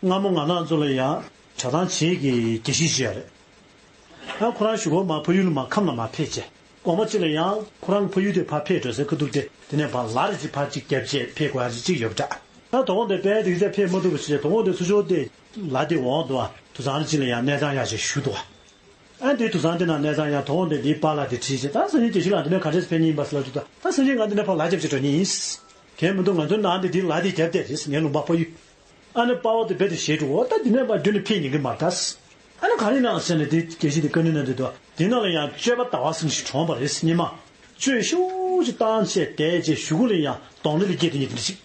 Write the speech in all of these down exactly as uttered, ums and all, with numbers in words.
སྔ་མོ་ང་རང་ཚོ་ལ་ཡང་གྲྭ་ཚང་ཆེ་གི་དགེ་བཤེས་ཅིག་ཡོད་རེད། ཨ་ཁོ་རང་གཞུག་གུ་མར་ཕ་ཡུལ་ལ་མར་ཁམས་ལ་མར་ཕེབས་བྱས། དགོང་མོ་གཅིག་ལ་ཡང་ཁོ་རང་གི་ཕ་ཡུལ་དེ་ཕར་ཕེབས་འགྲོ་སའི་ཁ་ཐུག་དེ་དེ་ནས་ཕར་ལ་རེ་ཅིག་ཕར་ཅིག་བརྒྱབ་བྱས་ཕེབས་དགོས་ཡ་ཅིག་ཡོད་པ་འདྲ། ཨ་དོ་དགོང་དེ་དཔེ་དེ་གི་ཚེ་ཕེབས་མ་ཐུབ་པ་བྱས། དོ་དགོང་དེ་ཚུར་ཕྱོགས་དེ་ལ་དེ་འོང་འདུག་ཨ། དུད་ཚང་རེ་ཅིག་ལ་ཡང་གནས་ཚང་ཡག་ཅིག་ཞུས་འདུག་ཨ། ཨ་འདི་དུད་ཚང་དེ་ནང་གནས་ཚང་ཡག་དོ་དགོང་དེ་འདིའི་པཱ་ལགས་དེ་ཁྲིད་བྱས། ད་སང་ཉིན་དགེ་བཤེས་ལགས་འདི་ནས་ག་འདྲས་ཕེབས་ཉིན་པ་ཟེར་ལབ་དུས། ད་ད་སང་ཉིན་ང་འདི་ནས་ཕར་ལ་རྒྱབ་བྱས་འགྲོ་ཉིན་ཡིན། གལ་མི་འདུག་ང་ཚོའི་ནང་དེ་འདིའི་ལ་དེ་རྒྱབ་བསྡད་རེད། ངའི་ལུང་པ་ཕ་ཡུལ། ཨ་ནི་པཱ་ལགས་དེ་རྦད་དེ་ཞེད་འགྲོ་གི། ད་འདི་ནས་མར་བརྒྱུད་ནས་ཕེབས་ཉན་གི་མ་རེད་ད། ཨ་ནི་ག་རེ་གནང་ཟེར་ནས་དེ་དགེ་བཤེས་དེ་བཀའ་འདྲི་གནང་དུས། དེ་ནང་ལ་ཡང་གཅོད་པ་ཟླ་བ་ཚེ་རིང་ཞིག་གྲོངས་པ་རེད། སྙེ་མ་གཅོད་ཤུགས་ཀྱིས་བཏང་བྱས་བསྡད་བྱས། གཞུག་གུ་ལ་ཡང་གདོང་ལེན་ལ་སྐྱེས་དེ་ཉིད་དེ་འདྲ་ཞིག་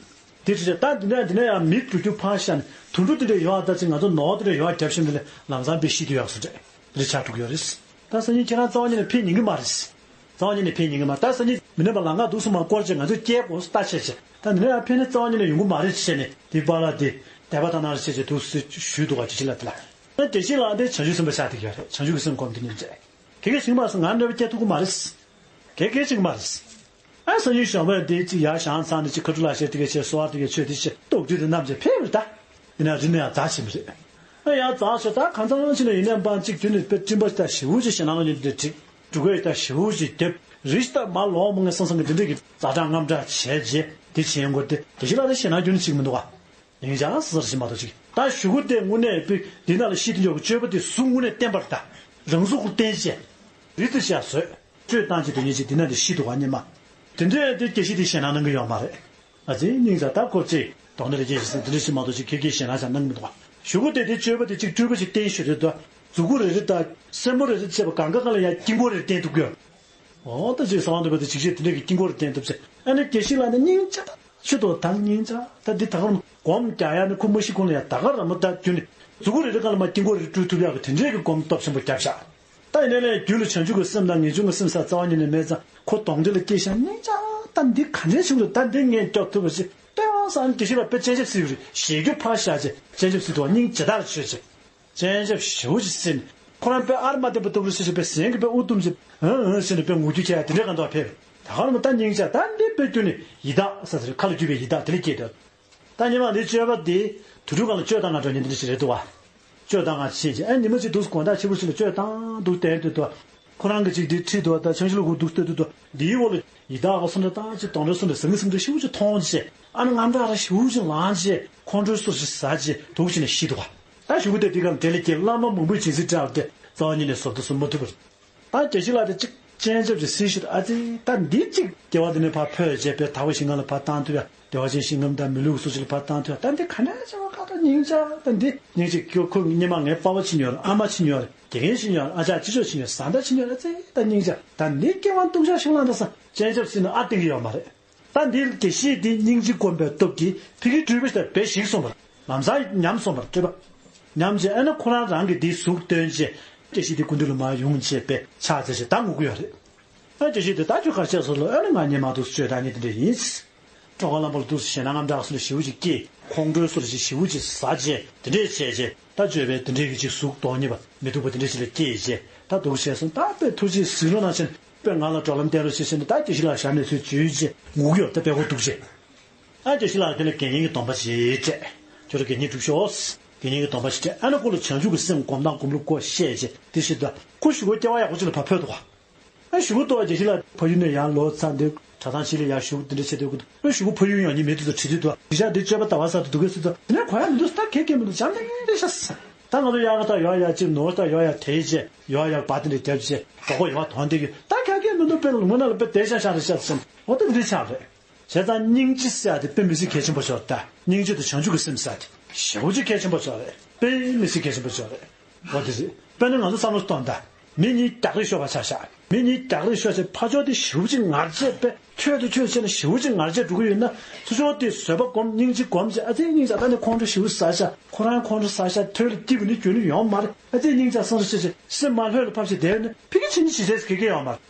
དེ་འདྲ་ཞིག་ད་འདི་ནས་འདི་ནས་ཡང་མི་འགྲོ་རྒྱུ་ཕར་བཞག་ནས། དུད་འགྲོ་དེ་འདྲ་ཡོད་ཨ། ད་ཅིག་ང་ཚོ་ནོར་དེ་འདྲ་ཡོད་ཨ། རྒྱབ་ཤིག་འདི་ལ་ལམ་སང་དཔེ་ཤི་དུས་ཡག་སོ་འདྲ་དེ་འདྲ་ཆགས་འགྲོ་གི་ཡོད་རེད། ད་སང་ཉིན་ཁྱེད་རང་རྩ་བ་ཉིད་ནས་ཕེབས་ཉན་གི་མ་རེད། རྩ་བ་ཉིད་ནས་ཕེབས་ཉན་གི་མ། ད་སང་ཉིན་མི་ནུས་པ་ལམ་ཁ་འདུག་སེ་མར་བསྐོར་བྱས་ང་ཚོས་སྐྱེལ་དགོས་ལྟ་བྱས་བྱས། ད་འདི་ནས་ཡང་ཕེབས་ནས་རྩ་བ་ཉིད་ནས་ཡོང་གི་མ་རེད་བྱས་ནས། དེ་པཱ་ལགས་དེ་དད་པ་དང་ནང་རེ་བྱས་བྱས་འདུག་སེ་ཞུས་འདུག་ག་དགེ་བཤེས་ལགས་དེ་ལ། ཨ་དགེ་བཤེས་ལགས་དེ་བྱང་ཆུབ་སེམས་དཔའ་ཆགས་བསྡད་ཀྱི་ཡོད་རེད། བྱང་ཆུབ་ཀྱི་སེམས་སྒོམ་དེ་ཉིད་རེད། ག་གེ་ཞིག་མ་རེད། ང་འདྲ་བ་སྐྱེ་ཐུབ་ཀྱི་མ་རེད། ག་གེ་ཞིག་མ་རེད། ཨ་སང་ཉིན་ཞོགས་པ་དེ་ཅིག་ཡར་བཞེངས་ཚར་ནས་ཅིག་ཁ་ཐུག་ལ་ཞེ་དེ་ག་བྱས། གསོལ་བ་དེ་ག་མཆོད་དེ་བྱས། ལྟོ་དུས་དེ་ནམ་བྱས་ཕེབས་རེད་ད། ཡིན་ན་རི་ནས་ཡང་འཛག་ཕྱིན་པ་རེད། ཨ་ཡང་འཛག་བྱས་ད་གང་ཚང་ཕྱིན་ནས་ཡིན་ནའི་འབངས་གཅིག་དུས་ནས་དཔེ་སྤྲིན་པ་ཞིག་ད་ཞེ་པོ་ཅིག་ཞེད་སྣང་ལ་ཉེ་དུས་དེ་འགྲིག་འབྲུག་སྐད་ད་ཞེ་པོ་ཅིག་རྒྱབ། རི་ཞིག་ད་མར་ལོག་མ་ངེས་སང་སང་གི་དེ་འདྲས་ཀྱི་ཛ་དྲག་རྔམ་དྲག་བྱས་རྗེས་དེ་བྱེད་ཡོང་གི་རེད་དེ། དགེ་བཤེས་ལགས་དེ་ཞེད་སྣང་ཁྱོན་ནས་ཅིག་མི་འདུག་ག་ཉིན་ཅག་སི་སར་ཞིག་མ་གཏོགས་ཅིག་ད་གཞུག་གུ་དེ་དངོས་གནས་པའི་འདི་ནང་ལ་ཤི་དེ་འཇོག་གི་སྤྱོད་པ་དེ་གཟུགས་དངོས་གནས་བསྟན་པ་རེད་ད། རང་གཟུགས་ཁོ་བསྟན་བྱས། རི་དེ་ཞག་བཟོས། སྤྲོད་བཏང་བྱས་དེ་ཉིད་ཅིག་དེ་ནང་དེ་ཤི་འདུག་ག་སྙེ་མ། དེ་འདྲས་དེ་དགེ་བཤེས་དེ་ཞེད་སྣང་གནང་གི་ཡོད་མ་རེད། ཨ་ཙི་སྙིང་རྗེ། ད་ཁོ་ཅིག་གདོང་ལེན་ལ་སྐྱེས་ཤིག་ཟེར་དེ་འདྲས་ཞིག་མ་གཏོགས་ཅིག་ག་གེ་ཞེད་སྣང་ཅང་གནང་གི་མི་འདུག་ག་གཞུག་གུ་དེ་དེ་སྤྱོད་པ་དེ་ཅིག་སྤྲུལ་པ་ཞིག་བསྟན་ཞུ་དེ་འདུག་མཛུ་གུ་རེ་རེ་དང་སེན་མོ་རེ་རེ་བཅས་པ་གང་ག་གང་ལ་ཡང་དཀྱིལ་འཁོར་རེ་བསྟན་འདུག་གི་ཡོད། འོ་ད་ཅིག་གསང་བ་འདུས་པ་དེ་ཅིག་བྱས་དེ་འདྲས་ཀྱི་དཀྱིལ་འཁོར་རེ་བསྟན་འདུག་ཟེར། ཨ་ནི་དགེ་བཤེས་ལགས་ནི་སྙིང་རྗེ་ད། ཆུ་དོ་དང་སྙིང་རྗེ། ད་འདི་ད་ག་རང་སྒོམ་རྒྱག་ཡ་ནི་ཁོ་མ་ཤི་གོང་ལ་ཡ་ད་ག་རང་མོ་ད་རྒྱུ་ནི་མཛུ་གུ་རེ་རེ་གང་ལ་མ་དཀྱིལ་འཁོར་རེ་སྤྲུལ་ཐུབ་ཡག་གི་དེ་འདྲས་ཀྱི་སྒོམ་སྟོབས་ཆེན་པོ་བརྒྱབ་ཤག་ད་ཡིན་ནའི་ལས་རྒྱུད་ལ་བྱང་ཆུབ་ཀྱི་སེམས་དང་ངེས་འབྱུང་གི་སེམས་ས་རྩ་བ་ཉིད་ནས་མེད་ཙང་། ཁོ་གདོང་འདི་ལ་སྐྱེས་ཤག་སྙིང་རྗེ། ད་འདི་ག་འདྲས་བྱུང་འདུག་ད་འདི་ངས་སྐྱོབ་ཐུབ་པ་ཞིག་སྟོན་དབང་སང་དགེ་བཤེས་ལགས་དཔེ་སྤྱན་ཆབ་གསིག་པ་རེད། ཞེ་རྒྱུ་ཕར་བཞག་བྱས་སྤྱན་ཆབ་གསིག་འདུག་བ། སྙིང་ཇི་ལྟར་ཆོད་བྱས། སྤྱན་ཆབ་ཞེ་པོ་ཅིག་གསིག་ནས་ཁོ་རང་དཔེ་ཨར་མ་བསྟན་པ་ལྟ་བུ་རེད་ཟེར་བྱས་དཔེ་གཟན་གྱིས་དཔེ་དབུ་བཏུམས་བྱས། ཧང་ཧང་ཟེར་ནས་དཔེ་ངུ་རྒྱུ་ཁྱེར་ཡ་དེ་འདྲས་གང་འདུག་ཕེབས། ད་ག་རང་མོ་ད་སྙིང་རྗེ། ད་འདི་དཔེ་ཁྱོན་ནས་ཡི་དྭགས་ས་ཟེར་ཁ་ལ་རྒྱུས་པའི་ཡི་དྭགས་དེ་ལས་སྐྱེས་འདུག་ད་སྙེ་མ་འདི་སྤྱོད་པ་འདི་དུད་འགྲོ་གང་ལ་སྤྱོད་བཏང་ག་འགྲོ་ཉེན་དེ་འདྲ་ཞིག་རེད་འདུག་བ། སྤྱོད་བཏང་ག་བྱེད་ཅེས། ཨ་ཉི་མ་གཅིག་འདུག་དགོང་དག་ཕྱི་པོ་ཞིག་ལ་སྤྱོད་བཏང་འདུག་བསྡད་འདུག་དོ། ཁོ་རང་གི་ཅིག་འདི་ཁྲིད་འདུག་ད་ཆང་ཤུ་ལུ་གུ་འདུག་སྟེ་འདུག་དོ། འདིའི་འོག་ལ་ཡི་དྭགས་ཀྱི་སུ་འདྲ་དང་ཅིག་གདོན་འདྲ་སུ་འདྲ་ཟེར་མི་འདྲ་ཞེ་པོ་ཅིག་མཐོང་བྱས། ཨ་ནི་རྔམ་དྲག་ར་ཞེ་པོ་ཅིག་ལངས་བྱས། ཁོང་ཁྲོའི་སོ་ཞིག་ཟ་བྱས་འདུག་བྱས་ནས་ཤི་འདུག་བ། ད་གཞུག་གུ་དེ་དེ་ག་ལ་འདྲེ་ལ་སྐྱེས། བླ་མ་མང་པོས་སྦྱིན་སྲེག་བསྒྲལ་བ་དེ་རྩ་བ་ཉིད་ནས་བཟོད་དུ་བཟོད་མ་ཐུབ་པ་རེད། ད་དགེ་བཤེས་ལགས་དེ་གཅིག་སྤྱན་ཆབ་ཀྱི་སྲིད་ཞུ་ཨ་ཙི། ད་འདི་གཅིག་སྐྱེ་བ་འདི་ནས་ཕར་འཕོས་བྱས་པའི་དག་པའི་ཞིང་ཁམས་ལ་ཕར་བཏང་ཐུབ་ཡ། བདེ་བ་ཅན་ཞིང་ཁམས་དང་མི་ལུས་ཀྱི་སུ་ཞིག་ལ་ཕར་བཏང་ཐུབ་ཡ། ད་འདི་ག་འདྲ་བྱས་པ་ག་ད་སྙིང་རྗེ། ད་འདི་སྙིང་རྗེ་ཁྱོད་ཁོ་སྙེ་མ་ངའི་པ་ཕ་ཅིག་ཉོ་ར། ཨ་མ་ཅིག་ཉོ་ར། དགེ་རྒན་ཅིག་ཉོ་ར། ཨ་ཅག་ཅི་ཅོག་ཅིག་ཉོ་ར། བཟའ་ཟླ་ཅིག་ཉོ་ར། ཨ་ཙི་ད་སྙིང་རྗེ། ད་འདི་སྐྱེ་བ་སྡུག་ཅག་ཞིག་བླངས་ད་སང་སྤྱན་ཆབ་སྲིད་ན་ཨ་བསྟན་གྱི་ཡོད་མ་རེད། ད་འདིར་དགེ་བཤེས་འདི་སྙིང་རྗེ་སྒོམ་པའི་སྟོབས་ཀྱིས་ཕ་གིའི་སྤྲུལ་པ་ཞིག་དང་བེད་ཞིག་སོང་བར་ལམ་སང་ཉམས་སོང་བར་སྤྲུལ་པ་ཉམས་བྱས། ཨ་ནི་ཁོ་རང་རང་གིས་འདིའི་གཟུགས་སྟོན་བྱས། སྐྱེ་ཤི་འདི་སྐུ་མདུན་ལ་མར་ཡོང་བྱས་པའི་ཕྱག་འཚལ་བྱས་ད་ངུ་གི་ཡོད་རེད། ཨ་སྐྱེ་ཤི་འདི་ད་ཁྱོད་ག་བྱས་སོང་ལོ། ཨ་ནི་ང་སྙེ་མ་འདུག་སྤྱོད་བཏང་ཉིན་དེ་འདྲ་ཡིན། སྤྲོ་ག་ལམ་པ་ལ་འདུག་ཞེད་སྣང་རྔམ་དྲག་སོགས་ཞེ་པོ་ཅིག་སྐྱེས། ཁོང་ཁྲོའི་སོགས་ཞེ་པོ་ཅིག་ཟ་བྱས་དེ་འདྲས་བྱས་བྱས། ད་སྤྱོད་པའི་དེ་འདྲའི་གི་ཅིག་གཟུགས་མདོག་ཉེས་པ་མི་སྡུག་པ་དེ་འདྲ་ཞིག་ལ་སྐྱེས་བྱས་ད་འདུག་བྱས་སོང་། ད་དཔེ་ཐུགས་རྗེས་གཟིགས་རོགས་གནང་བྱས་ནས་དཔེ་ང་ལ་བགྲོ་གླེང་བསྟན་རོགས་བྱས་བྱས་ནས། ད་དགེ་བཤེས་ལགས་ཞབས་ནས་ཚུར་འཇུས་བྱས་ངུ་གི་ཡོད། ད་དཔེ་ཁོ་སྡུག་བྱས། ཨ་དགེ་བཤེས་ལགས་དེ་ལ་དགེ་བསྙེན་གྱི་སྡོམ་པ་ཞིག་སྤྲད། ཁྱོད་རང་དགེ་བསྙེན་སྒྲུབ་ཤོག་དགེ་བསྙེན་གྱི་སྡོམ་པ་ཞིག་སྤྲད། ཨ་ནི་ཁོ་ལ་བྱང་ཆུབ་ཀྱི་སེམས་སྒོམ་སྟངས་སྒོམ་ལུགས་སྐོར་བཤད་བྱས་དེ་བཞིན་དུ་ཁོ་གཞུག་གུ་སྐྱེ་བ་ཡག་པོ་ཅིག་ལ་ཕར་འཕོས་འདུག་ག་ཨ་གཞུག་གུ་ལྟོ་བ་དགེ་བཤེས་ལགས་ཕ་ཡུལ་ནས་ཡར་ལོག་ཚར་འདི་གྲྭ་ཚང་ཞིག་ལ་ཡར་བཞུགས་འདི་འདྲ་བྱས་འདུག་གི་འདུག་ཨ་གཞུག་གུ་ཕ་ཡུལ་ཡོང་ཉིན་མེད་དུས་ཚོད་དྲི་དུས་འདུག་ག་དེ་ཤག་འདི་སྤྱོད་པ་ཟླ་བ་གསར་དུ་འདུག་གི་ཟེར་དུས། དེ་ནས་གོ་ཡ་མི་འདུག་ད་གལ་གལ་མི་འདུག་འཇམ་ཐིང་ཐིང་རེད་ཤག་ད་ང་ཚོ་ཡག་ག་ད་ཡོག་ཡག་ཅིག་ནོར་ད་ཡོག་ཡག་དེ་བྱས་ཡོག་ཡག་བ་དེ་འདྲ་རྒྱབ་བྱས་གྲོགས་པོ་ཡོག་དོན་དེ་གི་ད་གལ་གལ་མི་འདུག་དཔེ་ལུང་པ་ནང་ལ་དཔེ་བསྡད་ཤག་ཤག་རེད་ཤག་ཟེར། འོ་ད་འདི་འདྲ་ཆགས་རེད། བྱས་ཙང་སྙིང་རྗེ་ཟེར་ཡ་དེ་དཔེ་མི་སྲིད་གལ་ཆེན་པོ་ཤོར་ད། སྙིང་རྗེ་དང་བྱང་ཆུབ་ཀྱི་སེམས་ཟེར་ཡ་དེ་ཞེ་པོ་ཅིག་གལ་ཆེན་པོ་ཤོར་རེད། དཔེ་མི་སྲིད་གལ་ཆེན་པོ་ཤོར་རེད། འོ་དེ་རེད། དཔེར་ན་ང་ཚོ་བསམ་བློ་གཏོང་ད། མི་གཉིས་རྒྱག་རེས་ཤོར་བ་ཆགས་ཤག་མི་གཉིས་རྒྱག་རེས་ཤོར་བྱས་ཕར་ཕྱོགས་དེ་ཞེ་པོ་ཅིག་ངར་བྱས་པས་ཁྱོད་དང་ཁྱོད་བྱས་ན་ཞེ་པོ་ཅིག་ངར་བྱས་འགྲོ་གི་ཡོད་ན། ཚུར་ཕྱོགས་དེ་བཟོད་པ་སྒོམ་སྙིང་རྗེ་སྒོམ་བྱས། ཨ་ཙི་སྙིང་རྗེ་ད་ནི་ཁོང་ཁྲོ་ཞེ་པོ་ཟ་ཤག་ཁོ་རང་ཁོང་ཁྲོ་ཟ་ཤག་ཐོད་ལ་སྐྱིད་པ་ནི་རྒྱུན་ནས་ཡོང་མ་རེད། ཨ་ཙི་སྙིང་རྗེ་སང་རེ་བྱས་བྱས་སེམས་མ་ལྷོད་ལ་ཕབ་བྱས་བསྡད་ཡོད་ན་ཕ་གི་ཕྱི་ཉིན་ཇི་སྲིད་གེ་གེ་ཡོང་མ་རེད།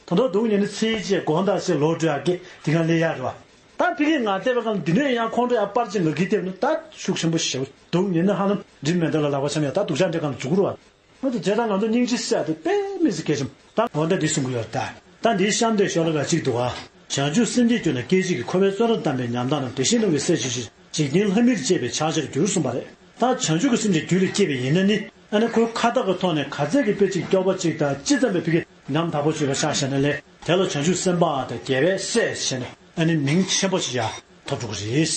ད་དུང་སྡུག་བསྔལ་ནི་ཚེ་ཕྱེད་དགོངས་དག་ཞེས་ལོག་འགྲོ་ཡག་གི་དེ་ག་ལས་ཡག་རེད་བ། ད་ཕ་གིའི་ང་བལྟས་པའི་སྒང་ལ་འདི་ནས་ཡང་ཁོང་ཁྲོ་ཡང་སྤར་ཅིག་ལག་གིས་བལྟས་ན་ད་ཤུགས་ཆེན་པོ་ཞེ་པོ་སྡུག་བསྔལ་ནི་ཧ་ལམ་འགྲིམ་མེད་མདའ་ལ་ལག་པ་འཆང་ཡག་ད་སྡུག་ཅག་འདྲ་གང་ལ་འཇུག་རུ་བ། ང་ཚོ་བྱས་ཙང་ང་ཚོ་སྙིང་རྗེ་ཟེར་ཡག་དེ་དཔེ་མི་སྲིད་གལ་ཆེན་པོ། ད་འོ་ད་འདི་གསུང་གི་ཡོད་ད། ད་འདིའི་གཤམ་དེ་ཤོ་ལོ་ཀ་གཅིག་འདུག་བ། བྱང་ཆུབ་སེམས་བསྐྱེད་བསྐྱོད་ན། སྐད་ཅིག་གིས་འཁོར་བའི་བཙོན་རར་བསྡམས་པའི་ཉམ་ཐག་རྣམས། དེ་བཞིན་གནོང་བའི་སྲས་ཆེ་ཞིང་། འཇིག་རྟེན་ལྷ་མིར་བཅས་པའི་ཕྱག་རྒྱར་འགྱུར་གསུངས་པ་རེད། ད་བྱང་ཆུབ་ཀྱི་སེམས་ཀྱི་རྒྱུད་ལ་སྐྱེས་པ་ཡིན་ན་ནི། ཨ་ནི་ཁོའི་ཁ་བཏགས་ཀྱི་ཐོག་ནས་ག་ཚད་ཀྱི་དཔེ་གཅིག་སྐྱོ་བ་གཅིག་དང་ཅི་ཙམ་པའི་ཕ་གི་ཉམ་ཐག་པོ་བྱས་པ་ཆ་བཞག་ན་ལས། དེ་ལ་བྱང་ཆུབ་སེམས་དཔའ་དང་རྒྱལ་བའི་སྲས་ཞེས་ནས། ཨ་ནི་མིང་ཆེན་པོ་ཞིག་ཡང་ཐོབ་འགྲོ་གི་རེད།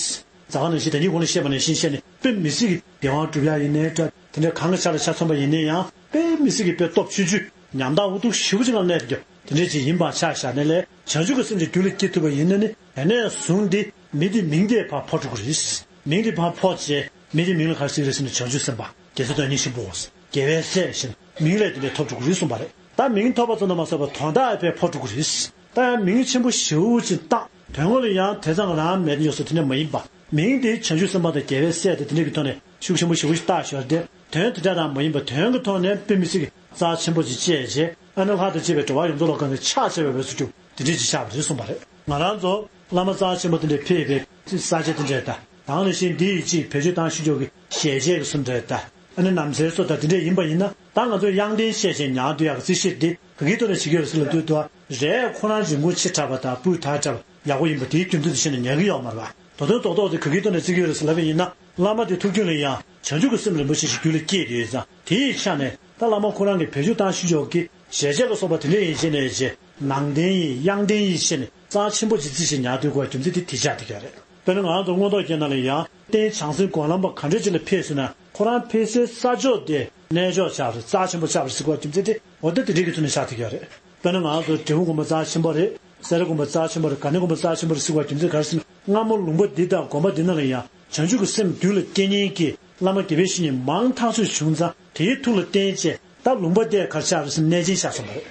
ཟླ་བ་ནང་བཞིན་ད་ནི་གོང་ལ་བཤད་པ་ནང་བཞིན་བཤད་ནས་དཔེ་མི་སྲིད་ཀྱི་བདེ་བ་སྒྲུབ་ཡ་ཡིན་ནའི་འདྲ། དེ་འདྲའི་གང་གི་ཆ་ལ་ཆ་མཚོན་པ་ཡིན་ན་ཡང་དཔེ་མི་སྲིད་ཀྱི་དཔེ་སྟོབས་ཆུང་ཆུང་ཉམ་ཐག་འུ་ཐུག་ཞེ་པོ་ཅིག་ལ་གནས་ཀྱི་དེ་འདྲའི་ཅིག་ཡིན་པ་ཆ་བཞག་ནས་ལས། བྱང་ཆུབ་ཀྱི་སེམས་ཀྱི་རྒྱུད་ལ་སྐྱེ་ཐུབ་པ་ཡིན་ན་ནི། དེ་ནས་བཟུང་སྟེ་མི་དེ་མིང་དེ་ཕར་འཕོ་འགྲོ་གི་རེད། མིང་དེ་ཕར་འཕོ་བྱས་མི་དེ་མིང་ལ་ག་རེ་ཟེར་གི་རེད་ཟེར་ན། བྱང་ཆུབ་སེམས་དཔའ་རྒྱལ་སྲས་བདག་ཉིད་ཆེན་པོ། རྒྱལ་བའི་སྲས་ཞེས་མིང་ལས་དེ་འདྲའི་ཐོབ་འགྲོ་གི་རེད་གསུངས་པ་རེད། ད་མིང་ཐོབ་པ་ཙམ་དུ་མ་ཟད་པར་དོན་དག་ཡང་དཔེ་འཕོ་འགྲོ་གི་རེད། ད་ཡང་མིང་ཆེན་པོ་ཞེ་པོ་ཅིག་བཏགས། དོན་དངོས་ལ་ཡང་དེ་ཙམ་རང་མེད་ཡོད་ས་དེ་འདྲ་མ་ཡིན་པ། མིང་དེ་བྱང་ཆུབ་སེམས་དཔའ་དང་རྒྱལ་བའི་སྲས་དེ་དེ་འདྲ་གི་ཐོག་ནས་ཤུགས་ཆེན་པོ་ཞེ་པོ་ཞིག་བཏགས་ཤོར་ཏེ། དོན་དེ་འདྲ་རང་མ་ཡིན་པ། དོན་གྱི་ཐོག་ནས་དཔེ་མི་སྲིད་ཀྱི་རྩ་ཆེན་པོ་ཅིག་བཅས་བྱས། ཨ་ནི་ལྷ་དང་བཅས་པའི་འགྲོ་བ་ཡོངས་རྫོགས་ལ་གང་གི་ཕྱག་བྱ་བའི་འོས་སུ་གྱུར། དེ་འདྲ་ཅིག་ཆགས་པ་རེད་གསུངས་པ་རེད། ང་རང་ཚོ་བླ་མ་རྩ་ཆེན་པོ་དེ་འདྲས་ཕེབས་པའི་ས་ཆ་དེ་འདྲས་དང་། དེ་ནང་བཞིན་འདི་ཡི་ཅིག་བེད་སྤྱོད་བཏང་ཤེས་ཀྱི་ཞལ་ཆད་ཀྱི་བཟོ་འདྲ་དང་། ཨ་ནི་ནམ་ཟེར་སོགས་དང་དེ་འདྲས་ཡིན་པ་ཡིན་ན། ད་ང་ཚོས་དབྱངས་ལྡན་ཤེས་བྱས་ཉར་འདོད་ཡག་གི་རྩིས་བཤེར་འདི་ག་གི་ཐོག་ནས་བྱེད་ཀྱི་ཡོད་ཟེར་ལབ་དུས། དུ་རས་ཁོ་རང་རིན་གོང་ཆེ་དྲགས་པ་དང་སྤུས་དག་དྲགས་པ་ཡག་པོ་ཡིན་པ་དེའི་རྒྱུ་མཚན་དེ་བྱས་ནས་ཉར་གྱི་ཡོད་མ་རེད་པ། ད་དུང་རྡོག་རྡོག་དེ་ག་གི་ཐོག་ནས་བརྩི་གི་ཡོད་རེད་ཟེར་ལབ་པ་ཡིན་ན། བླ་མ་དེ་ཐུགས་རྒྱུད་ལ་ཡང་བྱང་ཆུབ་ཀྱི་སེམས་རིན་པོ་ཆེ་ཞིག་རྒྱུད་ལ་སྐྱེས་ཡོད་ཙང་། དེའི་ཆ་ནས་ད་བླ་མ་ཁོ་རང་གིས་བེད་སྤྱོད་བཏང་ཤེས་ཀྱི་ཞལ་ཆད་ལ་སོགས་པ་དེ་འདྲ་ཡིན་ཞེས་ནས་བྱས། ནང་རྟེན་ཡིན། དབྱངས་ལྡན་ཡིན་ཞེས་ནས་རྩ་ཆེན་པོ་ཅིག་རྩིས་བྱས་ཉར་འདོད་དགོས་པའི་རྒྱུ་མཚན་དེ་དེ་ཆགས་བསྡད་ཀྱི་ཡོད་རེད། དཔེར་ན་ང་རང་ཚོ་མངོན་རྟོགས་རྒྱན་ནང་ལ་ཡང་རྟེན་བྱང་སེམས་སྒོམ་ལམ་པ་ག་འདྲ་ཅིག་ལ་ཕེབས་སོང་ན། ཁོ་རང་ཕེབས་སའི་ས་ཕྱོགས་དེ་གནས་མཆོག་ཆགས་རེད། རྩ་ཆེན་པོ་ཆགས་པ་རེད་ཟེར་དགོས་པའི་རྒྱུ་མཚན་དེ་འོ་ད་དེ་འདྲའི་གི་ཚུལ་ནས་ཆགས་བསྡད་ཀྱི་ཡོད་རེད། དཔེར་ན་ང་ཚོ་འབྲས་སྤུངས་དགོན་པ་རྩ་ཆེན་པོ་རེད། སེ་ར་དགོན་པ་རྩ་ཆེན་པོ་རེད། དགའ་ལྡན་དགོན་པ་རྩ་ཆེན་པོ་རེད་ཟེར་དགོས་པའི་རྒྱུ་མཚན་ག་རེ་ཟེར་ན། སྔ་མོ་ལུང་པ་འདི་དང་དགོན་པ་འདི་ནང་ལ་ཡང་བྱང་ཆུབ་ཀྱི་སེམས་རྒྱུད་ལ་སྐྱེ་མཁན་གྱི་བླ་མ་དགེ་བའི་བཤེས་གཉེན་མང་ཐག་ཆོད་བྱུང་ཙང་། དེའི་ཐུགས་ལ་བརྟེན་བྱས་ད་ལུང་པ་དེ་ག་རེ་ཆགས་རེད་ཟེར་ན། གནས་ཆེན་ཆགས་སོང་བ་རེད།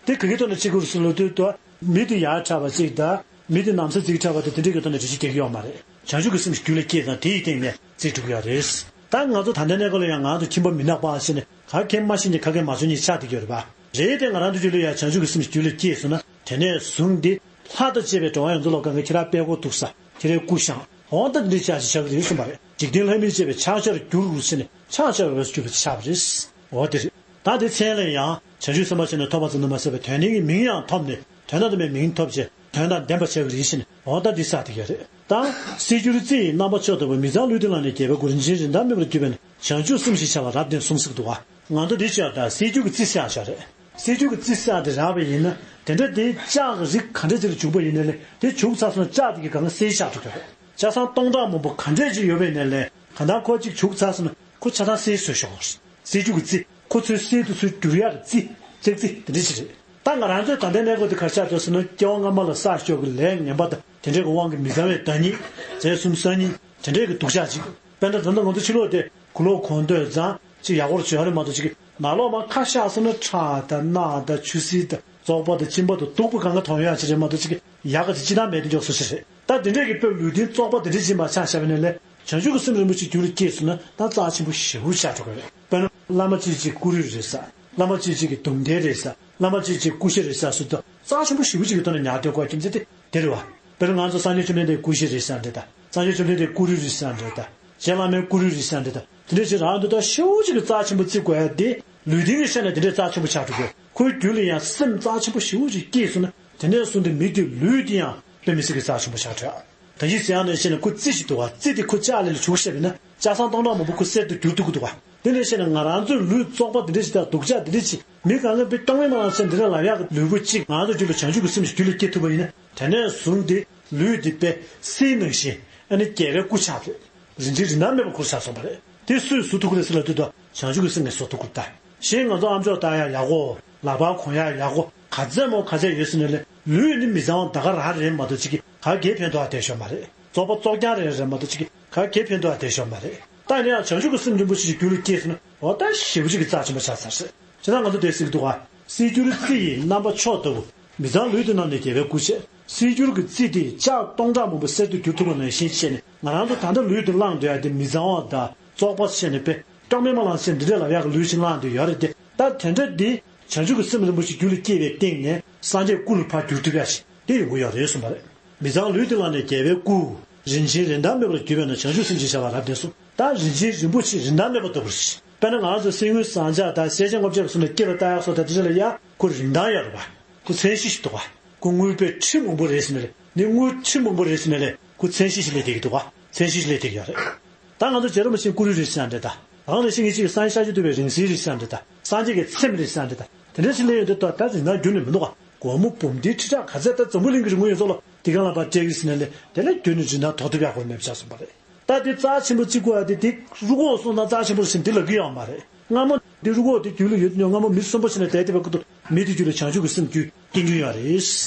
དེ་ག་གི་ཐོག་ནས་བརྩི་དགོས་རེད་ཟེར་ལབ་དུས། དུ་མི་དེ་ཡར་དྲགས་པ་ཅིག་དང་། མི་དེ་ན་བཟའ་རྫིག་དྲགས་པ་དང་དེ་འདྲའི་གི་ཐོག་ནས་འགྲེལ་བཤད་རྒྱག་གི་ཡོད་མ་རེད། བྱང་ཆུབ་ཀྱི་སེམས་རྒྱུད་ལ་སྐྱེས་ཙང་དེ་ཡི་སྟེང་ནས་བརྩི་འགྲོ་གི་ཡོད་རེད། ད་ང་ཚོ་ད་ལྟའི་གནས་སྐབས་ལ་ཡང་ང་ཚོ་ཁྱིམ་པ་མི་ནག་པ་ཟེར་ནས་ག་གེ་མ་ཤེས་ནས་ག་གེ་མ་བྱུང་ནས་ཆགས་བསྡད་ཀྱི་ཡོད་རེད་པ། རེད་དེ། ང་རང་ཚོ་རྒྱུད་ལ་ཡང་བྱང་ཆུབ་ཀྱི་སེམས་རྒྱུད་ལ་སྐྱེས་སོང་ན། དེ་ནས་བཟུང་སྟེ་ལྷ་དང་བཅས་པའི་འགྲོ་བ་ཡོངས་རྫོགས་ལ་གང་གི་ཁྱེད་རང་དཔལ་སྒོར་གཏུགས་ས། ཁྱེད་རའི་སྐུ་བཞེངས། འོ་ད་འདི་ཆ་ཞིག་ཆགས་ཀྱི་རེད་གསུངས་པ་རེད། འཇིག་རྟེན་ལྷ་མིར་བཅས་པའི་ཕྱག་བྱར་འགྱུར་ཟེར་ནས་ཕྱག་བྱ་བའི་འོས་སུ་གྱུར་པ་ཆགས་པ་རེད། འོ་དེ་རེད། ད་དེ་མཚན་ལ་ཡང་བྱང་ཆུབ་སེམས་དཔའ་ཆེན་པོ་ཐོབ་པ་ཙམ་དུ་མ་ཟད་པའི་དོན་ལྡན་གྱི་མིང་ཡང་ཐོབ་ནས། དོན་དང་ལྡན་པའི་མིང་ཐོབ་བྱས་དོན་དང་ལྡན་པ་ཆགས་ཀྱི་རེད་ཟེར་ནས། འོ་ད་འདི་ཆགས་བསྡད་ཀྱི་རེད། ད་སྲིད་སྒྱུར་རྩི་ཡི་རྣམ་པ་མཆོག་ལྟ་བུ། མི་གཙང་ལུས་དེ་བླངས་ནས་རྒྱལ་བའི་སྐུ། རིན་ཆེན་རིན་ཐང་མེད་པར་གྱུར་པས་ན། བྱང་ཆུབ་སེམས་ཞེས་བྱ་བ་རབ་ལྡན་གསུངས་ཟེར་འདུག་ག་ང་ཚོ་འདི་ཆགས་ད་སྲིད་སྒྱུར་གྱི་རྩི་བཞག་བཞག་རེད། སྲིད་སྒྱུར་གྱི་རྩི་བཞག་དེ་རག་པ་ཡིན་ན། དེ་འདྲ་དེ་ལྕགས་ཀྱི་རིགས་ག་འདྲ་ཅིག་ལ་བྱུག་པ་ཡིན་ནའི་ལས། དེ་བྱུག་ཚར་སོང་ན་ལྕགས་དེ་གི་སྒང་ག་གསེར་ཆགས་འགྲོ་གི་རེད། ལྕགས་ཟངས་སྟོང་ཕྲག་མང་པོ་ག་འདྲ་ཅིག་ཡོད་པ་ཡིན་ནའི་ལས། གང་ལྟར་ཁོ་གཅིག་བྱུག་ཚར་སོང་ན་ཁོ་ཆ་ཚང་གསེར་བཟོས་ཤོག་སྲིད་སྒྱུར་གྱི་རྩི། ཁོ་ཚོའི་གསེར་དེ་ཚོ་བསྒྱུར་ཡག་གི་རྩི། ལྕགས་རྩི་དེ་འདྲ་ཅིག་རེད། ད་ང་རང་ཚོའི་ད་ལྟའི་གནས་སྐབས་དེ་ག་རེ་ཆགས་འདུག་ཟེར་ན། སྐྱེ་བ་སྔ་མ་ལ་བསགས་ཆོག་གི་ལས་ངན་པ་དང་། དེ་འདྲའི་གི་དབང་གིས་མི་གཙང་བའི་བདག་ཉིད། རྫས་གསུམ་གསར་རྙིང་དེ་འདྲའི་གི་སྡུག་ཅག་ཅིག་དཔེར་ན་ད་ལྟ་ང་ཚོ་ཕྱི་ལོགས་དེ་གུ་ལོག་གོན་འདོད་ཙང་ཅིག་ཡག་པོ་བྱོས་རེད་མ་གཏོགས། ཅིག་ནང་ལོགས་མར་ཁ་ཤགས་སོང་ན་ཁྲག་དང་རྣག་དང་ཆུ་སེར་དང་བཙོག་པ་དང་གཅིན་པ་དང་རྡུག་པ་གང་ག་མཐོང་ཡག་ཅིག་རེད་མ་གཏོགས། ཅིག་ཡག་ག་ཅིག་ཅི་དང་མེད་དེ་འཇོག་སོ་སོ་རེད། ད་དེ་འདྲའི་གི་དཔེ་ལུས་རྟེན་བཙོག་པ་དེ་འདྲ་ཅིག་མར་ཆགས་བཞག་པ་ཡིན་ནའི་ལས། བྱང་ཆུབ་ཀྱི་སེམས་རིན་པོ་ཆེ་རྒྱུད་ལ་སྐྱེས་སོང་ན་ད་རྩ་ཆེན་པོ་ཞེ་པོ་ཆགས་འགྲོ་གི་རེད། དཔེར་ན་བླ་མ་གཅིག་གཅིག་སྐུ་རུས་རེད་ཟེར། བླ་མ་གཅིག་གཅིག་གི་གདུང་རྟེན་རེད་ཟེར། བླ་མ་གཅིག་གཅིག་སྐུ་ཞབས་རེད་ཟེར་སོགས་དུ་རྩ་ཆེན་པོ་ཞེ་པོ་ཅིག་གི་ཐོག་ནས་ཉར་འདོད་དགོས་རྒྱུ་མཚན་དེ་དེ་རེད་བ། དཔེར་ན་ང་ཚོ་སངས་རྒྱས་བཅོམ་ལྡན་འདས་སྐུ་ཞབས་རེད་ཟེར་འདྲ་དང་། སངས་རྒྱས་བཅོམ་ལྡན་འདས་སྐུ་རུས་རེད་ཟེར་འདྲ་དང་། རྗེ་བླ་མའི་སྐུ་རུས་རེད་ཟེར་འདྲ་དང་། དེ་འདྲ་ཅིག་རང་འདོད་ལྟར་ཞེ་པོ་ཅིག་གི་རྩ་ཆེན་པོ་བརྩི་དགོས་ཡ་དེ། ལུས་རྟེན་གྱི་ཆ་ནས་དེ་འདྲའི་རྩ་ཆེན་པོ་ཆགས་འགྲོ་དགོས། ཁོའི་རྒྱུད་ལ་ཡང་སེམས་རྩ་ཆེན་པོ་ཞེ་པོ་ཅིག་སྐྱེས་སོང་ན། དེ་ནས་བཟུང་སྟེ་མི་དེའི་ལུས་དེ་ཡང་དཔེ་མི་སྲིད་ཀྱི་རྩ་ཆེན་པོ་ཆགས་འགྲོ་ཡ། ད་གིན་ཟེར་ཡག་ནང་བཞིན་ཁོ་རྩི་ཞིག་འདུག་ག་རྩི་དེ་ཁོ་ལྕགས་ལ་ལ་བྱུགས་བཞག་པ་ཡིན་ན། ལྕགས་ཟངས་སྟོང་ཕྲག་མང་པོ་ཁོ་གསེར་དུ་འགྱུར་ཐུབ་ཀྱི་འདུག་ག་དེ་ནང་བཞིན་ང་རང་ཚོའི་ལུས་བཙོག་པ་དེ་འདྲ་ཞིག་དང་སྡུག་ཅག་དེ་འདྲ་ཞིག་མི་གང་ག་དཔེ་སྐྱོན་མེད་མ་ལངས་ཤིང་འདི་འདྲ་ལབ་ཡག་གི་ལུས་པོ་གཅིག་ང་རང་ཚོའི་རྒྱུད་ལ་བྱང་ཆུབ་ཀྱི་སེམས་ཤིག་རྒྱུད་ལ་སྐྱེ་ཐུབ་པ་ཡིན་ན། དེ་ནས་བཟུང་སྟེ་ལུས་འདི་དཔེ་གསེར་ནང་བཞིན་ཨ་ནི་རྒྱལ་བའི་སྐུ་ཆགས་ཏེ། རིན་ཆེན་རིན་ཐང་མེད་པར་གྱུར་ཆགས་སོང་བ་རེད། དེ་སུས་བཟོ་ཐུབ་ཀྱི་རེད་ཟེར་ལབ་དུས། ད་བྱང་ཆུབ་ཀྱི་སེམས་ཀྱིས་བཟོ་ཐུབ་ཀྱི་རེད། ད་གཞན་ང་ཚོ་ཨམ་ཅོག་ལྟ་ཡག་ཡག་པོ། ལག་པ་གོན་ཡག་ཡག་པོ། ག་ཚད་མོ་ག་ཚད་ཡོད་ཟེར་ནས་ལས། ལུས་ནི་མི་གཙང་བ་ད་ག་རང་རེད་མ་གཏོགས། ཅིག་གིས་ག་གེ་ཕན་ཐོགས་ཡ་བསྡད་ཤོག་མ་རེད། བཙོག་པ་བཙོག་རྐྱང་རེད་རེད་མ་གཏོགས། ཅིག་གིས་ག་གེ་ཕན་ཐོགས་ཡ་བསྡད་ཤོག་མ་རེད། ད་ཡིན་ན་ཡང་བྱང་ཆུབ་ཀྱི་སེམས་རིན་པོ་ཆེ་ཞིག་རྒྱུད་ལ་སྐྱེས་སོང་ན། འོ་ད་ཞེ་པོ་ཅིག་གི་རྩ་ཆེན་པོ་ཆགས་ཚར་ཟེར། བྱས་ཙང་ང་ཚོ་དེ་ཟེར་གྱི་འདུག་ག་སྲིད་སྒྱུར་རྩི་ཡི་རྣམ་པ་མཆོག་ལྟ་བུ། མི་གཙང་ལུས་དེ་བླངས་ནས་རྒྱལ་བའི་སྐུ་བྱས། སྲིད་སྒྱུར་གྱི་རྩི་དེ་ལྕགས་སྟོང་ཕྲག་མང་པོ་གསེར་དུ་འགྱུར་ཐུབ་པ་ནང་བཞིན་བྱས་ནས། ང་རང་ཚོ་ད་ལྟ་ལུས་དེ་བླངས་སྡོད་ཡ་དེ་མི་གཙང་བ་དང་བཙོག་པ་བྱས་ནས། དཔེ་སྐྱོན་མེད་མ་ལངས་ཤིང་འདི་འདྲ་ལབ་ཡག་གི་ལུས་ཤིག་བླངས་སྡོད་ཡོད་རེད་དེ། ད་དེ་འདྲ་འདི་བྱང་ཆུབ་ཀྱི་སེམས་རིན་པོ་ཆེ་རྒྱུད་ལ་སྐྱེས་པའི་སྟེང་ནས་སངས་རྒྱས་སྐུ་ལ་ཕར་འགྱུར་ཐུབ་ཡ་ཞིག་དེ་ཡོང་གི་ཡོད་རེད་གསུངས་པ་རེད། མི་གཙང་ལུས་དེ་བླངས་ནས་རྒྱལ་བའི་སྐུ། རིན་ཆེན་རིན་ཐང་མེད་པར་གྱུར་པས་ན། བྱང་ཆུབ་སེམས་ཞེས་བྱ་བ་རབ་ལྡན་གསུངས། ད་རིན་ཆེན་རིན་པོ་ཆེ་རིན་ཐང་མེད་པ་ལྟ་བུ་རེད། དཔེར་ན་ང་རང་ཚོ་གསེར་དངུལ་ཟངས་ལྕགས་དང་གསེར་ཕྱེ་སྔོ་ཕྱེ་གི་བཟོ་ནས་སྐེ་ལ་བཏགས་ཡག་སོགས་དང་དེ་འདྲ་ལ་ཡ་ཁོ་རིན་ཐང་ཡོད་རེད་པ། ཁོ་མཚན་གཞི་ཞིག་འདུག་ག་ཁོ་དངུལ་དཔེ་ཁྲི་མང་པོ་རེད་ཟེར་ནས་ལས། ནི་དངུལ་ཁྲི་མང་པོ་རེད་ཟེར་ནས་ལས། ཁོ་མཚན་གཞི་ཞིག་སླེབས་བསྡད་ཀྱི་འདུག་ག་མཚན་གཞི་ཞིག་སླེབས་བསྡད་ཀྱི་ཡོད་རེད། ད་ང་ཚོ་རྗེ་རིན་པོ་ཆེ་སྐུ་རུས་རེད་ཟེར་ཡང་འདྲ། ད་རང་རེ་ཞིག་ངེད་ཅིག་གི་སངས་རྒྱས་ཤཱཀྱ་ཐུབ་པའི་རིང་བསྲེལ་རེད་ཟེར་ཡང་འདྲ། ད་སངས་རྒྱས་ཀྱི་ཚེམས་རེད་ཟེར་ཡང་འདྲ། ད་དེ་འདྲ་ཞིག་སླེབས་ཡོང་དུས་ད་ད་རིན་ཐང་རྒྱུན་ནས་མི་འདུག་ག་སྒོར་མོ་འབུམ་སྡེའི་ཁྲི་ཕྲག་ག་ཚད། ད་འཛམ་བུ་གླིང་གི་རི་ངོས་ཡོངས་རྫོགས་ལ་དེ་གང་ལ་ཕར་སྤྲད་ཀྱི་ཟེར་ནས་ལས་དེ་ལས་རྒྱུན་ནས་རིན་ཐང་དོ་ཐུབ་ཡག་སྐོར་མེད་པ་ཆགས་སོང་བ་རེད། ད་དེ་རྩ་ཆེན་པོ་གཅིག་པོ་ཡ་དེ་དེ་རུ་ཁོག་སོང་ཙང་རྩ་ཆེན་པོ་རེད་ཟེར་འདི་ལབ་ཀྱི་ཡོད་མ་རེད། སྔ་མོ་དེ་རུ་ཁོག་དེ་རྒྱུད་ལ་ཡོད་དུས་སྔ་མོ་མི་གསོན་པོ་བྱས་ནས་བསྡད་བསྡད་པའི་སྐབས་དུ་མི་དེ་རྒྱུད་ལ་བྱང་ཆུབ་ཀྱི་སེམས་རྒྱུད་སྐྱེ་རྒྱུ་ཡོད་རེད།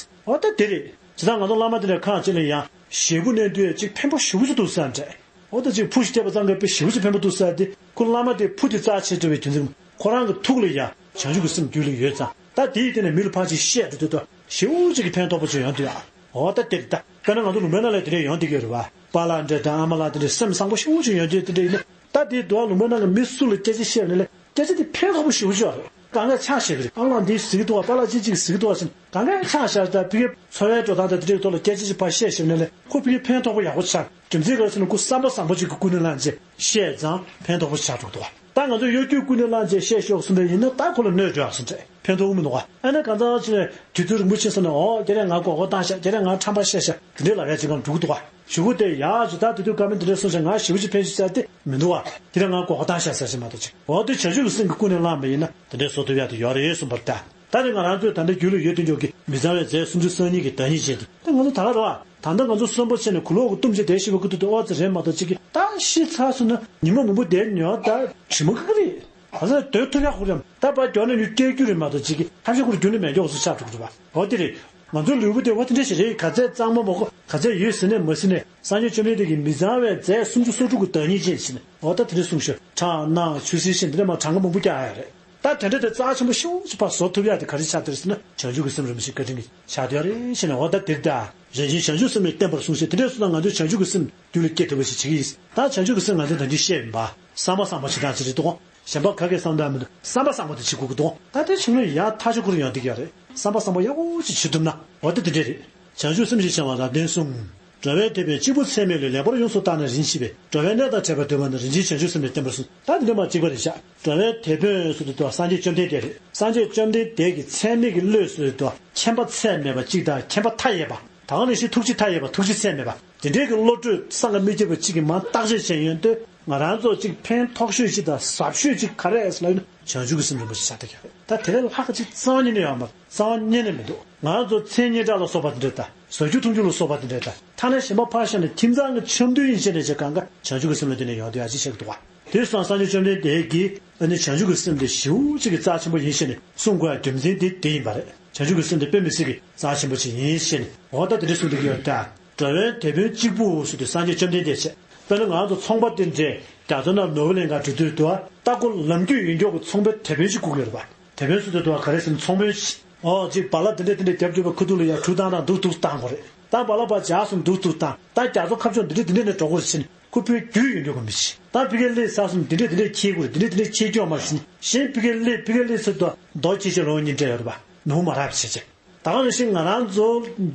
འོ་ད་དེ་རེད། ཇི་ལྟར་ང་ཚོ་བླ་མ་དེ་འདྲ་གང་ཅི་ལ་ཡང་ཞེ་པོ་གནས་དུས་ཡ་གཅིག་ཕན་པོ་ཞེ་པོ་ཅིག་འདུག་བསམ་འདྲ། འོ་ད་ཅིག་ཕུ་ཞིག་བལྟས་པ་ཙམ་གྱིས་དཔེ་ཞེ་པོ་ཅིག་ཕན་པོ་འདུག་ཟེར་ཏེ་ཁོ་བླ་མ་དེ་ཕུ་དེ་རྩ་ཆེ་དྲགས་པའི་རྒྱུ་མཚན་ཁོ་རང་གི་ཐུགས་ལ་ཡ་བྱང་ཆུབ་ཀྱི་སེམས་རྒྱུད་ལ་ཡོད་ཙང་ད་དེའི་སྟེང་ནས་མི་ལ་ཕར་ཅིག་བཤད་འགྲོ་དུས་ད་ཞེ་པོ་ཅིག་གི་ཕན་ཐོགས་པོ་ཅིག་ཡོང་དུས་ཨ། འོ་ད་དེ་རེད། ད་དཔེར་ན་ང་ཚོ་ལུང་པའི་ནང་ལ་དེ་འདྲ་ཡོང་བསྡད་ཀྱི་ཡོད་རེད་བ། པཱ་ལགས་འདྲ་དང་ཨ་མ་ལགས་དེ་འདྲ་སེམས་བཟང་པོ་ཞེ་པོ་ཅིག་ཡོང་དུས་དེ་འདྲ་ཡིན་ན་ད་དེ་དུ་བ་ལུང་པའི་ནང་གི་མི་སུ་ལ་སྐད་ཆ་བཤད་ནས་ལས་སྐད་ཆ་དེ་ཕན་ཐོགས་པོ་ཞེ་པོ་ཅིག་རེད། གང་ག་ཆགས་བཤད་ཀྱི་རེད། ཨ་ལགས་འདི་ཟེར་གྱི་འདུག་བ། པཱ་ལགས་ཅིག་ཅིག་ཟེར་གྱི་འདུག་བ་ཟེར་ནས་གང་ག་ཆགས་བཤད། ད་ཕ་གིའི་འཚོ་བའི་འགྲོ་སྟངས་དང་དེ་འདྲའི་ཐོག་ལ་སྐད་ཆ་ཅིག་ཕར་བཤད་ཞིབ་ནས་ལས་ཁོ་ཕ་གིའི་ཕན་ཐོགས་པོ་ཡག་པོ་ཆགས། རྒྱུ་མཚན་ག་རེ་ཟེར་ན་ཁོ་བསམ་པ་བཟང་པོ་ཅིག་གི་ཀུན་ནས་བསླངས་བྱས་བཤད་ཙང་ཕན་ཐོགས་པོ་ཆགས་འགྲོ་གི་འདུག་བ། ད་ང་ཚོ་གཡོ་སྒྱུས་ཀུན་ནས་བསླངས་བྱས་བཤད་ཤོག་གསུངས་པ་ཡིན་ན་ད་ཁོ་ལ་གནོད་འགྲོ་ཡག་སོང་ཙང་ཕན་ཐོགས་མི་འདུག་བ། ཨ་ནི་གང་ཟག་ཅིག་ནས་དུས་ཚོད་རིང་པོ་ཕྱིན་སོང་ན་འོ་དེ་རིང་ང་མགོ་སྐོར་བཏང་ཤག་དེ་རིང་ང་ཁྲམ་པ་བཤད་ཤག་དེ་འདྲའི་ལབ་ཡག་ཅིག་གང་འགྲོ་གི་འདུག་བ། གཞུག་གུ་དེ་ཡག་ཅིག་ད་དེ་དུས་བཀའ་མོལ་དེ་འདྲ་གསུངས་ཤག་ང་ཞེ་པོ་ཅིག་ཕན་ཞིག་བྱས་ཏེ་མི་འདུག་བ། དེ་རིང་ང་མགོ་སྐོར་བཏང་ཤག་ཟེར་ཞིག་མ་གཏོགས་ཅིག་འོ་དེ་བྱང་ཆུབ་ཀྱི་སེམས་ཀྱིས་ཀུན་ནས་བསླངས་པ་ཡིན་ན་དེ་འདྲའི་བཟོ་ཐུབ་ཡག་དེ་ཡོད་རེད་གསུངས་པ་རེད་ད། ད་རེས་ང་རང་ཚོའི་ད་ལྟ་རྒྱུད་ལ་ཡོད་དོན་འཇོག་གི་མི་གཙང་བའི་རྫས་སུམ་ཅུ་སོ་གཉིས་ཀྱི་བདག་ཉིད་ཅན་དེ་ད་ང་ཚོ་ད་ག་རེད་བ། ད་ལྟ་ང་ཚོ་གསོན་པོ་བྱས་ནས་གུ་ལོག་གི་གཏུམ་བྱས་བསྡད་ཤེས་པ་ཁུ་ཐུག་ཏུ་ཨོ་ཙི་རེད་མ་གཏོགས་ཅིག་གི་ད་ཤི་ཚར་སོང་ན་ཉི་མ་མང་པོ་བསྡད་ཉོ་ད་དྲི་མ་ཁ་ཁ་རེད། ད་ས་དོན་ཐུབ་ཡག་ཁུ་རེམ་ད་པ་རྒྱོ་ན་ཉུ་སྐྱེ་རྒྱུ་རེད་མ་གཏོགས་ཅིག་གི་ཐབས་ཤེས་ཁུ་རེ་རྒྱུ་ནི་མེད་མགྱོགས་སུ་ཆགས་འགྲོ་གི་རེད་བ། ཨོ་དེ་རེད། ང་ཚོའི་ལུས་པོ་དེ་བ་དེ་འདྲ་ཞིག་རེད། ག་ཚད་གཙང་མ་མ་གོ་ག་ཚད་ཡོད་ཟེར་ནས་མ་ཟེར་ནས་སངས་རྒྱས་བཅོམ་ལྡན་འདས་ཀྱིས་མི་གཙང་བའི་རྫས་སུམ་ཅུ་སོ་དྲུག་གི་བདག་ཉིད་ཅན་ཟེར་ནས་ཨོ་ད་དེ་འདྲ་གསུངས་ཤོག་ཁྲག་རྣག་ཆུ་སེར་ཞེས་འདི་འདྲ་མ་གྲངས་ཀ་མང་པོ་བཀྱག་ཡ་རེད། ད་དེ་འདྲ་དེ་རྩ་ཆེན་པོ་ཤོས་ཅིག་ཕར་བཟོ་ཐུབ་ཡ་དེ་ག་རེ་ཆགས་བསྡད་ཟེར་ན་བྱང་ཆུབ་ཀྱི་སེམས་རིན་པོ་ཆེ་བཀའ་དྲིན་གྱི་ཆགས་བསྡད་ཡ་རེད་ཟེར་ནས་འོ་ད་དེར་ད་རིན་ཆེན་བྱང་ཆུབ་སེམས་ལས་བརྟེན་པར་གསུངས་ཞེས་དེ་འདྲ་སོང་ན་ང་ཚོས་བྱང་ཆུབ་ཀྱི་སེམས་རྒྱུད་ལ་སྐྱེ་ཐུབ་པ་ཞིག་བྱེད་ཀྱི་ཡིན། ད་བྱང་ཆུབ་ཀྱི་སེམས་ང་ཚོས་ད་གིན་བཤད་ཡིན་པ་བསམ་པ་བཟང་པོ་བྱེད་སྟངས་ཅིག་རེད་དོ། གཞན་པ་ག་གེ་བསམ་སྟངས་མི་འདུག་བསམ་པ་བཟང་པོ་དེ་བྱེད་དགོས་ཀྱི་འདུག་ད་དེ་བྱུང་ན་ཡག་ཐག་ཆོད་ཁོ་རང་ཡོང་བསྡད་ཀྱི་ཡོད་རེད། བསམ་པ་བཟང་པོ་ཡག་པོ་ཅིག་བྱེད་ཐུབ་ན་འོ་དེ་དེ་འདྲ་རེད། བྱང་ཆུབ་སེམས་ཞེས་བྱ་བ་རབ་བརྟན་གསུངས། འགྲོ་བའི་དེད་དཔོན་གཅིག་པུ་ཚད་མེད་བློས། ལེགས་པར་ཡོངས་སུ་བརྟགས་ནས་རིན་ཆེས་པའི། འགྲོ་བའི་གནས་དང་བྲལ་བར་འདོད་པ་ནི། རིན་ཆེན་བྱང་ཆུབ་སེམས་ལས་བརྟེན་པར་གསུངས། ད་འདི་འདྲ་མ་གཅིག་པ་རེད་ཤག་འགྲོ་བའི་དེད་དཔོན་ཟེར་དུས་དུ་སངས་རྒྱས་བཅོམ་ལྡན་འདས་རེད། སངས་རྒྱས་བཅོམ་ལྡན་འདས་ཀྱི་ཚད་མེད་ཀྱི་བློས་ཟེར་དུས་དུ་མཁྱེན་པ་ཚད་མེད་པ་གཅིག་དང་མཁྱེན་པ་མཐའ་ཡས་པ། ད་ག་ནང་བཞིན་ཐུགས་རྗེ་མཐའ་ཡས་པ་ཐུགས་རྗེ་ཚད་མེད་པ། དེ་འདྲའི་གི་བློ་གྲོས་བསམ་གྱིས་མི་ཁྱབ་པ་གཅིག་གིས་མར་བརྟག་དཔྱད་བྱས་ཡོང་དུས་ང་རང་ཚོ་གཅིག་ཕན་ཐོགས་ཤོས་གཅིག་དང་ཟབ་ཤོས་གཅིག་ག་རེ་ཟེར་ལབ་ན་བྱང་ཆུབ་ཀྱི་སེམས་རིན་པོ་ཆེ་ཆགས་བསྡད་ཀྱི་རེད། ད་དེ་ལས་ལྷག་གཅིག་རྩ་བ་ཉིད་ནས་ཡོད་མ་རེད། རྩ་བ་ཉིད་ནས་མི་འདུག་ང་ཚོ་མཚན་སྙན་གྲགས་ལ་སོགས་པ་དེ་འདྲ་དང་བཟོ་རྒྱུ་མཐོང་རྒྱུ་ལ་སོགས་པ་དེ་འདྲ་དང་ཐ་ན་གཞན་པ་ཕར་བཞག་ནས་ཁྱིམ་ཚང་གི་འཆམ་མཐུན་ཡིན་ཞེས་ནས་ཅིག་གང་ག་བྱང་ཆུབ་ཀྱི་སེམས་ལ་བརྟེན་ནས་ཡོང་བསྡད་ཡ་ཅིག་ཆགས་ཀྱི་འདུག་བ། དེ་སོང་ཙང་སངས་རྒྱས་བཅོམ་ལྡན་འདས་ཀྱིས་ཨ་ནི་བྱང་ཆུབ་ཀྱི་སེམས་དེ་ཞེ་པོ་ཅིག་གི་རྩ་ཆེན་པོ་ཡིན་ཞེས་ནས་གསུང་དགོས་ཡ་རྒྱུ་མཚན་དེ་དེ་ཡིན་པ་རེད། བྱང་ཆུབ་ཀྱི་སེམས་དེ་དཔེ་མི་སྲིད་ཀྱི་རྩ་ཆེན་པོ་ཅིག་ཡིན་ཞེས་ནས་འོ་ད་དེ་འདྲ་གསུངས་བསྡད་ཀྱི་ཡོད་ད། འགྲོ་བའི་དེད་དཔོན་གཅིག་པུ་ཟེར་དུས་སངས་རྒྱས་བཅོམ་ལྡན་འདས་བྱས། དཔེར་ན་ང་ཚོ་ཚོང་པ་དེ་འདྲས་རྒྱ་མཚོ་ནང་ནོར་བུ་ལེན་གར་འགྲོ་དུས་དུ་ད་ཁོ་ལམ་རྒྱུས་ཡིན་མགྱོགས་ཀྱི་ཚོང་པའི་དེད་དཔོན་ཞིག་བསྐུར་གྱི་ཡོད་རེད་པ། དེད་དཔོན་ཟེར་དུས་དུ་ག་རེ་ཟེར་ན་ཚོང་དཔོན་ཞིག་ཨོ་ཅིག་བ་ལ་དེ་འདྲས་དེ་འདྲས་རྒྱབ་རྒྱུ་བ་ཁུ་ཐུག་ལ་ཡ་གྲུ་བཏང་དང་འདུག་འདུག་བཏང་དགོས་རེད། ད་བ་ལ་བ་འཇགས་སོང་འདུག་འདུག་བཏང་ད་རྒྱ་མཚོ་ཁ་ཕྱོགས་འདི་འདྲས་འདི་འདྲས་ནས་འགྲོ་དགོས་རེད་ཟེར་ནས། ཁོ་ཕའི་རྒྱུས་ཡོད་འགྲོ་གི་མི་ཤེས། ད་ཕ་གིར་སླེབས་ཚར་སོང་འདི་འདྲས་འདི་འདྲས་འཁྱེར་དགོས་རེད། འདི་འདྲས་འདི་འདྲས་འཁྱེར་རྒྱུ་ཡོད་མ་རེད་ཟེར་ནས། གཞན་ཕ་གིར་སླེབས་ཕ་གིར་སླེབས་ཚུར་དུ་རྡོ་ཁྱེར་བྱས་ལོང་གཉིས་འདྲ་ཡོད་རེད་པ། ནོར་མ་རག་བྱས་བྱས། ད་ག་ནང་བཞིན་ང་རང་ཚོ་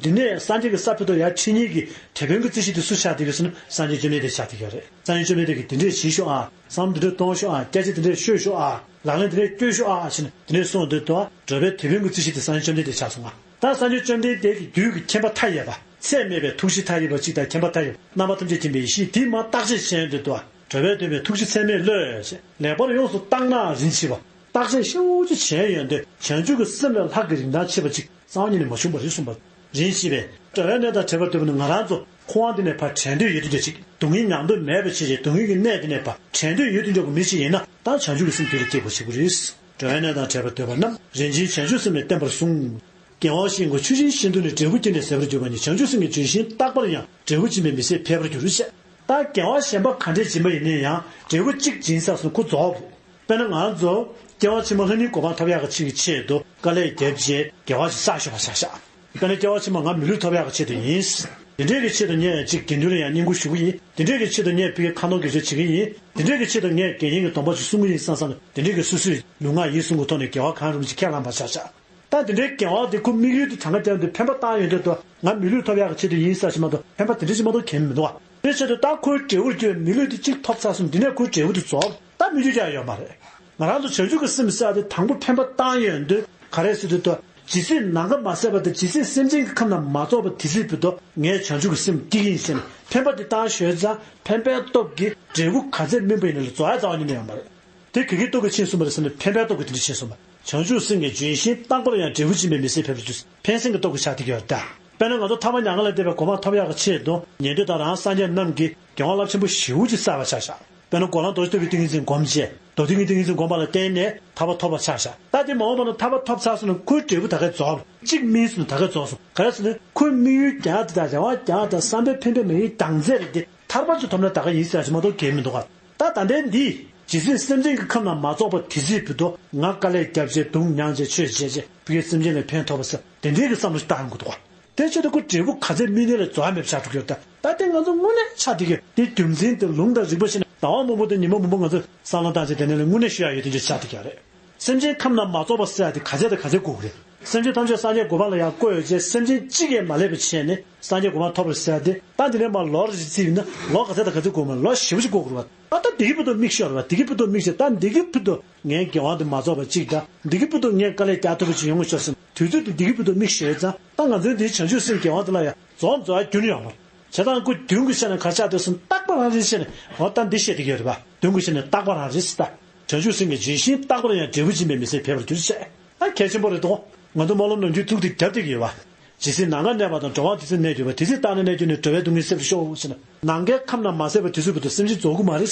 འདི་ནས་སངས་རྒྱས་ཀྱི་ས་ཕེབས་དུས་ཡར་ཁྲིད་མཁན་གྱི་དེད་དཔོན་གྱི་རྩིས་གཞི་དེ་སུ་ཆགས་བསྡད་ཀྱི་ཟེར་ན་སངས་རྒྱས་བཅོམ་ལྡན་འདས་ཆགས་བསྡད་ཀྱི་ཡོད་རེད། སངས་རྒྱས་བཅོམ་ལྡན་འདས་ཀྱིས་འདི་འདྲས་བྱེད་ཤོག་ཨ། བསམ་འདི་འདྲས་གཏོང་ཤོག་ཨ། སྐད་ཆ་འདི་འདྲས་ཤོད་ཤོག་ཨ། ལག་ལེན་འདི་འདྲས་སྐྱོན་ཤོག་ཨ་ཟེར་ནས་འདི་འདྲས་གསུངས་དུས་དུ་འགྲོ་བའི་དེད་དཔོན་གྱི་རྩིས་གཞི་དེ་སངས་རྒྱས་བཅོམ་ལྡན་འདས་ཆགས་སོང་ང་། ད་སངས་རྒྱས་བཅོམ་ལྡན་འདས་ཀྱི་རྒྱུད་ཀྱི་མཁྱེན་པ་མཐའ་ཡས་པ། ཚད་མེད་པའི་ཐུགས་རྗེ་མཐའ་ཡས་པ་གཅིག་དང་མཁྱེན་པ་མཐའ་ཡས་པ་རྣམ་པ་ཐམས་ཅད་མཁྱེན་པའི་ཡེ་ཤེས་དེས་མར་བརྟག་དཔྱད་བྱས་ཡོང་དུས་དུ་འགྲོ་བའི་དོན་པའི་ཐུགས་རྗེ་ཚད་མེད་བློས་བྱས་ལེགས་པར་ཡོངས་སུ་བརྟགས་ན་རིན་ཆེ་བ། བརྟག་དཔྱད་ཤུགས་ཆེ་བྱས་ཡོང་དུས་བྱང་ཆུབ་ཀྱི་སེམས་ལས་ལྷག་གི་རིན་ཐང་ཆེ་བ་ཅིག་རྩ་བ་ཉིད་ནས་མ་བྱུང་བ་རེད་གསུངས་པ། རིན་ཆེ་བས་འགྲོ་བའི་གནས་དང་བྲལ་བར་འདོད་པ་ནི་ང་རང་ཚོ་འཁོར་བ་འདི་ནས་ཕར་བྲལ་འདོད་ཡོད་དུས་འདྲ་ཅིག་སྡུག་བསྔལ་མྱང་འདོད་མེད་པ་བྱས་བྱས་སྡུག་བསྔལ་གྱི་གནས་འདི་ནས་ཕར་བྲལ་འདོད་ཡོད་དུས་འཇོག་གི་མི་ཞིག་ཡིན་ན་ད་བྱང་ཆུབ་ཀྱི་སེམས་རྒྱུད་ལ་སྐྱེ་དགོས་ཞིག་རེད། འགྲོ་བའི་གནས་དང་བྲལ་བར་འདོད་པ་རྣམས་རིན་ཆེན་བྱང་ཆུབ་སེམས་ལས་བརྟེན་པར་གསུངས། རྒྱལ་བ་ཞིང་ཁམས་ཆུ་ཆེན་ཤིན་ཏུ་ནས། འབྲས་བུ་ཀུན་ནས་ཟད་པར་གྱུར་པ་ཉིད། བྱང་ཆུབ་སེམས་ཀྱི་ལྗོན་ཤིང་རྟག་པར་ཡང་། འབྲས་བུ་འབྱིན་པའི་མི་ཚེ་འཕེལ་བར་འགྱུར་ཞེས། ད་དགེ་བ་གཞན་པ་ག་འདྲས་སྦྱིན་པ་ཡིན་ན་ཡང་འབྲས་བུ་གཅིག་སྦྱིན་ཚར་སོང་ཁོ་རྫོགས་རེད། དཔེར་ན་ང་ཚོ་སྐྱེ་བ་ཕྱི་མ་ལྷ་མིའི་གོ་འཕང་ཐོབ་ཡག་གི་ཆེད་དུ་དཀའ་ལས་བརྒྱབ་རྗེས་དགེ་བ་ཞིག་བསགས་ཤོག་པ་བཞག་བཞག་དཔེར་ན་སྐྱེ་བ་ཕྱི་མ་ང་མི་ལུས་ཐོབ་ཡག་གི་ཆེད་དུ་ཡིན། དེ་འདྲས་ཀྱི་ཆེད་དུ་ངས་ཅིག་དགེ་འདུན་ལ་ཡང་བསྙེན་བཀུར་ཞུ་གི་ཡིན། དེ་འདྲས་ཀྱི་ཆེད་དུ་ངས་ཕ་གིར་ཁ་ནོར་གྱོད་བྱེད་བྱེད་ཀྱི་ཡིན། དེ་འདྲས་ཀྱི་ཆེད་དུ་ངས་དགེ་བསྙེན་གྱི་སྡོམ་པ་ཞིག་སྲུང་གི་ཡིན་བསམ་བསམ་དེ་འདྲས་ཀྱི་སོ་སོའི་ལུས་ངག་ཡིད་གསུམ་གྱི་ཐོག་ནས་དགེ་བ་གང་རུང་ཞིག་ཁས་བླངས་པ་བཞག་བཞག་ད་དེ་འདྲའི་དགེ་བ་དེ་ཁོ་དམིགས་ཡུལ་དུ་གང་ག་བརྒྱབ་ནས་ཕན་པ་བཏང་ཡོང་དུས་དུ་ང་མི་ལུས་ཐོབ་ཡག་གི་ཆེད་དུ་ཡིན་ས་ཞིག་མ་གཏོགས་ཕན་པ་དེ་འདྲ་ཞིག་མ་གཏོགས་གང་མི་འདུག་བ། དེའི་ཆེད་དུ་ད་ཁོའི་འབྲས་བུར་གྱུར་མི་ལུས་དེ་གཅིག་ཐོབ་ཚར་སོང་འདི་ནས་ཁོའི་འབྲས་བུ་དེ་རྫོགས་ད་མི་ལུས་ཀྱང་ཡོད་མ་རེད། ང་རང་ཚོ་བྱང་ཆུབ་ཀྱི་སེམས་ཟེར་ཡག་དེ་དང་པོ་ཕན་པ་བཏང་ཡོང་དུས་ག་རེ་ཟེར་དུས་དུ་ ཇི་སྲིད་ནམ་མཁའ་མ་ཟད་པ་དང་ཇི་སྲིད་སེམས་ཅན་གྱི་ཁམས་རྣམས་མ་རྫོགས་པ་དེ་སྲིད་བར་དུ་ངས་བྱང་ཆུབ་ཀྱི་སེམས་བསྐྱེད་ཀྱི་ཡིན་ཟེར་ནས་འཕེན་པ་དེ་བཏང་ཞོར་ཙང་འཕེན་པའི་སྟོབས་ཀྱིས་འབྲས་བུ་ག་ཚད་སྨིན་པ་ཡིན་ན་ལ་རྫོགས་ཡ་རྩ་བ་ཉིད་ནས་ཡོད་མ་རེད། དེ་ག་གི་སྟོབས་ཀྱིས་ཕྱིན་སོང་བ་རེད་ཟེར་ནས་འཕེན་པའི་སྟོབས་ཀྱིས་དེ་འདྲ་ཕྱིན་སོང་བ། བྱང་ཆུབ་སེམས་ཀྱི་ལྗོན་ཤིང་རྟག་པར་ཡང་འབྲས་བུ་འབྱིན་པའི་མི་ཚེ་འཕེལ་བར་འགྱུར། འཕེན་སེམས་ཀྱི་སྟོབས་ཀྱིས་ཆགས་བསྡད་ཀྱི་ཡོད་རེད་ད། དཔེར་ན་ང་ཚོ་ཐར་པ་མྱ་ངན་ལས་འདས་པའི་གོ་འཕང་ཐོབ་ཡག་གི་ཆེད་དུ་ཉན་ཐོས་དང་རང་སངས་རྒྱས་རྣམས་ཀྱིས་དགེ་བ་རླབས་ཆེན་པོ་ཞེ་པོ་ཅིག་བསགས་པ་ཆགས་བཞག་དཔེར་ན་གོ་ལ་རྡོ་རྗེ་ཐེག་པའི་ཏིང་ངེ་འཛིན་སྒོམ་བྱས་རྡོ་ཏིང་ངེ་ཏིང་ངེ་འཛིན་སྒོམ་པ་ལ་བརྟེན་ནས་ཐར་པ་ཐོབ་པ་ཆགས་བཞག་ད་དེ་མ་འོངས་པ་ན་ཐར་པ་ཐོབ་ཚར་སོང་ན་ཁོའི་འབྲས་བུ་ད་གའི་རྫོགས། གཅིག་སྨིན་སོང་ན་ད་གའི་རྫོགས་སོང་། ག་རེ་ཟེར་ན་ཁོའི་དམིགས་ཡུལ་རྒྱག་དེ་དང་རེ་བ་རྒྱག་དང་བསམ་པའི་འཕེན་པའི་མ་ཡིན་རྒྱག་མཛད་རེད་དེ། ཐར་པ་ཚོ་ཐོབ་ན་ད་ག་ཡིན་ཟེར་ཞིག་མ་གཏོགས་གལ་མི་འདུག་ག་ད་ད་ལྟའི་འདི། ཇི་སྲིད་སེམས་ཅན་གྱི་ཁམས་རྣམས་མ་རྫོགས་པ་དེ་སྲིད་བར་དུ་ང་དཀའ་ལས་བརྒྱབ་བྱས་སྡུག་མྱངས་བྱས་ཆོས་བྱས་བྱས་ཕ་གིའི་སེམས་ཅན་ལ་ཕན་ཐོགས་པ་ཟེར་དེ་འདྲའི་གི་བསམ་བློ་ཞིག་བཏང་དགོས་འདུག་ག་དེ་ཆེད་དུ་ཁོ་འབྲས་བུ་ག་ཚད་སྨིན་ནའི་ལ་རྫོགས་མེད་པ་ཆགས་འགྲོ་གི་ཡོད་ད། ད་དེ་ང་ཚོ་དངོས་གནས་ཆགས་བསྡད་ཀྱི་ཡོད། དེ་རྒྱུ་མཚན་དེ་ལུང་དང་རིགས་པ་ཤེས་ནས་ཟླ་བ་མང་པོ་དང་ཉི་མ་མང་པོ་ང་ཚོས་བསམ་བློ་བཏང་བྱས་དེ་ནས་ལ་དངོས་གནས་ཤོད་ཡ་ཡོད་དེ་འདྲ་ཆགས་བསྡད་ཀྱི་ཡོད་རེད། སེམས་ཅན་ཁམས་རྣམས་མ་རྫོགས་པ་ཟེར་ཡ་དེ་ག་ཚད་དང་ག་ཚད་དགོས་ཀྱི་རེད། སེམས་ཅན་ཐམས་ཅད་སངས་རྒྱས་གོ་འཕང་ལ་ཡར་བཀོད་ཡོད་ཅེས་སེམས་ཅན་གཅིག་ཡང་མ་སླེབས་པ་བྱས་ནས་སངས་རྒྱས་གོ་འཕང་ཐོབ་པར་ཟེར་ཡ་དེ་ད་འདི་ནས་མར་ལོ་རེ་བརྩིས་ཡིན་ན་ལོ་ག་ཚད་དང་ག་ཚད་དགོས་མ་ལོ་ཞེ་པོ་ཅིག་དགོས་ཀྱི་རེད་བ། ཨ་ད་བདེ་སྐྱིད་ཕུད་དུ་དམིགས་ཤོར་བ་བདེ་སྐྱིད་ཕུད་དུ་དམིགས་ཏེ་ད་བདེ་སྐྱིད་ཕུད་དུ་ངའི་དགེ་བ་འདི་མ་རྫོགས་པ་གཅིག་དང་བདེ་སྐྱིད་ཕུད་དུ་ངས་དཀའ་ལས་རྒྱག་ཐུབ་པ་ཅིག་ཡོང་ངོ་ཤོར་ཟིན་དུས་ཚོད་དེ་བདེ་སྐྱིད་ཕུད་དུ་དམིགས་ཤོར་ཙང་ད་ང་ཚོའི་འདིའི་བྱང་ཆུབ་སེམས་དགེ་བ་འདི་ལ་ཡང་རྫོགས་རྫོགས་རྒྱུ་ནི་ཡོང་མ་རེད། བྱས་ཙང་ཁོ་མདུན་གྱི་ཆ་ནས་ག་ཆགས་འདུག་ཟེར་ན་རྟག་པ་རང་རེད་ཟེར་ནས་འོ་ད་འདི་བཤད་བསྡད་ཀྱི་ཡོད་རེད་པ། མདུན་གྱི་ཆ་ནས་རྟག་པ་རང་རེད་ཟེར་ད། བྱང་ཆུབ་སེམས་ཀྱི་ལྗོན་ཤིང་རྟག་པར་ཡང་འབྲས་བུ་འབྱིན་པའི་མི་ཚེ་འཕེལ་བར་འགྱུར་ཞེས། ཨ་གལ་ཆེན་པོ་རེད་དོ། ང་ཚོ་སྨོན་ལམ་ནམ་རྒྱུན་ཐུགས་དེ་རྒྱབ་བསྡད་ཀྱི་ཡོད་པ། ཇི་སྲིད་ནམ་མཁའ་གནས་པ་དང་འགྲོ་བ་དེ་སྲིད་གནས་གྱུར་པ་དེ་སྲིད་བརྟག་ནས་གནས་གྱུར་ནས་འགྲོ་བའི་སྡུག་བསྔལ་སེལ་བར་ཤོག་ཟེར་ན་ནམ་མཁའི་ཁམས་རྣམས་མ་ཟད་པ་དེ་ཚོའི་བར་དུ་སེམས་ཅན་རྫོགས་ཀྱི་མ་རེད།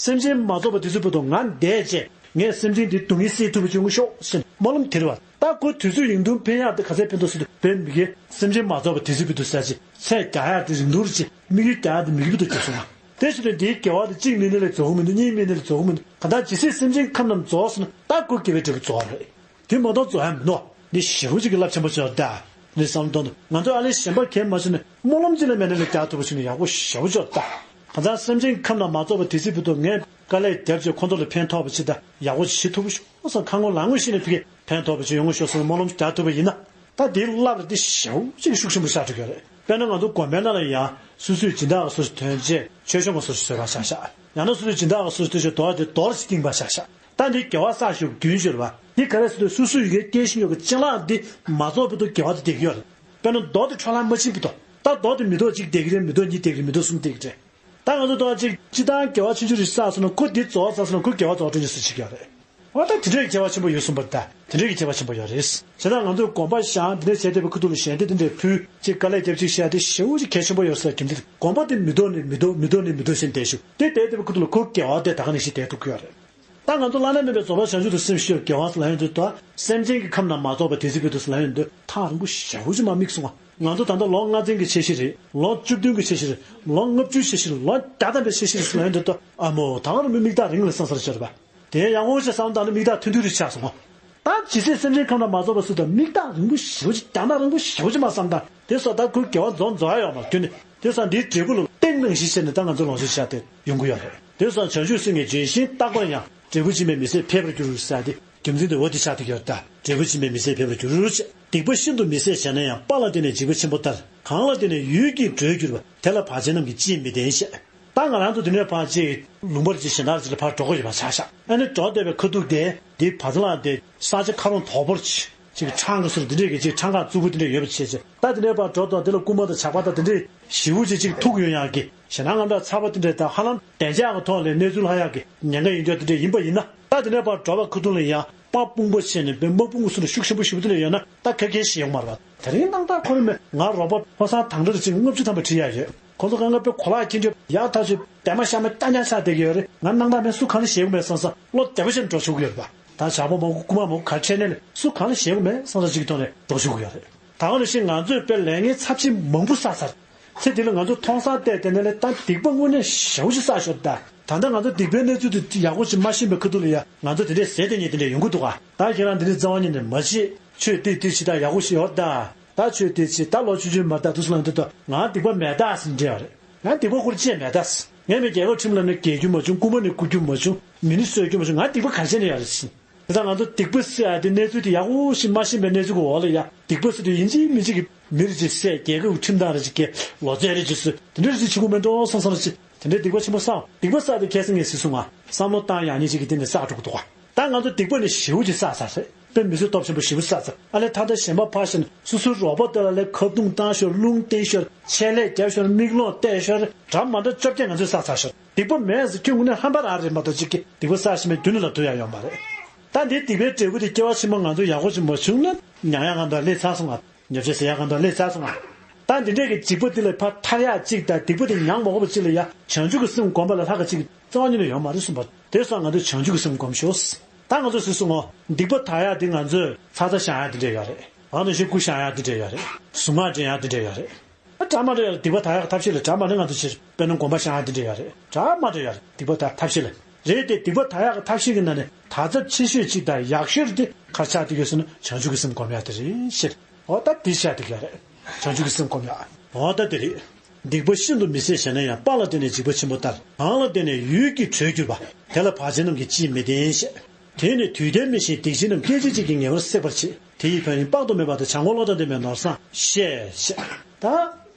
སེམས་ཅན་མ་རྫོགས་པ་དེ་ཚོའི་བར་དུ་ང་འདས་བྱས་ངས་སེམས་ཅན་དེའི་སྡུག་བསྔལ་སེལ་ཐུབ་པ་བྱུང་ཤོག་ཟེར་ན་སྨོན་ལམ་དེ་རེད་བ། ད་ཁོ་དུས་ཚོད་རིང་ཐུང་འཕེན་ཡག་དེ་ག་ཚད་འཕེན་ཐུབ་སྲིད་དུ་འཕེན་མི་དགེ་སེམས་ཅན་མ་རྫོགས་པ་དེ་ཚོའི་བར་དུ་ཟེར་ཅིག་ཚད་རྒྱག་ཡག་དེ་རིང་ཐུང་རེད་ཅིག་དམིགས་ཡུལ་རྒྱག་ཡག་དེ་མི་དགེ་བར་དུ་རྒྱབ་སོང་ང་། དེ་བཞིན་དུ་འདིའི་དགེ་བ་དེ་གཅིག་སྨིན་ནི་ལས་རྫོགས་མི་འདུག་གཉིས་སྨིན་ནི་ལས་རྫོགས་མི་འདུག་གང་ལྟར་ཇི་སྲིད་སེམས་ཅན་ཁམས་རྣམས་རྫོགས་སོང་ན་ད་ཁོ་དགེ་བའི་འབྲས་བུ་རྫོགས་རེད། དེ་མ་གཏོགས་རྫོགས་ཡ་མི་འདུག་འདི་ཞེ་པོ་ཅིག་གི་རླབས་ཆེན་པོ་ཅིག་ཡོད་ད། འདི་བསམ་བློ་གཏོང་དུས་ང་ཚོས་ཨ་ལས་གཞན་པ་གས་མ་བྱུང་ནས་སྨོན་ལམ་ཅིག་ལ་མེད་ན་ལས་རྒྱག་ཐུབ་པ་བྱུང་ན་ཡག་པོ་ཞེ་པོ་ཅིག་ཡོད་ད། གང་ལྟར་སེམས་ཅན་ཁམས་རྣམས་མ་རྫོགས་པ་དེ་སྲིད་བར་དུ་ངས་དཀའ་ལས་བརྒྱབ་བྱས་ཁོ་ཚོ་ལ་ཕན་ཐོགས་པ་ཅིག་དང་ཡག་པོ་ཅིག་བྱེད་ཐུབ་པ་ཤོག་བསམ་ཁ་ངོ་ལག་ངོ་ཤེས་ནས་ཕ་གིར་ཕན་ཐོགས་པ་ཅིག་ཡོང་ངོ་ཤོག་བསམ་སྨོན་ལམ་ཅིག་རྒྱག་ཐུབ་པ་ཡིན་ན། ད་དེའི་རླབས་རེ་དེ་ཞེ་པོ་ཅིག་ཤུགས་ཆེན་པོ་ཆགས་འགྲོ་གི་རེད། དཔེར་ན་ང་ཚོ་དགོན་པའི་ནང་ལ་ཡང་སོ་སོའི་སྦྱིན་བདག་ག་སོ་སོ་ཐོན་རྗེས་ཆོས་སྐྱོང་ག་སོ་སོ་བཟོས་པ་ཆགས་ཤག་ཡང་ན་སོ་སོའི་སྦྱིན་བདག་ག་སོ་སོ་ཐོན་རྗེས་རྡོ་དེ་རྡོ་རེ་ཞིག་བཏིང་པ་ཆགས་ཤག་ད་འདི་དགེ་བ་བསགས་ཞོར་རྒྱུན་ཤོར་བ་འདི་ག་རེ་ཟེར་དུས་སོ་སོ་ཡི་གེ་སྐྱེས་ཤིང་ཡོད་ཀྱི་སྤྱན་ལག་འདི་མ་རྫོགས་བར་དུ་དགེ་བ་དེ་བསྡད་ཀྱི་ཡོད་རེད། དཔེར་ན་རྡོ་དེ་འཕྲོ་བརླག་མ་ཕྱིན་བར་དུ་ད་རྡོ་དེ་མི་ཐོག་གཅིག་བསྡད་ཀྱི་རེད། མི་ཐོག་གཉིས་བསྡད་ཀྱི་རེད། མི་ཐོག་གསུམ་བསྡད་ཀྱི་རེད། ད་ང་ཚོ་ལྟ་བ་གཅིག་སྤྱིར་བཏང་དགེ་བ་ཆུང་ཆུང་རེ་བསགས་སོང་ན་ཁོ་འདི་རྫོགས་ཚར་སོང་ན་ཁོ་དགེ་བ་རྫོགས་སྐྱོན་ཆེ་སུ་བྱེད་ཀྱི་ཡོད་རེད། འོ་ད་དེ་འདྲའི་ཁྱད་པར་ཆེན་པོ་ཡོད་གསུངས་པ་རེད་ད། དེ་འདྲའི་ཁྱད་པར་ཆེན་པོ་ཡོད་རེད། བྱས་ཙང་ང་ཚོས་དགོངས་པ་བཞེས་འདི་ནས་བྱས་བསྡད་པའི་ཁ་ཐུག་ལ་གཞན་སྡེ་འདི་འདྲའི་ཕུལ་ཅིག་དཀའ་ལས་རྒྱབ་ཅིག་བཤད་དེ་ཞེ་པོ་ཅིག་གལ་ཆེན་པོ་ཡོད་ས་རྒྱུ་མཚན་དེ་དགོངས་པ་དེ་མི་ལྡོག་ནས་མི་ལྡོག་མི་ལྡོག་ནས་མི་ལྡོག་བཞིན་བསྡད་ཞུ་དེ་བསྡད་བསྡད་པའི་ཁ་ཐུག་ལ་ཁོ་དགེ་བ་དེ་ད་ག་ནང་བཞིན་བསྡད་ཐུབ་ཀྱི་ཡོད་རེད། ད་ང་ཚོ་བླ་ན་མེད་པའི་རྫོགས་པ་བྱང་ཆུབ་ཏུ་སེམས་ཤེས་དགེ་བ་ལབ་ཡོང་དུས་ད་སེམས་ཅན་གྱི་ཁམས་རྣམས་མ་རྫོགས་པ་དེ་སྲིད་པའི་དུས་སུ་ལབ་ཡོང་དུས་ཐག་རིང་པོ་ཞེ་པོ་ཅིག་མ་དམིགས་སོང་ང་། ང་ཚོ་ད་ལྟ་ལོ་ལྔ་བཅུ་ཀྱི་ཆེ་ཤོས་རེད། ལོ་བཅུ་བདུན་གྱི་ཆེ་ཤོས་རེད། ལོ་ལྔ་བཅུ་ཆེ་ཤོས་རེད། ལོ་བརྒྱ་ཐམ་པའི་ཆེ་ཤོས་རེད་ལབ་ཡོང་དུས་ད་ཨ་མོ་ད་ག་རུ་མི་མིག་ཐག་རིང་ལ་སང་སར་ཤོར་བ། དེ་ཡང་ཡག་པོ་ཞིག་བསམ་བཏང་ན་མིག་ཐག་ཐུང་ཐུང་རེ་ཆགས་སོང་ངོ་། ད་ཇི་སྲིད་སེམས་ཅན་ཁམས་ན་མ་རྫོགས་པ་སུ་དང་མིག་ཐག་རིང་པོ་ཞེ་པོ་ཅིག་རྒྱ་ནག་རིང་པོ་ཞེ་པོ་ཅིག་མ་བསམ་དང་དེ་སོགས་ད་ཁོའི་དགེ་བ་རྫོགས་རྫོགས་ཡ་ཡོད་མ་རེད་ཁྱོད་ནི། དེ་སོགས་འདིའི་འབྲས་བུ་ལ་བརྟེན་ནང་བཞིན་བྱས་ནས་ད་ང་ཚོ་ལོངས་སྤྱོད་བྱ་སྟེ་ཡོང་གི་ཡོད་རེད། དེ་སོགས་བྱང་ཆུབ་སེམས་ཀྱི་ལྗོན་ཤིང་རྟག་པར་ཡང་འབྲས་བུ་འབྱིན་པའི་མི་ཚེ་འཕེལ་བར་འགྱུར་ཟེར་ཏེ་རྒྱུ་མཚན་དེ་འོ་དེ་ཆགས་ཏེ་ཡོད་ད། འབྲས་བུ་འབྱིན་པའི་མི་ཚེ་འཕེལ་བར་འགྱུར་ཞེས། སྡིག་པ་ཤིན་ཏུ་མི་བཟད་བྱས་ན་ཡང་དཔའ་ལ་བརྟེན་ནས་འཇིགས་པ་ཆེན་པོ་ལྟར་གང་ལ་བརྟེན་ནས་ཡུད་ཀྱིས་བགྲོད་གྱུར་པ་དེ་ལ་བར་ཆད་རྣམས་ཀྱིས་ཅིས་མི་བརྟེན་ཞེས། ད་ང་རང་ཚོ་འདི་ནས་ཕར་ཅིག་ལུང་པར་ཅིག་གཞན་དག་ཅིག་ལ་ཕར་འགྲོ་དགོས་ཡོད་པ་ཆགས་ཤག་ཨ་ནི་འགྲོ་བསྡད་པའི་ཁ་ཐུག་དེ་འདི་བར་ཚ་ལ་དེ་ས་ཆ་ཁ་རོང་དོག་པོར་ཅིག་ཅིག་འཕྲང་གི་ཟུར་འདི་འདྲས་ཀྱི་ཅིག་འཕྲང་ཁ་རྩུབ་པོ་འདི་འདྲས་ཡོད་པ་བྱས་ཅིག་ད་འདི་ནས་ཕར་འགྲོ་དོག་འདི་ལ་རྐུན་མ་དང་ཇག་པ་དང་འདི་འདྲས་ཞེ་པོ་ཅིག་ཅིག་ཐུག་ཡོང་ཡག་གི་ཞེ་ན་ང་འདྲ་ཚ་བ་འདི་འདྲས་དང་ཧ་ལམ་བདེ་འཇགས་ཀྱི་ཐོག་ལས་གནས་ཚུལ་ལྷག་ཡག་གི་ཉེན་ཁ་ཡིན་འདྲ་འདི་འདྲས་ཡིན་པ་ཡིན་ན་ད་འདི་ནས་ཕར་འགྲོ་བའི་ཁ་ཐུག་ལ་ཡང་དཔའ་དཔུང་པ་བྱས་ནས་དཔེ་དམག་དཔུང་གི་ཟུར་ལ་ཤུགས་ཆེན་པོ་ཞེ་པོ་འདི་འདྲས་ཡོད་ན་ད་ག་གེ་ཞིག་ཡོང་མ་རེད་པ། དེ་རིང་སྣང་དག་ཁོ་རང་མེད། ང་རོགས་པ་ཕོ་གསར་དང་འདྲ་ཅིག་ལྔ་བཅུ་ཐམ་པ་ཁྲིད་ཡ་ཡོད། ཁོ་ཚོ་གང་ག་དཔེ་གོ་ལག་འཁྱེར་རྒྱུ་ཡག་ཐག་ཆོད་དེ་མ་ཤ་མ་རྐྱང་རྐྱང་ཆགས་བསྡད་ཀྱི་ཡོད་རེད། ང་སྣང་དག་མེད་སུ་གང་ལ་ཞེད་གི་མེད་བསམ་བསམ་བློ་བདེ་པོ་བྱས་ནས་འགྲོ་ཆོག་གི་ཡོད་རེད་པ། ད་ཇག་པ་མང་པོ་རྐུན་མ་མང་པོ་ག་ཁྲལ་ནས་ལས་སུ་གང་ལ་ཞེད་གི་མེད་བསམ་བསམ་ཅིག་གི་ཐོག་ནས་འགྲོ་ཆོག་གི་ཡོད་རེད། ད་ག་ནང་བཞིན་ང་ཚོས་དཔེ་ལས་ངན་ཚབས་ཆེན་མང་པོ་བསགས་ཚར། ཚེ་འདི་ལ་ང་ཚོ་མཐོང་སར་བལྟས་བལྟས་ནས་ལས་ད་སྡིག་པ་དངོས་གནས་ཞེ་པོ་ཅིག་བསགས་ཤོར་ད། ད་ལྟ་ང་ཚོ་སྡིག་པའི་གནས་ཚུལ་དེ་ཡག་པོ་ཅིག་མ་ཤེས་པའི་ཁ་ཐུག་ལ་ཡ་ང་ཚོ་དེ་འདྲས་ཟས་དེ་ཉིད་དེ་འདྲས་ཡོང་གི་འདུག་ག་ད་ཁྱེད་རང་འདི་འདྲས་རྩ་བ་ཉིད་ནས་མ་བྱེད། ཆོས་དེ་དེ་བྱེད་ད་ཡག་པོ་ཞིག་ཡོད་ད། ད་ཆོས་དེ་བྱེད་ད་ལོ་ཆུང་ཆུང་མ་ད་དུ་སུ་ལ་འདི་ད་ང་སྡིག་པ་མེད་ད་ཟེར་འདྲས་ཡོད་རེད། ང་སྡིག་པ་ཁུར་ཅིག་མེད་ད། ངས་མི་རྒྱལ་ཁབ་ཁྲིམས་ལ་ནི་འགལ་རྒྱུ་མ་བྱུང་། རྐུན་མ་ནི་རྐུ་རྒྱུ་མ་བྱུང་། མི་ནི་གསོད་རྒྱུ་མ་བྱུང་། ང་སྡིག་པ་ག་རེ་བྱས་ནས་ཡོད་རེད་ཟེར། དེ་ཙང་ང་ཚོ་སྡིག་པ་ཟེར་ཡ་དེ་གནས་ཚུལ་དེ་ཡག་པོ་ཞིག་མ་ཤེས་པའི་གནས་ཚུལ་གྱི་འོག་ལ་ཡ་སྡིག་པ་ཟེར་དུས་ཡིན་གཅིག་མིན་གཅིག་གི་མི་རེ་ཅིག་བསད། རྒྱལ་ཁབ་ཀྱི་ཁྲིམས་ཐག་རེ་ཅིག་བཀལ། ལོ་ཚད་རེ་ཅིག་གསོད། དེ་འདྲ་རེ་ཅིག་བྱེད་དགོས་མེད་འགྲོ་བསམ་བསམ་རེ་ཅིག་དེ་འདྲའི་སྡིག་པ་ཆེན་པོ་བསགས། སྡིག་པ་བསགས་དེ་ཁ་སང་ངས་ཟེར་སོང་ང་། བསམ་བློ་བཏང་ཡག་ཉིད་ཅིག་གི་སྟེང་ནས་བསགས་འགྲོ་གི་འདུག་ག་ད་ང་ཚོ་སྡིག་པ་ནི་ཞེ་པོ་ཅིག་བསགས་ཚར་རེད། དཔེ་མི་སྲིད་སྟོབས་ཆེན་པོ་ཞེ་པོ་བསགས་ཚར། ཨ་ལས་ད་ལྟ་གཞན་པ་ཕར་ཕྱིན། སོ་སོའི་རོགས་པ་དེ་ལ་ལས་ཁ་རྡུང་བཏང་ཤོར། རླུང་བཏེགས་ཤོར། ཆད་ལས་བརྒྱབ་ཤོར། མིག་ལོང་བཏེགས་ཤོར། འདྲ་མ་འདྲ་བཅོ་བརྒྱད་ང་ཚོས་བསགས་ཚར་ཤོར། སྡིག་པ་མེད་ཟེར་ཁྱོད་དངོས་གནས་ཧམ་པ་རང་རེད་མ་གཏོགས་ཅིག་གི་སྡིག་པ་བསགས་ཤེས་མེད་རྒྱུ་ནི་ལབ་ཐུབ་ཡ་ཡོད་མ་རེད། ད་འདིའི་སྡིག་པའི་འབྲས་བུ་དེ་སྐྱེ་བ་ཕྱི་མ་ང་ཚོ་ཡག་པོ་ཅིག་མ་བྱུང་ན་མྱང་ཡ་གང་དུ་སླེབས་ཚར་སོང་ང་། ཉོ་ཆ་ཟ་ཡ་གང་དུ་སླེབས་ཚར་སོང་ང་། ད་འདི་འདྲས་ཀྱི་སྡིག་པ་འདི་ལས་ཕར་ཐར་ཡག་ཅིག་དང་སྡིག་པ་དེ་མྱང་མ་དགོས་པ་ཅིག་ལ་ཡ་བྱང་ཆུབ་ཀྱི་སེམས་སྒོམ་པ་ལས་ལྷག་ག་ཅིག་རྩ་བ་ཉིད་ནས་ཡོད་མ་རེད་གསུངས་པ། དེ་སོགས་ང་ཚོས་བྱང་ཆུབ་ཀྱི་སེམས་སྒོམ་ཤོག། ད་ང་ཚོས་གཟིགས་སོང་ངོ་། སྡིག་པ་དག་ཡག་དེ་ང་ཚོས་ཚ་ཚ་བཞེངས་ཡག་དེ་འདྲས་ཡོད་རེད། རང་ནང་བཞིན་སྐུ་བཞེངས་ཡག་དེ་འདྲས་ཡོད་རེད། གཟུངས་སྔགས་འདྲེན་ཡག་དེ་འདྲས་ཡོད་རེད། ཨ་གྲ་མ་འདྲ་ཡོད་རེད། སྡིག་པ་དག་ཡག་གི་ཐབས་ཤེས་ལ་གྲ་མ་འདྲ་ང་ཚོ་ཕྱིར་དཔེར་ན་སྒོམ་པ་བཞེངས་ཡག་དེ་འདྲས་ཡོད་རེད། གྲ་མ་འདྲ་ཡོད་རེད། སྡིག་པ་དག་ཐབས་ཤེས་ལ་རེད་དེ། སྡིག་པ་དག་ཡག་གི་ཐབས་ཤེས་ཀྱི་ནང་ནས་དག་ཚབས་ཆེ་ཤོས་གཅིག་དང་ཡག་ཤོས་དེ་ག་རེ་ཆགས་བསྡད་ཡོད་ཟེར་ན་བྱང་ཆུབ་ཀྱི་སེམས་སྒོམ་ཡག་དེ་རེད་ཤེས། འོ་ད་འདི་ཆགས་བསྡད་ཡོད་རེད། བྱང་ཆུབ་ཀྱི་སེམས་སྒོམ་ཡག། འོ་ད་དེ་རེད། སྡིག་པ་ཤིན་ཏུ་མི་བཟད་བྱས་ན་ཡང་། དཔའ་ལ་བརྟེན་ནས་འཇིགས་པ་ཆེན་པོ་ལྟར། གང་ལ་བརྟེན་ནས་ཡུལ་གྱི་དྲོད་གྱུར་པ། དེ་ལ་བར་ཆད་རྣམས་ཀྱིས་ཅིས་མི་བདེན་ཞེས། དེས་ནི་དུས་མཐའི་མི་ཤེས་སྡིག་ཅན་རྣམས། སྐད་ཅིག་གཅིག་གིས་ངེས་པར་སྲེག་པར་བྱེད། དེ་ཡི་ཕན་ཡོན་དཔག་ཏུ་མེད་པ་དང་། བྱམས་སྒོམ་བློ་དང་ལྡན་པས་ནོར་བཟང་ཤེས་ཞེས། ད་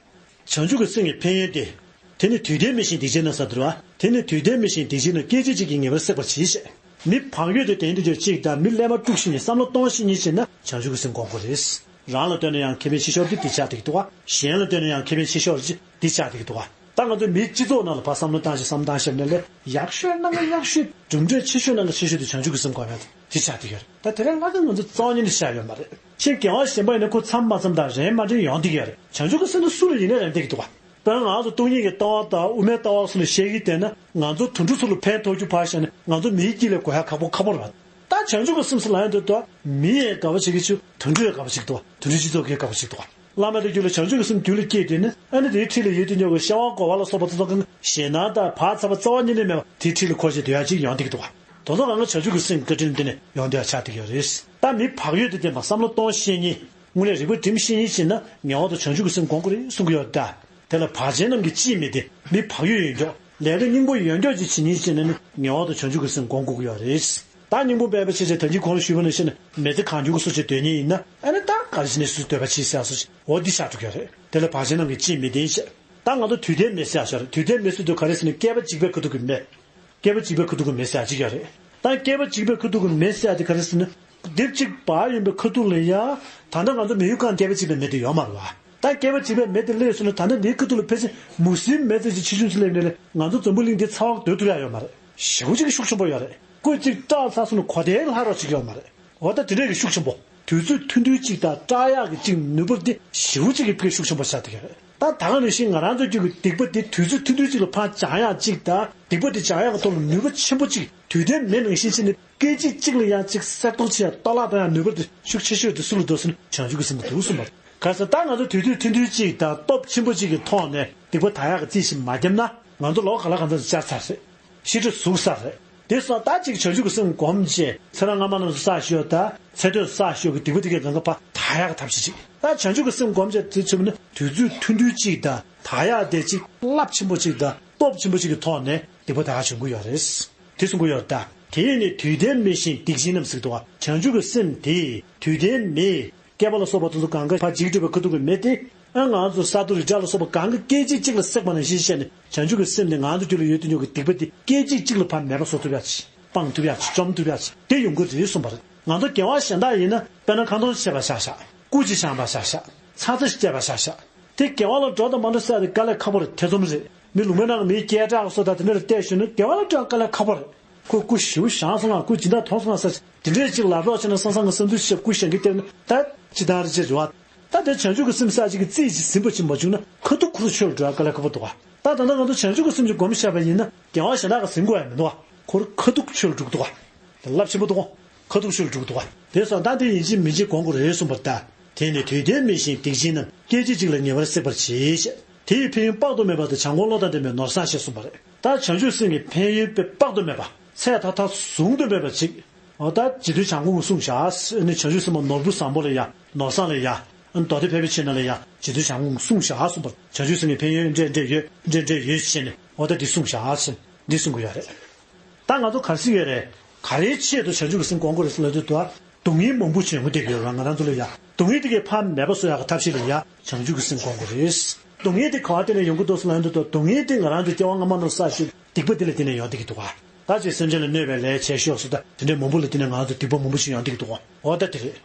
བྱང་ཆུབ་ཀྱི་སེམས་ཀྱི་ཕན་ཡོན་དེ། དེ་ནི་དུས་མཐའི་མི་ཤེས་སྡིག་ཅན་རྣམས་ཟེར་དུས་རེད་བ། དེ་ནི་དུས་མཐའི་མི་ཤེས་སྡིག་ཅན་རྣམས། སྐད་ཅིག་གཅིག་གིས་ངེས་པར་སྲེག་པར་བྱེད་ཞེས། མི་བག་ཡོད་དེ་དེ་འདྲ་ཅིག་དང་། མི་ཀླད་པ་དཀྲུགས་ཤིང་ནས་བསམ་བློ་གཏོང་ཤེས་མཁན་ཅིག་ན་བྱང་ཆུབ་ཀྱི་སེམས་སྒོམ་དགོས་རེད། རང་ལ་ལྟོས་ན་ཡང་ཁེ་ཕན་ཆེ་ཤོས་དེ་དེ་ཆགས་བསྡད་ཀྱི་འདུག་ག་གཞན་ལ་ལྟོས་ན་ཡང་ཁེ་ཕན་ཆེ་ཤོས་དེ་དེ་ཆགས་བསྡད་ཀྱི་འདུག་ག་ད་ང་ཚོ་མིའི་སྤྱི་ཚོགས་ནང་ལ་ཕར་བསམ་བློ་བཏང་ཞིང་བསམ་བློ་བཏང་ཞིབ་ནས་ལས་ཡག་ཤོས་གནང་ག་ཡག་ཤོས། གྲུབ་འབྲས་ཆེ་ཤོས་གནང་ག་ཆེ་ཤོས་དེ་བྱང་ཆུབ་ཀྱི་སེམས་སྒོམ་ཡག་དེ་ཆགས་བསྡད་ཀྱི་ཡོད་རེད། ད་དེ་རིང་ལྷག་གི་ང་ཚོ་རྩ་བ་ཉིད་ནས་བཤད་ཡོད་མ་རེད། ཕྱིན་རྒྱལ་བ་གཞན་པ་ཡིན་ན་ཁོ་མཚམས་མ་མཚམས་དང་རན་མ་རན་ཡོང་བསྡད་ཀྱི་ཡོད་རེད། བྱང་ཆུབ་ཀྱི་སེམས་དེ་སུ་ལ་ཡིན་ནའི་རན་བསྡད་ཀྱི་འདུག་ག་དཔེར་ན་ང་ཚོ་སྟོང་ཉིད་ཀྱི་ལྟ་བ་དང་དབུ་མའི་ལྟ་བ་སོགས་ལ་བཤད་ཀྱི་བསྡད་ན། ང་ཚོ་དུད་འགྲོ་ཚོ་ལ་ཕན་ཐོགས་རྒྱུ་ཕར་བཞག་ནས་ང་ཚོ་མིའི་དཀྱིལ་ལ་གོ་ཡག་ཁག་པོ་ཁག་པོ་རེད་བ། ད་བྱང་ཆུབ་ཀྱི་སེམས་སུ་ལ་ཡང་འདོད་དོ། མི་ཡས་དགའ་བ་བྱེད་ཀྱི་ཆུ་དུད་འགྲོ་ཡས་དགའ་བ་བྱེད་ཀྱི་འདུག་བ། དུད་འགྲོའི་སྤྱི་ཚོགས་ཀྱིས་དགའ་བ་བྱེད་ཀྱི་འདུག་བ། བླ་མ་དེ་རྒྱུད་ལ་བྱང་ཆུབ་ཀྱི་སེམས་རྒྱུད་ལ་སྐྱེས་བསྡད་ན། ཨ་ནི་དེའི་འཁྲིས་ལ་ཡོད་དུས་ཉོ་གི་ཤ་བ་གོ་བ་ལ་སོགས་པ་དེ་ཚོ་གང་ཞེད་སྣང་དང་བག་ཚ་བ་རྩ་བ་ཉིད་ནས་མེད་པ་དེའི་འཁྲིས་ལ་འཁོར་བྱས་སྡོད་ཡག་ཅིག་ཡོང་བསྡད་ཀྱི་འདུག་བ། དེ་ཚོ་གང་ག་བྱང་ཆུབ་ཀྱི་སེམས་བཀའ་དྲིན་འདི་ནས་ཡོང་བསྡད་ཡག་ཆགས་བསྡད་ཀྱི་ཡོད་རེད། ད་མི་བག་ཡོད་དེ་བསྟེན་པ་བསམ་བློ་གཏོང་ཤེས་མཁན། དངོས་གནས་རིག་པ་སྒྲིམ་ཤེས་མཁན་ཞིག་ན་ངེས་པར་དུ་བྱང་ཆུབ་ཀྱི་སེམས་སྒོམ་དགོས་རེད་གསུང་གི་ཡོད་ད། དེ་ལ་བར་ཆད་རྣམས་ཀྱིས་ཅིས་མི་བདེན། མི་བག་ཡོད་ཡོད་མགྱོགས། ལས་ཀ་སྙིང་པོ་ཡོད་མགྱོགས་ཅིག་བྱེད་མཁན་ཞིག་ན་ནི་ངེས་པར་དུ་བྱང་ཆུབ་ཀྱི་སེམས་སྒོམ་དགོས་ཀྱི་ཡོད་རེད། ད་སྙིང་པོ་དཔེ་བྱས་ཙང་ད་གིན་གོང་ལ་ཞུས་པ་ནང་བཞིན་མི་ཚེ་གང་བྱུང་གི་སོ་སོས་སྡོད་མཁན་ཡིན་ན། ཨ་ནི་ད་ག་རེ་བྱས་ནས་སུ་འདོད་པ་བྱེད་ཟེར་སོ་ཞིག་འོ་འདི་ཆགས་འགྲོ་གི་ཡོད་རེད། དེ་ལ་བར་ཆད་རྣམས་ཀྱིས་ཅིས་མི་བདེན་ཞེས། ད་ང་ཚོ་དུས་མཐའི་མེ་ཟེར་ཡག་ཞིག་ཡོད་རེད། དུས་མཐའི་མེ་ཟེར་དུས་ག་རེ་ཟེར་ན་བསྐལ་པ་འཇིག་པའི་ཁ་ཐུག་གི་མེ། བསྐལ་པ་འཇིག་པའི་ཁ་ཐུག་གི་མེ་ཟེར་ཡག་ཅིག་ཡོད་རེད། ད་བསྐལ་པ་འཇིག་པའི་ཁ་ཐུག་གི་མེ་ཟེར་ཡག་དེ་ག་རེ་ཟེར་ན། སྡེབ་གཅིག་འབར་ཡོང་པའི་ཁ་ཐུག་ལ་ཡ། ད་ལྟ་ང་ཚོ་མི་ཡུལ་གང་བསྐལ་པ་འཇིག་པའི་མེ་དེ་ཡོད་མ་རེད་བ། ད་བསྐལ་པ་འཇིག་པའི་མེ་དེ་སླེབས་སོང་ན་ད་ལྟ་འདིའི་ཁ་ཐུག་ལ་ཕལ་ཆེར་མུ་ཟིའི་མེ་ཙམ་ཅིག་ཆེ་ཆུང་ཅིག་སླེབས་ནས་ལས་ང་ཚོ་འཛམ་བུ་གླིང་འདི་ཚ་བ་སྡོད་ཐུབ་ཡག་ཡོད་མ་རེད། ཞེ་པོ་ཅིག་གི་ཤུགས་ཆེན་པོ་ཡོད་རེད། སྐུ་གཅིག་བཀྲག་ཚར་སོང་ན་གོ་ཐལ་ལྷག་རོགས་བྱེད་ཀྱི་ཡོད་མ་རེད། འོ་ད་དེ་འདྲས་ཀྱི་ཤུགས་ཆེན་པོ། དུས་ཚོད་ཐུང་ཐུང་གཅིག་དང་བཀྲག་ཡག་གི་གཅིག་ནུས་པ་འདི་ཞེ་པོ་ཅིག་གི་ཕར་ཤུགས་ཆེན་པོ་ཆགས་བསྡད་ཀྱི་རེད། ད་ད་ག་ནང་བཞིན་ང་རང་ཚོ་རྒྱུད་ཀྱི་སྡིག་པ་འདི་དུས་ཚོད་ཐུང་ཐུང་གཅིག་ལ་ཕར་སྦྱང་ཡག་གཅིག་དང་། སྡིག་པ་འདི་སྦྱང་ཡག་གི་ཐོག་ལ་ནུས་པ་ཆེན་པོ་གཅིག་དུས་མཐའི་མེ་ནང་བཞིན་བྱས་ནས་སྐད་ཅིག་གཅིག་ལ་ཡང་གཅིག་གསེར་མདོག་ཆེ་ཡག་གཏོར་བརླག་གཏོང་ཡག་ནུས་པ་འདི་ཤུགས་ཆེ་ཤོས་དེ་སུ་ལ་འདུག་ཟེར་ན་བྱང་ཆུབ་ཀྱི་སེམས་ལ་འདུག་གསུངས་པ་རེད། ག་རེ་ཟེར་ན་ད་ང་ཚོ་དུས་ཚོད་ཐུང་ཐུང་གཅིག་དང་སྟོབས་ཆེན་པོ་གཅིག་གི་ཐོག་ནས་སྡིག་པ་དག་ཡག་གི་རྩིས་ཤིག་མ་བརྒྱབ་ན། ང་ཚོ་ལོ་ག་ལ་གང་འཚམ་ཞིག་བསྐྱལ་ཚར་རེད། ཤི་ཁྲི་ཟུག་ས་རེད། དེ་སོང་ད་ཅིག་བྱང་ཆུབ་ཀྱི་སེམས་སྒོམ་བྱས་ཚེ་རབས་སྔ་མ་རྣམས་སུ་བསགས་བཞག་ཡོད་ད་ཚེ་སྟོད་བསགས་བཞག་ཡོད་ཀྱི་སྡིག་པ་དེ་གས་གང་ག་ཕར་དག་ཡག་གི་ཐབས་ཤེས་ཅིག་ད་བྱང་ཆུབ་ཀྱི་སེམས་སྒོམ་བྱས་དེ་བྱུང་ན་དུས་ཚོད་ཐུང་ཐུང་ཅིག་དང་དག་ཡག་དེ་ཅིག་རླབས་ཆེན་པོ་ཅིག་དང་སྟོབས་ཆེན་པོ་ཅིག་གི་ཐོག་ནས་སྡིག་པ་དག་ཡག་བྱུང་གི་ཡོད་རེད། དེ་གསུང་གི་ཡོད་ད། དེ་ནི་དུས་མཐའི་མེ་བཞིན་སྡིག་ཅན་རྣམས་ཟེར་འདུག་བ། བྱང་ཆུབ་ཀྱི་སེམས་དེ་དུས་མཐའི་མེ། བསྐལ་པ་ལ་སོགས་པ་དེ་ཚོ་གང་ག་ཕར་འཇིག་འགྲོ་བའི་ཁ་ཐུག་གི་མེ་དེ། ཨ་ང་ཚོ་ས་རྡོ་རི་བྲག་ལ་སོགས་པ་གང་ག་སྐད་ཅིག་གཅིག་ལ་བསྲེགས་པ་ནང་བཞིན་བྱས་ནས་བྱང་ཆུབ་ཀྱི་སེམས་དེ་ང་ཚོ་རྒྱུད་ལ་ཡོད་དུ་ཡོད་ཀྱི་སྡིག་པ་དེ་སྐད་ཅིག་གཅིག་ལ་ཕར་མེད་པ་བཟོ་ཐུབ་ཡག་ཅིག་སྤང་ཐུབ་ཡག་ཅིག་བཅོམ་ཐུབ་ཡག་ཅིག་དེ་ཡོང་གི་རེད་གསུངས་པ་རེད། ང་ཚོ་དགེ་བ་གཞན་དག་ཡིན་ན་དཔེར་ན་ཁ་འདོན་བྱས་པ་བཞག་བཞག་སྐུ་ཅིག་བཞེངས་པ་བཞག་བཞག་ཚ་ཚ་ཞིག་བཅད་པ་བཞག་བཞག་དེ་དགེ་བ་ལ་འགྲོ་དང་མ་འགྲོ་ཟེར་ཡག་དེ་དཀའ་ལས་ཁག་པོ་རེད། ཐེ་ཚོམ་རེད། མི་ལུང་པའི་ནང་གི་མིའི་སྐད་གྲགས་སོགས་དང་དེ་འདྲ་ལ་བལྟས་ཞུས་ན་དགེ་བ་ལ་འགྲོ་ཡག་དཀའ་ལས་ཁག་པོ་རེད། ཁོས་སྐུ་ཞེ་པོ་བཞེངས་སོང་ང་། སྐུ་སྦྱིན་བདག་མཐོང་སོང་ང་ཟེར། དེ་འདྲས་ཅིག་ལབ་རོགས་བྱས་ན་སང་སང་གི་བསམ་ཚུལ་བཤད། སྐུ་བཞེངས་ཀྱི་སྟེང་ན་ད་ཅི་ལྟར་ཅི་རེད་བ། ད་དེ་བྱང་ཆུབ་ཀྱི་སེམས་ས་གཅིག་གི་རྩིས་ཅིག་ཟིན་པ་ཅིག་མ་བྱུང་ན་ཁ་ཐུག་ཁོ་རང་ཆོས་ལ་འགྲོ་ཡག་དཀའ་ལས་ཁག་པོ་འདུག་ག་ད་ད་ལྟ་ང་ཚོ་བྱང་ཆུབ་ཀྱི་སེམས་ཀྱི་སྒོམ་བཞག་པ་ཡིན་ན་དགེ་བ་གཞན་དག་གི་ཟིན་དགོས་ཡ་མི་འདུག་ག་ཁོ་རང་ཁ་ཐུག་ཆོས་ལ་འགྲོ་གི་འདུག་ག་དེ་རླབས་ཆེན་པོ་འདུག་ག་ཁ་ཐུག་ཆོས་ལ་འགྲོ་གི་འདུག་ག་དེ་སོང་ད་དེ་ཡིན་གཅིག་མིན་གཅིག་སྒོམ་དགོས་རེད་གསུངས་པ་རེད་ད། དེ་ནི་དུས་མཐའི་མེ་བཞིན་སྡིག་ཅན་རྣམས། སྐད་ཅིག་གཅིག་ལ་ངེས་པར་སྲེག་པར་བྱེད། དེ་ཡི་ཕན་ཡོན་དཔག་ཏུ་མེད་པ་དང་། བྱམས་སྒོམ་བློ་དང་ལྡན་པས་ནོར་བཟང་ཞེས་གསུངས་པ་རེད། ད་བྱང་ཆུབ་སེམས་ཀྱི་ཕན་ཡོན་དཔེ་དཔག་ཏུ་མེད་པ། ཚད་མཐའ་དག་བཟུང་དུ་མེད་པ་ཅིག་འོ་ད་རྗེ་བཙུན་བྱམས་མགོན་གྱིས་གསུངས་བཞག་ཨ་ནི་བྱང་ཆུབ་སེམས་དཔའ་ནོར་བུ་བཟང་པོ་ལ་ཡ། ནོར་བཟང་ལ་ཡ། ཨ་ནི་མདོ་སྡེ་ཕལ་པའི་ཆོས་ནང་ལ་ཡ། རྗེ་བཙུན་བྱམས་མགོན་གྱིས་གསུངས་བཞག་གསུངས་པ། བྱང་ཆུབ་སེམས་ཀྱི་ཕན་ཡོན་འདྲ་འདྲ་ཡོད། འདྲ་འདྲ་ཡོད་ཅེས་ནས་འོ་ད་འདི་གསུངས་བཞག་ཟེར། འདི་གསུང་གི་ཡོད་རེད། ད་ང་ཚོ་ག་རེ་ཟེར་གྱི་ཡོད་རེད། ག་རེའི་ཆེད་དུ་བྱང་ཆུབ་ཀྱི་སེམས་སྒོམ་དགོས་རེད་ཟེར་ལབ་དུས་དུ་བ། སྡུག་བསྔལ་མང་པོ་ཅིག་ཡོང་གི་བསྡད་ཀྱི་ཡོད་རེད་བ། ང་རང་ཚོ་ལ་ཡ། སྡུག་བསྔལ་དེ་གའི་ཕར་མེད་པ་བཟོ་ཡག་གི་ཐབས་ཤེས་ལ་ཡ། བྱང་ཆུབ་ཀྱི་སེམས་སྒོམ་དགོས་རེད། སྡུག་བསྔལ་དེ་ག་བ་བརྟེན་ནས་ཡོང་གི་འདུག་ཟེར་ལབ་དུས་དུ་སྡུག་བསྔལ་དེ་ང་རང་ཚོ་སྐྱེ་བ་སྔ་མ་ནང་བསགས་བཞག་སྡིག་པ་དེ་ལ་བརྟེན་ནས་ཡོང་བསྡད་ཀྱི་འདུག་བ། ད་ཅིག་སེམས་ཅན་ལ་གནོད་པའི་ལས་བྱས་ཤོག་ཟེར། ད་དེ་འདྲའི་མང་པོ་ལ་བརྟེན་ནས་ང་ཚོ་སྡིག་པ་མང་པོ་ཞིག་ཡོང་བསྡད་ཀྱི་འདུག་གོ། འོ་ད་དེ་རེད།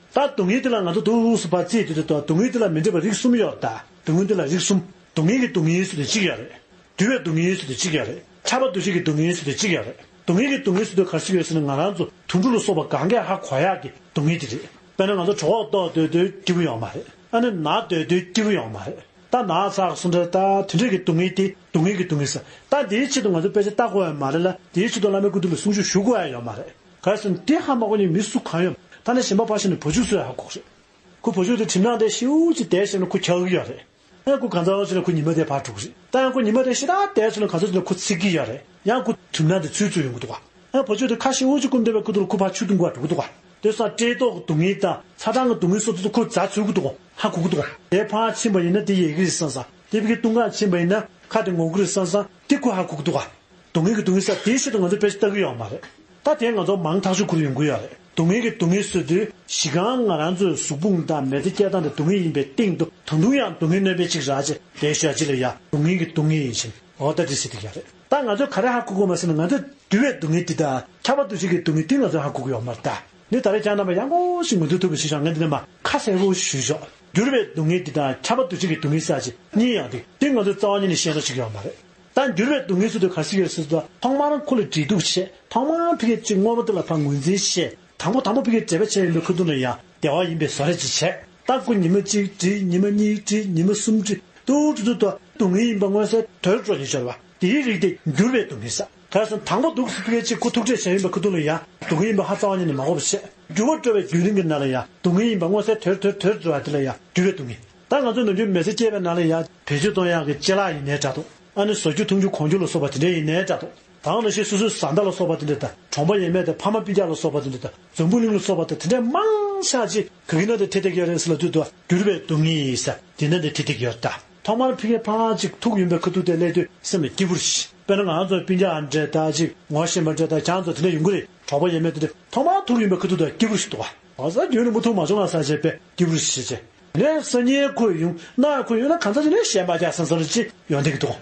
ད་སྡུག་བསྔལ་དེ་ལ་ང་ཚོ་འདུག་སེ་ཕར་བརྩིས་དུས་དུས་དང་སྡུག་བསྔལ་དེ་ལ་མི་འདྲ་བ་རིགས་གསུམ་ཡོད་རེད། ད་སྡུག་བསྔལ་དེ་ལ་རིགས་གསུམ། སྡུག་བསྔལ་གྱི་སྡུག་བསྔལ་ཟེར་དུས་གཅིག་ཡོད་རེད། འདུལ་བའི་སྡུག་བསྔལ་ཟེར་དུས་གཅིག་ཡོད་རེད། ཁྱབ་པ་འདུ་བྱེད་ཀྱི་སྡུག་བསྔལ་ཟེར་དུས་གཅིག་ཡོད་རེད། སྡུག་བསྔལ་གྱི་སྡུག་བསྔལ་ཟེར་དུས་ག་རེ་ཟེར་གྱི་ཡོད་ཟེར་ན། ང་རང་ཚོ་དུད་འགྲོ་ལ་སོགས་པ་གང་གས་ཧ་གོ་ཡག་གི་སྡུག་བསྔལ་དེ་རེད། དཔེར་ན་ང་ཚོ་གྲོད་ཁོག་ལྟོགས་སྡོད་དུས་སྐྱིད་པོ་ཡོད་མ་རེད། ཨ་ནི་ན་སྡོད་དུས་སྐྱིད་པོ་ཡོད་མ་རེད། ད་ན་ཚ་སོང་འདྲ་ད་དེ་འདྲས་ཀྱི་སྡུག་བསྔལ་དེ་སྡུག་བསྔལ་གྱི་སྡུག་བསྔལ་ཟེར། ད་འདིའི་ཆེད་དུ་ང་ཚོ་དཔེ་ཆ་ལྟ་དགོས་ཡ་མ་རེད་ལ། འདིའི་ཆེད་དུ་བླ་མའི་སྐུ་མདུན་ལ་གསུང་ཆོས་ཞུ་དགོས་ཡ་ཡོད་མ་རེད། ག་རེ་ཟེར་ན་དེ་ཧ་མ་གོ་མཁན་མི་སུ་གང་ཡོད། ད་ནི་གཞན་པ་ཕར་བཞག་ནས་བུ་ཆུང་ཚོས་ཧ་གོ་གི་རེད། ཁོ་བུ་ཆུང་དེ་གྲིབ་ནག་དེ་ཤེའུ་ཅིག་བསྡད་བཞག་ན་ཁོ་འཁྱག་གི་ཡོད་རེད། ཨ་ཁོ་གང་ཚ་བ་ཆེ་ན་ཁོ་ཉི་མ་དེ་ཕར་འགྲོ་གི་རེད། ད་ཡང་ཁོ་ཉི་མ་དེ་ཞེ་དྲག་བསྡད་སོང་ན་གང་ཚ་ཆེ་ན་ཁོ་ཚིག་གི་ཡོད་རེད། ཡང་ཁོ་གྲིབ་ནག་དེ་ཚུར་ཚུར་ཡོང་གི་འདུག་ག་ཨ་བུ་ཆུང་དེ་ཁ་ཤེའུ་ཅིག་སྐུམ་བསྡད་པའི་ཁུ་ཐུག་ལ་ཁོ་ཕར་ཆུ་འཐུང་ག་འགྲོ་གི་འདུག་ག་དེ་སང་བཀྲེས་ལྟོགས་ཀྱི་སྡུག་བསྔལ་དང་ཚ་གྲང་གི་སྡུག་བསྔལ་སོགས་དེ་ཚོ་ཁོ་ཛ་འཚོལ་གི་འདུག་ག་ཧ་གོ་གི་འདུག་ག་དེ་ཕར་ཕྱིན་པ་ཡིན་ན་དེ་ཡལ་གི་རེད་བསམ་བསམ། དེ་ཕ་གི་བཏུང་ག་ཕྱིན་པ་ཡིན་ན་ཁ་དེ་ངོ་གི་རེད་བསམ་བསམ། དེ་ཁོ་ཧ་གོ་གི་འདུག་ག་སྡུག་བསྔལ་གྱི་སྡུག་བསྔལ་ཟེར་དེའི་ཆེད་དུ་ང་ཚོ་དཔེ་ཆ་ལྟ་གི་ཡོད་མ་རེད། ད་དེ་ང་ཚོ་མང་ཐག་ཆོད་ཁུར་ཡོང་གི་ཡོད་རེད། སྡུག་བསྔལ་གྱི་སྡུག་བསྔལ་ཟེར་དུས་གཞི་རྐང་ང་རང་ཚོའི་གཟུགས་ཕུང་དང་མི་ཚེ་སྐྱེལ་སྟངས་དེ་སྡུག་བསྔལ་ཡིན་པའི་སྟེང་དུ་ད་དུང་ཡང་སྡུག་བསྔལ་གནོད་པའི་ཅིག་རག་ཅེས་དེ་ཤོད་ཅིག་ལ་ཡ་སྡུག་བསྔལ་གྱི་སྡུག་བསྔལ་ཡིན་ཕྱིན། འོ་ད་དེ་ཟེར་དེ་ཡ་རེད། ད་ང་ཚོས་ག་རེ་ཧ་གོ་དགོས་མ་ཟེར་ན། ང་ཚོས་འདུལ་བའི་སྡུག་བསྔལ་འདི་དང་ཁྱབ་པ་འདུ་བྱེད་ཀྱི་སྡུག་བསྔལ་འདི་ང་ཚོས་ཧ་གོ་གི་ཡོད་མ་རེད་ད། འདི་ད་རེས་ཀྱང་རྣམ་པ་ཡག་པོ་ཞིག་ངོས་འཛིན་ཐུབ་པ་ཞིག་བྱུང་། ངས་འདི་ནས་མར་ཁ་གསལ་པོ་ཞུས་ཆོག་འདུལ་བའི་སྡུག་བསྔལ་འདི་དང་ཁྱབ་པ་འདུ་བྱེད་ཀྱི་སྡུག་བསྔལ་ཟེར་ཅིག་གཉིས་ཡོད་དེ། འདི་ང་ཚོས་རྩ་བ་ཉིད་ནས་ཤེས་རྟོགས་བྱེད་ཀྱི་ཡོད་མ་རེད། ད་འདུལ་བའི་སྡུག་བསྔལ་ཟེར་དུས་ག་རེ་ཟེར་གྱི་ཡོད་ཟེར་དུས། ཐོག་མར་ཁོ་ལ་འབྲེལ་གཏུག་བྱས། ཐོག་མར་ཕ་གིར་ཅིག་དངོས་པོ་དེ་ལ་ཕར་ངོས་འཛིན་བྱས། དང་པོ་དང་པོ་ཕ་གིར་འབྲེལ་བ་བྱས་ཡོང་པའི་ཁ་ཐུག་ལ་ཡང་བདེ་བ་ཡིན་པའི་བཟོ་འདྲ་ཅིག་བྱས། ད་ཁོ་ཉི་མ་གཅིག་བསྒྲིལ། ཉི་མ་གཉིས་བསྒྲིལ། ཉི་མ་གསུམ་བསྒྲིལ། དུ་དུ་དུ་དུ་སྡུག་བསྔལ་ཡིན་པ་མངོན་གསལ་དོད་དུ་འགྲོ་ཉེན་ཤོར་བ་དེའི་རིགས་དེ་འགྱུར་བའི་སྡུག་བསྔལ་ཟེར། ག་རེ་ཟེར་ན་དང་པོ་འདུག་སེ་ཕ་གིར་ཅིག་ཁོ་ཐུག་འཕྲད་བྱས་ཡོང་པའི་ཁ་ཐུག་ལ་ཡང་སྡུག་བསྔལ་ཡིན་པ་ཧ་རྩ་བ་ཉིད་ནས་མ་གོ་བ་བྱས། འགྱུར་བ་འགྲོ་བའི་བརྒྱུད་རིམ་གྱི་ནང་ལ་ཡང་སྡུག་བསྔལ་ཡིན་པ་མངོན་གསལ་དོད་དུ་དོད་དུ་འགྲོ་བ་དེ་ལ་ཡང་འགྱུར་བའི་སྡུག་བསྔལ། ད་ང་ཚོ་ནམ་རྒྱུན་མི་ཚེ་སྐྱེལ་བའི་ནང་ལ་ཡང་བེད་སྤྱོད་གཏོང་ཡག་གི་ལྕེ་ལག་ཡིན་ནའི་འདྲ་འདུག་ཨ་ནི་ཟ་རྒྱུ་འཐུང་རྒྱུ་གོན་རྒྱུ་ལ་སོགས་པ་དེ་འདྲ་ཡིན་ནའི་འདྲ་འདུག་དེ་ནང་བཞིན་སོ་སོའི་བཟའ་ཟླ་ལ་སོགས་པ་དེ་འདྲ་དང་། གྲོང་པ་ཡས་མས་དང་ཕ་མ་སྤུན་ཀྱག་ལ་སོགས་པ་དེ་འདྲ་དང་། འཛམ་བུ་གླིང་ལ་སོགས་པ་དང་དེ་འདྲ་མང་ཤས་ཅིག་ག་གི་ནང་དུ་ཐེ་ཐེ་གི་ཡོད་རེད་ཟེར་ལབ་དུས། དུ་འགྱུར་བའི་སྡུག་བསྔལ་ཡིན་ཟེར་དེ་ནང་དུ་ཐེ་ཐེ་གི་ཡོད་རེད་ད། ཐོག་མར་ཕ་གིར་ཕར་ཅིག་ཐུག་ཡོང་པའི་ཁ་ཐུག་དེ་སླེབས་དུས་སེམས་ལ་སྐྱིད་པོ་རེད། དཔེར་ན་ང་ཚོ་སྤུན་ཀྱག་འདྲ་ད་ཅིག་ངོ་ཤེས་པ་འདྲ་ད་ཁྱེད་ཚོ་དེ་འདྲ་ཡོང་གི་རེད། གྲོགས་པོ་ཡས་མས་དེ་འདྲ་ཐོག་མར་ཐུག་ཡོང་པའི་ཁ་ཐུག་དེ་སྐྱིད་པོ་རེད་འདུག་ག་ཨ་ས་རྒྱུན་རིང་པོ་ཐུག་མ་བྱུང་ང་ས་བྱས་པས་སྐྱིད་པོ་རེད་ཟེར་བྱས། ནས་སང་ཉིན་ཁོ་ཡོང་། གནངས་ཁོ་ཡོང་ན་གང་ཚ་ཅིག་ནས་གཞས་མ་རྒྱག་བསམ་བསམ་ཅིག་ཡོང་བསྡད་ཀྱི་འདུག་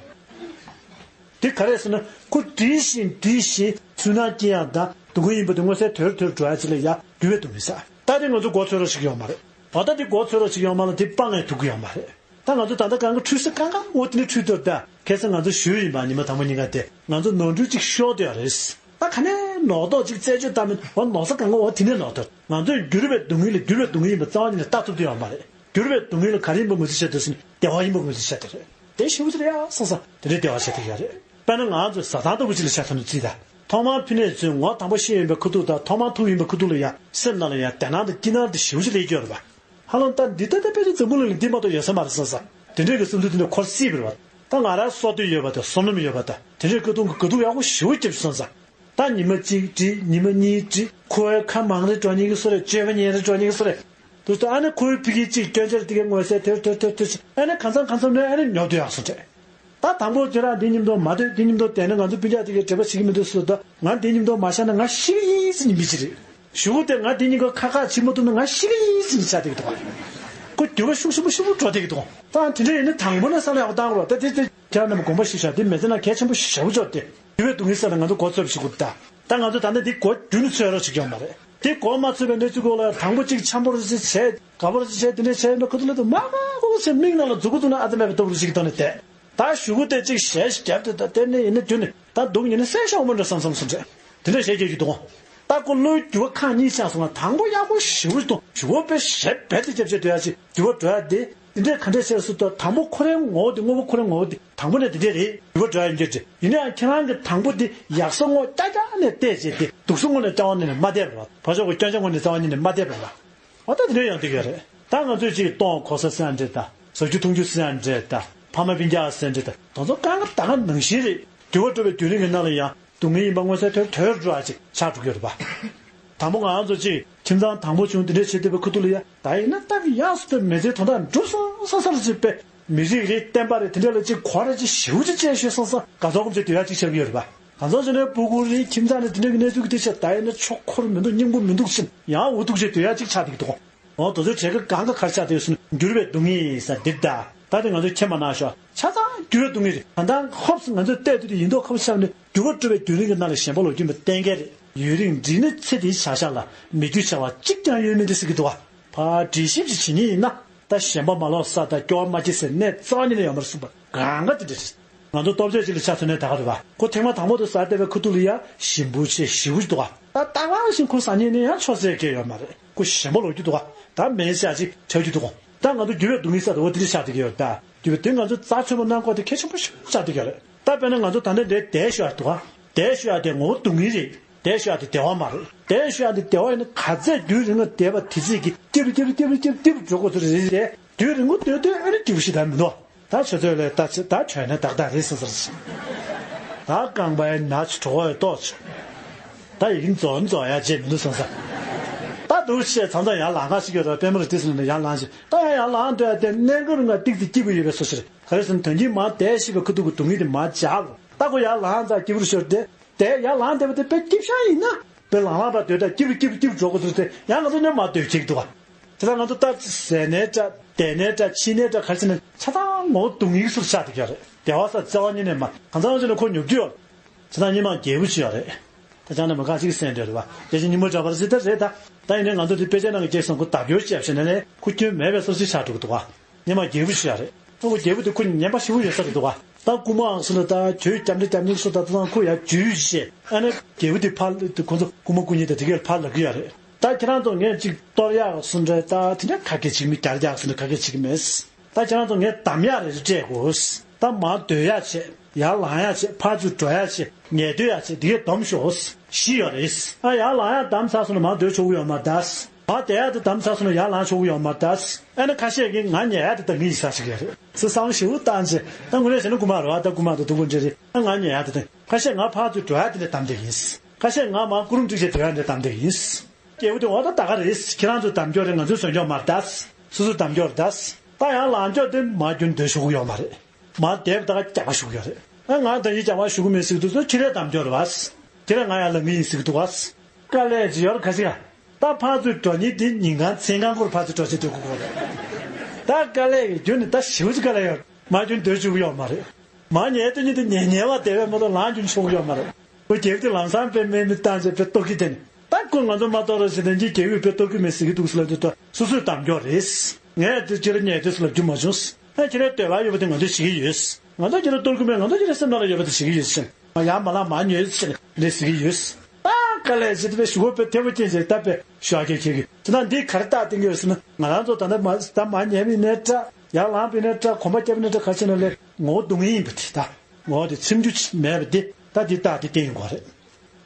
དེ་ག་རེ་ཟེར་ན་ཁོ་འདྲིས་ཤིང་འདྲིས་ཤིང་སུན་སྣང་སྐྱེ་ཡག་དང་སྡུག་བསྔལ་ཡིན་པ་དེ་མངོན་གསལ་དོད་དུ་འགྲོ་ཡག་ཅིག་ལ་ཡ་འགྱུར་བའི་སྡུག་བསྔལ་ཟེར། ད་དེ་ང་ཚོ་མགོ་ཚོད་རོགས་ཞིག་ཡོང་མ་རེད། འོ་ད་དེ་མགོ་ཚོད་རོགས་ཞིག་ཡོང་མ་ལ་དེ་སྤང་ངས་ཐུབ་ཀྱི་ཡོད་མ་རེད། ད་ང་ཚོ་ད་ལྟ་གང་ག་འཁྲུལ་ས་གང་ག་འོ་དེ་ནས་འཁྲུལ་དོར་ད། ཁ་སང་ང་ཚོ་ཞུས་ཡིན་པ་ཉི་མ་དང་པོ་ཉིན་ག་དེ་ང་ཚོ་ནོར་འཁྲུལ་ཅིག་ཤོར་དེ་ཡོད་རེད། ད་ག་ནས་ལོག་རྟོག་ཅིག་རྩད་གཅོད་བཏང་མིན་འོ་ནོར་ས་གང་ག་འོ་དེ་ནས་ལོག་དོར། ང་ཚོས་འགྱུར་བའི་སྡུག་བསྔལ་ལ་འགྱུར་བའི་སྡུག་བསྔལ་ཡིན་པ་རྩ་བ་ཉིད་ནས་ལྟ་ཐུབ་དེ་ཡོད་མ་རེད། འགྱུར་བའི་སྡུག་བསྔལ་ལ་ག་རེ་ཡིན་པ་ངོས་འཛིན་བྱས་དེ་ཟིན་བདེ་བ་ཡིན་པ་ངོས་འཛིན་བྱས་དེ་རེད། དེ་ཞེ་པོ་ཅིག་ལ་ཡག་སོང་ཙང་དེ་འདྲའི་བདེ་བ་བྱས་དེ་ཡོད་རེད། དཔེར་ན་ང་ཚོས་ཟ་ཐང་ལྟ་བུ་ཅིག་ལ་ཆ་མཚོན་ན་རྩིས་ད། ཐོག་མར་ཕི་ནས་ཚུར་ངོ་དང་པོ་ཤེས་ཡོང་པའི་ཁ་ཐུག་དང་ཐོག་མར་ཐུག་ཡོང་པའི་ཁ་ཐུག་ལ་ཡང་སེམས་ནང་ལ་ཡང་བདེ་སྣང་དང་སྐྱིད་སྣང་དེ་ཞེ་པོ་ཅིག་སླེབས་ཀྱི་ཡོད་རེད་པ། ཧ་ལམ་ད་འདི་ལྟ་ལྟ་དཔེ་ཆ་འཛམ་བུ་གླིང་ལ་འདི་མ་གཏོགས་ཡོད་ས་མ་རེད་བསམ་ས། དེ་འདྲའི་གི་བསམ་ཚུལ་དེ་འདྲ་འཁོར་སྲིད་པ་རེད་པ། ད་ང་རང་བསོད་བདེ་ཡོད་པ་དང་བསོད་ནམས་ཡོད་པ་དང་དེ་འདྲའི་ཀུན་སློང་གི་དགའ་སྡུག་ཡག་པོ་ཞེ་པོ་སྐྱེས་སོང་ཙང་། ད་ཉི་མ་གཅིག་བསྒྲིལ་ཉི་མ་གཉིས་བསྒྲིལ་ཁོའི་ཁ་མང་རེ་འགྲོ་ཉེན་གྱི་བཟོ་རེད། སྤྱོད་པ་ཉེ་རེ་འགྲོ་ཉེན་གྱི་བཟོ་རེད། དུ་ད་ཨ་ནི་ཁོའི་ཕི་གི་གཅིག་སྐྱོན་ཆ་དེ་གའི་མངོན་གསལ་དོད་དོད་དོད་དོད་ཨ་ནི་གང་འཚམ་གང་འཚམ་ནས་ཨ་ནི་ཉོབ་སྡོད་ཡག་སོང་དྲན། ད་དང་པོ་ཁྱེད་རང་འདི་མཉམ་དུ་མ་སྡོད། འདི་མཉམ་དུ་བསྡད་ན་ང་ཚོ་སྤུན་ཀྱག་དེ་གའི་འབྲེལ་བ་བྱེད་ཀྱི་མི་འདུག་ཟེར་དུས་ང་འདི་མཉམ་དུ་མ་བཞག་ན་ང་ཤི་གི་ཡིན་ཟེར་ནས་མི་ཅིག་རེད། གཞུག་གུ་དེ་ང་འདི་གཉིས་ཀ་ཁ་ཁ་བྱེད་མ་ཐུབ་ན་ང་ཤི་གི་ཡིན་ཟེར་ནས་བྱ་བསྡད་ཀྱི་འདུག་ཁོ་འགྱུར་བ་ཤུགས་ཆེན་པོ་ཤུགས་པོ་འགྲོ་བསྡད་ཀྱི་འདུག་ད་དེ་འདྲ་ཡིན་ན་དང་པོ་ནས་བསམ་བློ་ཡག་པོ་བཏང་དགོས་པ། ད་དེ་དེ་ཁྱེད་རང་རྣམས་དགོངས་པ་ཞིག་བཞག་དེ་མི་ཚེ་ནང་གལ་ཆེན་པོ་ཞེ་པོ་ཅིག་རེད། དེ་འགྱུར་བའི་སྡུག་བསྔལ་ཟེར་ན་ང་ཚོ་མགོ་ཚོད་པ་ཞིག་དགོས་ད། ད་ང་ཚོ་ད་ནི་འདི་མགོ་མཇུག་ནས་ཚོད་རོགས་བྱེད་ཀྱི་ཡོད་མ་རེད། དེ་མགོ་མ་ཚོད་པའི་གནས་ཚུལ་སྐོར་ལ་དང་པོ་གཅིག་འཆམ་པོ་རེ་ཅིག་བྱས། དགའ་པོ་རེ་ཅིག་བྱས། དེ་འདྲ་བྱས་ཡིན་པ་ཁོ་ཚོ་ལ་དུ་མ་མ་ཁོ་ཚོའི་མིག་ནང་ལ་མཛུབ་གུ་བཙུགས་ན་ཨ་ཙི་མེད་པའི་སྟོབས་རེ་ཅིག་བཏང་ནས་བསྡད། ད་གཞུག་གུ་དེ་གཅིག་ཞལ་ཞིག་བརྒྱབ་དེ་ད་དེ་ནས་ཡིན་ན་རྒྱུ་ནི་ད་སྡུག་ཉིན་ནི་སེམས་ཤོག་མ་འགྲོ་བསམ་བསམ་སོང་དྲན། དེ་འདྲ་བྱས་རྒྱག་རྒྱུ་འདུག་ད་ཁོ་བློའི་འགྱུར་བ་ཁག་གཉིས་ཆགས་སོང་ང་། དང་པོ་ཡག་པོ་ཞེ་པོ་ཞིག་གཏོང་། གཞུག་གུ་དཔེ་ཞེ་དྲག་རྦད་དེ་རྒྱབ་བྱས་སྡོད་ཡག་ཅིག་འགྱུར་བ་འགྲོ་ཡག་དེ། འདི་འདྲའི་ག་འདྲས་བྱས་སུ་ཏོ། དང་པོ་ཁོ་རའི་ངོ་བོ་དེ། དངོས་པོ་ཁོ་རའི་ངོ་བོ་དེ་དང་པོ་ནས་འདི་འདྲས་རེད། འགྱུར་བ་འགྲོ་ཡག་ཡིན་གྱི་རེད། ཡིན་ན་ཡང་ཁྱེད་རང་གི་དང་པོ་དེ་ཡག་ས་ངོ་རྐྱང་རྐྱང་ནས་བལྟས་བྱས་ཏེ། སྡུག་ས་ངོ་ནས་རྩ་བ་ཉིད་ནས་མ་བལྟས་པ་རེད་བ། ཕར་ཕྱོགས་ཀྱི་སྐྱོན་ཆ་ངོ་ནས་རྩ་བ་ཉིད་ནས་མ་བལྟས་པ་རེད་བ། འོ་ད་དེ་འདྲས་ཡང་འདི་ག་རེད། ད་ང་ཚོས་ཅིག་གཏོང་གོ་ས་ཟེར་ཡ་འདྲས་ད། ཟ་རྒྱུ་འཐུང་རྒྱུ་ཟེར་ཡ་འདྲས་ད། ཕ་མ་སྤུན་ཀྱག་ཟེར་ཡ་འདྲས་ད། དེ་ཚོ་གང་ག་ད་ག་ནང་བཞིན་རེད། འགྱུར་བ་འགྲོ་བའི་བརྒྱུད་རིམ་གྱི་ནང་ལ་ཡང་། སྡུག་བསྔལ་ཡིན་པ་མངོན་གསལ་དོད་དོད་འགྲོ་བ་ཅིག་ཆགས་འགྲོ་གི་ཡོད་རེད་པ། དང་པོ་ང་རང་ཚོ་ཅིག་ཁྱིམ་ཚང་དང་པོ་བྱུང་། དེ་འདྲས་བྱེད་བསྡད་པའི་ཁུ་ཐུག་ལ་ཡ་ད་ཡིན་ན་སྟབས་ཡག་སུ་ཐོན། མི་ཚེ་དོན་དག་འགྲོ་སོང་ས་ས་ལ་ཅིག་པས་མི་རིགས་རེད། བསྟན་པ་རེད། དེ་འདྲས་ལ་ཅིག་གོ་ར་ཅིག་ཞེ་པོ་ཅིག་ཅན་ཤོད་སོང་ས་དགའ་ཚོར་སྒོམ་བྱེད་དུ་ཡ་ཅིག་ཆགས་ཀྱི་ཡོད་རེད་པ། གང་ཚོ་ཟེར་ན་སྤུ་གུ་རེད། ཁྱིམ་ཚང་རེད། དེ་འདྲས་ཀྱི་གནས་ཚུལ་གྱི་དེ་ཆ་ད་ཡིན་ན་ཆོག་ཁོར་མི་འདུག་སྙིང་པོ་མི་འདུག་ཕྱིན་ཡང་འུ་ཐུག་བྱེད་དུ་ཡ་ཅིག་ཆགས་བསྡད་ཀྱི་འདུག་འོ་དེ་ཚོའི་གྲས་ཀ་གང་ག་ག་རེ་ཆགས་བསྡད་ཡོད་ཟེར་ན་འགྱུར་བའི་སྡུག་བསྔལ་ཟེར་འདི་རེད་ད། ད་དེ་ང་ཚོས་མཁྱེན་པ་གནང་ཤོག་ཆ་ཚང་འགྱུར་བའི་སྡུག་བསྔལ་རེད། ད་ལྟ་ཧོབ་སེ་ང་ཚོས་བལྟས་དུས་དེ་ཡིན་མདོག་ཁ་པོ་ཆགས་ནས་འགྱུར་བ་སྤྲོད་པའི་རྒྱུན་རིང་གི་ནང་ལ་ཞེན་པ་ལོག་རྒྱུ་མེད་གཏན་འཁེལ་རེད། ཡུན་རིང་འདྲིས་ནས་ཚེ་འདིའི་བྱ་བཞག་ལ་མི་རྒྱུ་བྱ་བ་གཅིག་ཀྱང་ཡོད་མིན་འདྲ་ཟེར་གྱི་འདུག་བ། ཕར་འདྲིས་ཤིབ་ཅིག་བྱེད་ཉིན་ཡིན་ན། ད་ཞེན་པ་མ་ལོག་ས་དང་སྐྱོ་བ་མ་སྐྱེ་སའི་གནས་རྩ་བ་ཉིད་ནས་ཡོད་མ་རེད་གསུངས་པ་གང་ག་དེ་འདྲ་རེད། ང་ཚོ་སྟོབས་ཆེ་ཅིག་ལ་ཆ་མཚོན་ནས་ད་ག་རེད་བ། ཁོ་ཐེངས་མ་དང་པོ་དུ་ཟ་བསྡད་པའི་ཁ་ཐུག་ལ་ཡ་ཞིམ་པོ་བྱས་ཞེ་པོ་ཅིག་འདུག་བ། ད་ད་ག་བཞིན་ཁོ་ཟ་ཉིན་ནས་ཡང་ཆོག་ཟེར་མཁན་ཡོད་མ་རེད། ཁོ་ཞེན་པ་ལོག་རྒྱུ་འདུག་བ། ད་མེད་ཤག་ཅིག་ཆགས་རྒྱུ་འདུག་གོ། ད་ང་ཚོ་འགྱུར་བའི་སྡུག་བསྔལ་ཟེར་དུས་འོ་དེ་འདྲ་ཆགས་བསྡད་ཀྱི་ཡོད་ད། འགྱུར་བའི་དེ་ང་ཚོ་རྩ་ཚོད་པ་གནང་དགོས་དེ་གལ་ཆེན་པོ་ཞིག་ཆགས་བསྡད་ཀྱི་ཡོད་རེད། ད་དཔེར་ན་ང་ཚོ་ད་ལྟ་འདིར་བསྡད་ཤོག་ཡ་འདུག་ག་བསྡད་ཤོག་ཡ་དེ་ངོ་བོ་སྡུག་བསྔལ་རེད། བསྡད་ཤོག་ཡ་དེ་བདེ་བ་མ་རེད། བསྡད་ཤོག་ཡ་དེ་བདེ་བ་ཡིན་ན་ག་ཚད་རྒྱུན་རིང་ང་བསྡད་པ་དེ་ཚད་ཀྱིས་སྐྱིད་པོ་སྐྱིད་པོ་སྐྱིད་པོ་སྐྱིད་པོ་སྐྱིད་པོ་འགྲོ་དགོས་ཚུལ་རེད་རེད། དུས་རིང་པོ་སྡོད་དུས་ཨ་ནི་སྐྱིད་པོ་ཞིག་ད་མི་འདུག་ད་ཆུ་ཚོད་ལས་ད་ཆ་ད་གྲོལ་ན་ཏག་ཏག་རེད་ཟེར་ཟེར། ད་རྐང་པའི་ན་ཆུ་གྲོགས་ཡོད་ཏོག་ཆུ། ད་ཡིན་རྫོགས་རྫོགས་ཡ་བྱེད་མི་འདུག་བསམ་ས། ད་འདུག་བཤད་མཚམས་མཚམས་ཡར་ལངས་ཁ་ཞིག་ཡོད་རེད། པད་མ་རི་ཏི་སི་ནས་ཡར་ལངས་ཤིག་ད་ཡར་ཡར་ལངས་འདོད་ཡ་དེ་གནས་སྐབས་ང་ཏིག་ཙི་སྐྱིད་པོ་ཡོད་པའི་བཟོ་ཞིག་རེད། ག་རེ་ཟེར་ན་དོན་གྱིས་མར་བསྡད་ཤེས་པའི་ཁ་ཐུག་གི་སྡུག་བསྔལ་དེ་མར་འཇགས་དགོས། ད་ཁོ་ཡར་ལངས་ཙང་སྐྱིད་པོ་ཤོར་ཏེ། དེ་ཡར་ལངས་བསྡད་པ་དེ་དཔེ་སྐྱིད་ཤང་ཡིན་ན། དཔེ་ལང་ལང་པ་སྡོད་ད་སྐྱིད་པོ་སྐྱིད་པོ་སྐྱིད་པོ་འགྲོ་དགོས་ཚུལ་དེ་ཡང་ང་ཚོ་སྔོན་མ་སྡོད་ཀྱི་འདུག་ག་དེ་ལྟར་ང་ཚོ་ད་ཟས་ནའི་འདྲ། བསྡད་ནའི་འདྲ། ཕྱིན་ནའི་འདྲ། ག་རེ་བྱས་ནའི་ཆ་ཚང་ངོ་བོ་སྡུག་བསྔལ་གྱི་ཚུལ་ཆགས་བསྡད་ཀྱི་ཡོད་རེད། བདེ་བ་ས་རྩ་བ་ཉིད་ནས་མ། གང་ཚང་ཅིག་ལ་ཁོ་ཉོབ་ཀྱི་ཡོད། བྱས་ཙང་སྔོན་མ་རྒྱལ་པོ་ཅིག་ཡོད་རེད། ད་ཅང་ནས་མ་ག་ཅིག་གསན་འདོད་རེད་བ། དེ་བཞིན་ཉིན་མོ་འདྲ་བར་ཟི་ད་རེད་ད། ད་ཡིན་ནའི་ང་ཚོ་འདི་དཔེ་ཆ་ནང་གི་སྐྱེས་སོང་ཁོ་བརྡ་སྦྱོར་བྱས་བྱས་ནས་ནས་ཁོ་སྐྱོན་མེད་པའི་བཟོ་ཞིག་ཆགས་འགྲོ་གི་འདུག་ག་སྔོན་མ་རྒྱལ་པོ་ཞིག་ཡོད་རེད། ཁོ་རྒྱལ་པོ་དེ་ཁོ་ངན་པ་ཞེ་པོ་ཡོད་ས་རེད་འདུག་ག་ད་རྐུ་མའང་སུ་ལ་ད་གྱོད་སྐྱབས་འདྲེ་སྐྱབས་ཉེས་སུ་ད་ད་ཚང་ཁོ་ཡ་ཇུས་བཤད་ཨ་ནི་རྒྱལ་པོ་དེ་ཕར་ཁོ་ཚོ་རྐུ་མ་རྐུ་ཉེས་ད་དེ་གས་ཕར་ལབ་ཀྱི་ཡོད་རེད། ད་ཁྱེད་རང་ཚོ་ངས་ཅིག་གཏོར་ཡག་སུ་འདྲ་ད་དེ་འདྲ་ག་གེ་བྱེད་མི་རྒྱ་རྒྱག་སུ་འདྲ་ག་གེ་བྱེད་ཀྱི་མེད། ད་ཁྱེད་རང་ཚོ་ངས་གདམ་ཡག་རེ་རེ་སྤྲད་དགོས། ད་མར་སྡོད་ཡག་བྱེད། ཡར་ལངས་ཡག་བྱེད། ཕར་ཚུར་འགྲོ་ཡག་བྱེད། ཉལ་སྡོད་ཡག་བྱེད། འདི་གས་སྡོམ་ཤོག་བཞི་ཡོད་རེད། ཨ་ཡར་ལངས་ཡག་གདམ་ཚར་སོང་ན་མར་སྡོད་ཆོག་གི་ཡོད་མ་རེད་ད། མར་བསྡད་ཡག་དེ་གདམ་ཚར་སོང་ན་ཡར་ལངས་ཆོག་གི་ཡོད་མ་རེད་ད། ཨ་ནི་ཁ་ཤས་ཀྱིས་ང་ཉལ་ཡག་དེ་ད་ངའི་ཡིན་ས་ཞིག་རེད། སུ་བསམ་བློ་ཞེ་པོ་བཏང་རྗེས་ད་དངོས་གནས་བྱས་ན་རྐུ་མ་རེད་བ། ད་རྐུ་མ་དང་སྡུག་པོ་འདྲ་རེད། ཨ་ང་ཉལ་ཡག་དེ་ད། ཁ་ཤས་ང་ཕར་ཚུར་འགྲོ་ཡག་དེ་འདྲ་གདམ་བསྡད་ཡིན། ཁ་ཤས་ང་མར་སྐུ་རུམ་བསྒྲིགས་བྱས་སྡོད་ཡག་འདྲ་གདམ་བསྡད་ཡིན། སྐྱེས་བུ་དེ་འོ་ད་ད་ག་རེད། ཁྱེད་རང་ཚོ་གདམ་སྐྱོར་རེད། ང་ཚོའི་བཟོ་སྐྱོར་མ་རེད་ད། སོ་སོའི་གདམ་སྐྱོར་རེད་ད། ད་ཡར་ལངས་སྐྱོར་དེ་མར་རྒྱུན་སྡོད་ཆོག་གི་ཡོད་མ་རེད། མར་བསྡད་པ་ད་ག་རྒྱག་པ་ཞུ་གི་ཡོད་རེད། ཨ་ང་ད་ཡིན་རྒྱག་པ་ཞུ་གི་མེད་ཟེར་གི་འདུག་ཟེར། ཁྱེད་རང་གདམ་སྐྱོར་རེད་བ། ཁྱེད་རང་ང་ཡར་ལངས་གི་ཡིན་ཟེར་གི་འདུག་བ། དཀའ་ལས་ཅིག་ཡོད་རེད་ཁ་ཤས། ད་ཕར་ཚུར་འགྲོ་ཉིན་དེ་ཉིན་གང་མཚན་གང་སྐོར་ཕར་ཚུར་འགྲོ་བྱེད་སྡོད་དགོས་ཀྱི་རེད། ད་དཀའ་ལས་ཀྱི་རྒྱུ་ནི་ད་ཞེ་པོ་ཅིག་དཀའ་ལས་ཡོད་རེད། མར་རྒྱུན་སྡོད་བཅུག་གི་ཡོད་མ་རེད། མར་ཉལ་དུས་ཉིན་དེ་ཉལ་ཉལ་བ་དེ་བས་མ་གཏོགས་ལངས་རྒྱུན་ཆོག་གི་ཡོད་མ་རེད། ཁོ་རྒྱལ་པོ་དེ་ལམ་སང་དཔེ་མེད་མི་བཏང་བྱས་དཔེ་གཏོར་གི་དེ་ནི། ད་ཁོ་ང་ཚོ་མ་གཏོར་རོགས་ཟེར་ནས་འདི་རྒྱལ་པོས་དཔེ་གཏོར་གི་མེད་ཟེར་གི་འདུག་ཟེར་ལབ་དུས་ད་སོ་སོའི་གདམ་སྐྱོར་རེད། ངས་དེ་ཁྱེད་རང་ཉལ་དུས་སུ་ལབ་རྒྱུ་མ་བྱུང་། ཨ་ཁྱེད་རང་འདོད་པ་ཡོད་པ་དེ་ང་ཚོས་བྱེད་ཀྱི་ཡོད། ང་ཚོ་ཁྱེད་རང་གཏོར་གི་མེད། ང་ཚོ་ཁྱེད་རང་སེམས་ནང་ལ་ཡོད་པ་དེ་བྱེད་ཀྱི་ཡོད་ཟེར། ང་ཡར་མ་ལངས་མར་ཉལ་ཟེར་ནས་ལས་ཟེར་གི་ཡོད། ད་དཀའ་ལས་བྱེད་དུ་བས་ཞུ་བ་དཔེ་ཐེ་བོ་ཅན་བྱས་ད་དཔེ་ཞུ་ཡག་གི་ཁྱེད་ཀྱི་དེ་ན་འདི་ག་རེ་རྟགས་བསྟན་གི་ཡོད་ཟེར་ན། ང་རང་ཚོ་ད་ལྟ་མ་ད་མར་ཉལ་བ་ཡིན་ནའི་འདྲ། ཡར་ལངས་པ་ཡིན་ནའི་འདྲ། གོམ་པ་བརྒྱབ་པ་ཡིན་ནའི་འདྲ། ག་རེ་བྱས་ན་ལས་ངོ་བོ་སྡུག་བསྔལ་ཡིན་པ་དེ། ད་ངོ་བོ་དེ་ཚིམ་རྒྱུ་མེད་པ་དེ། ད་འདི་རྟགས་དེ་བསྟན་ཡོང་གི་རེད།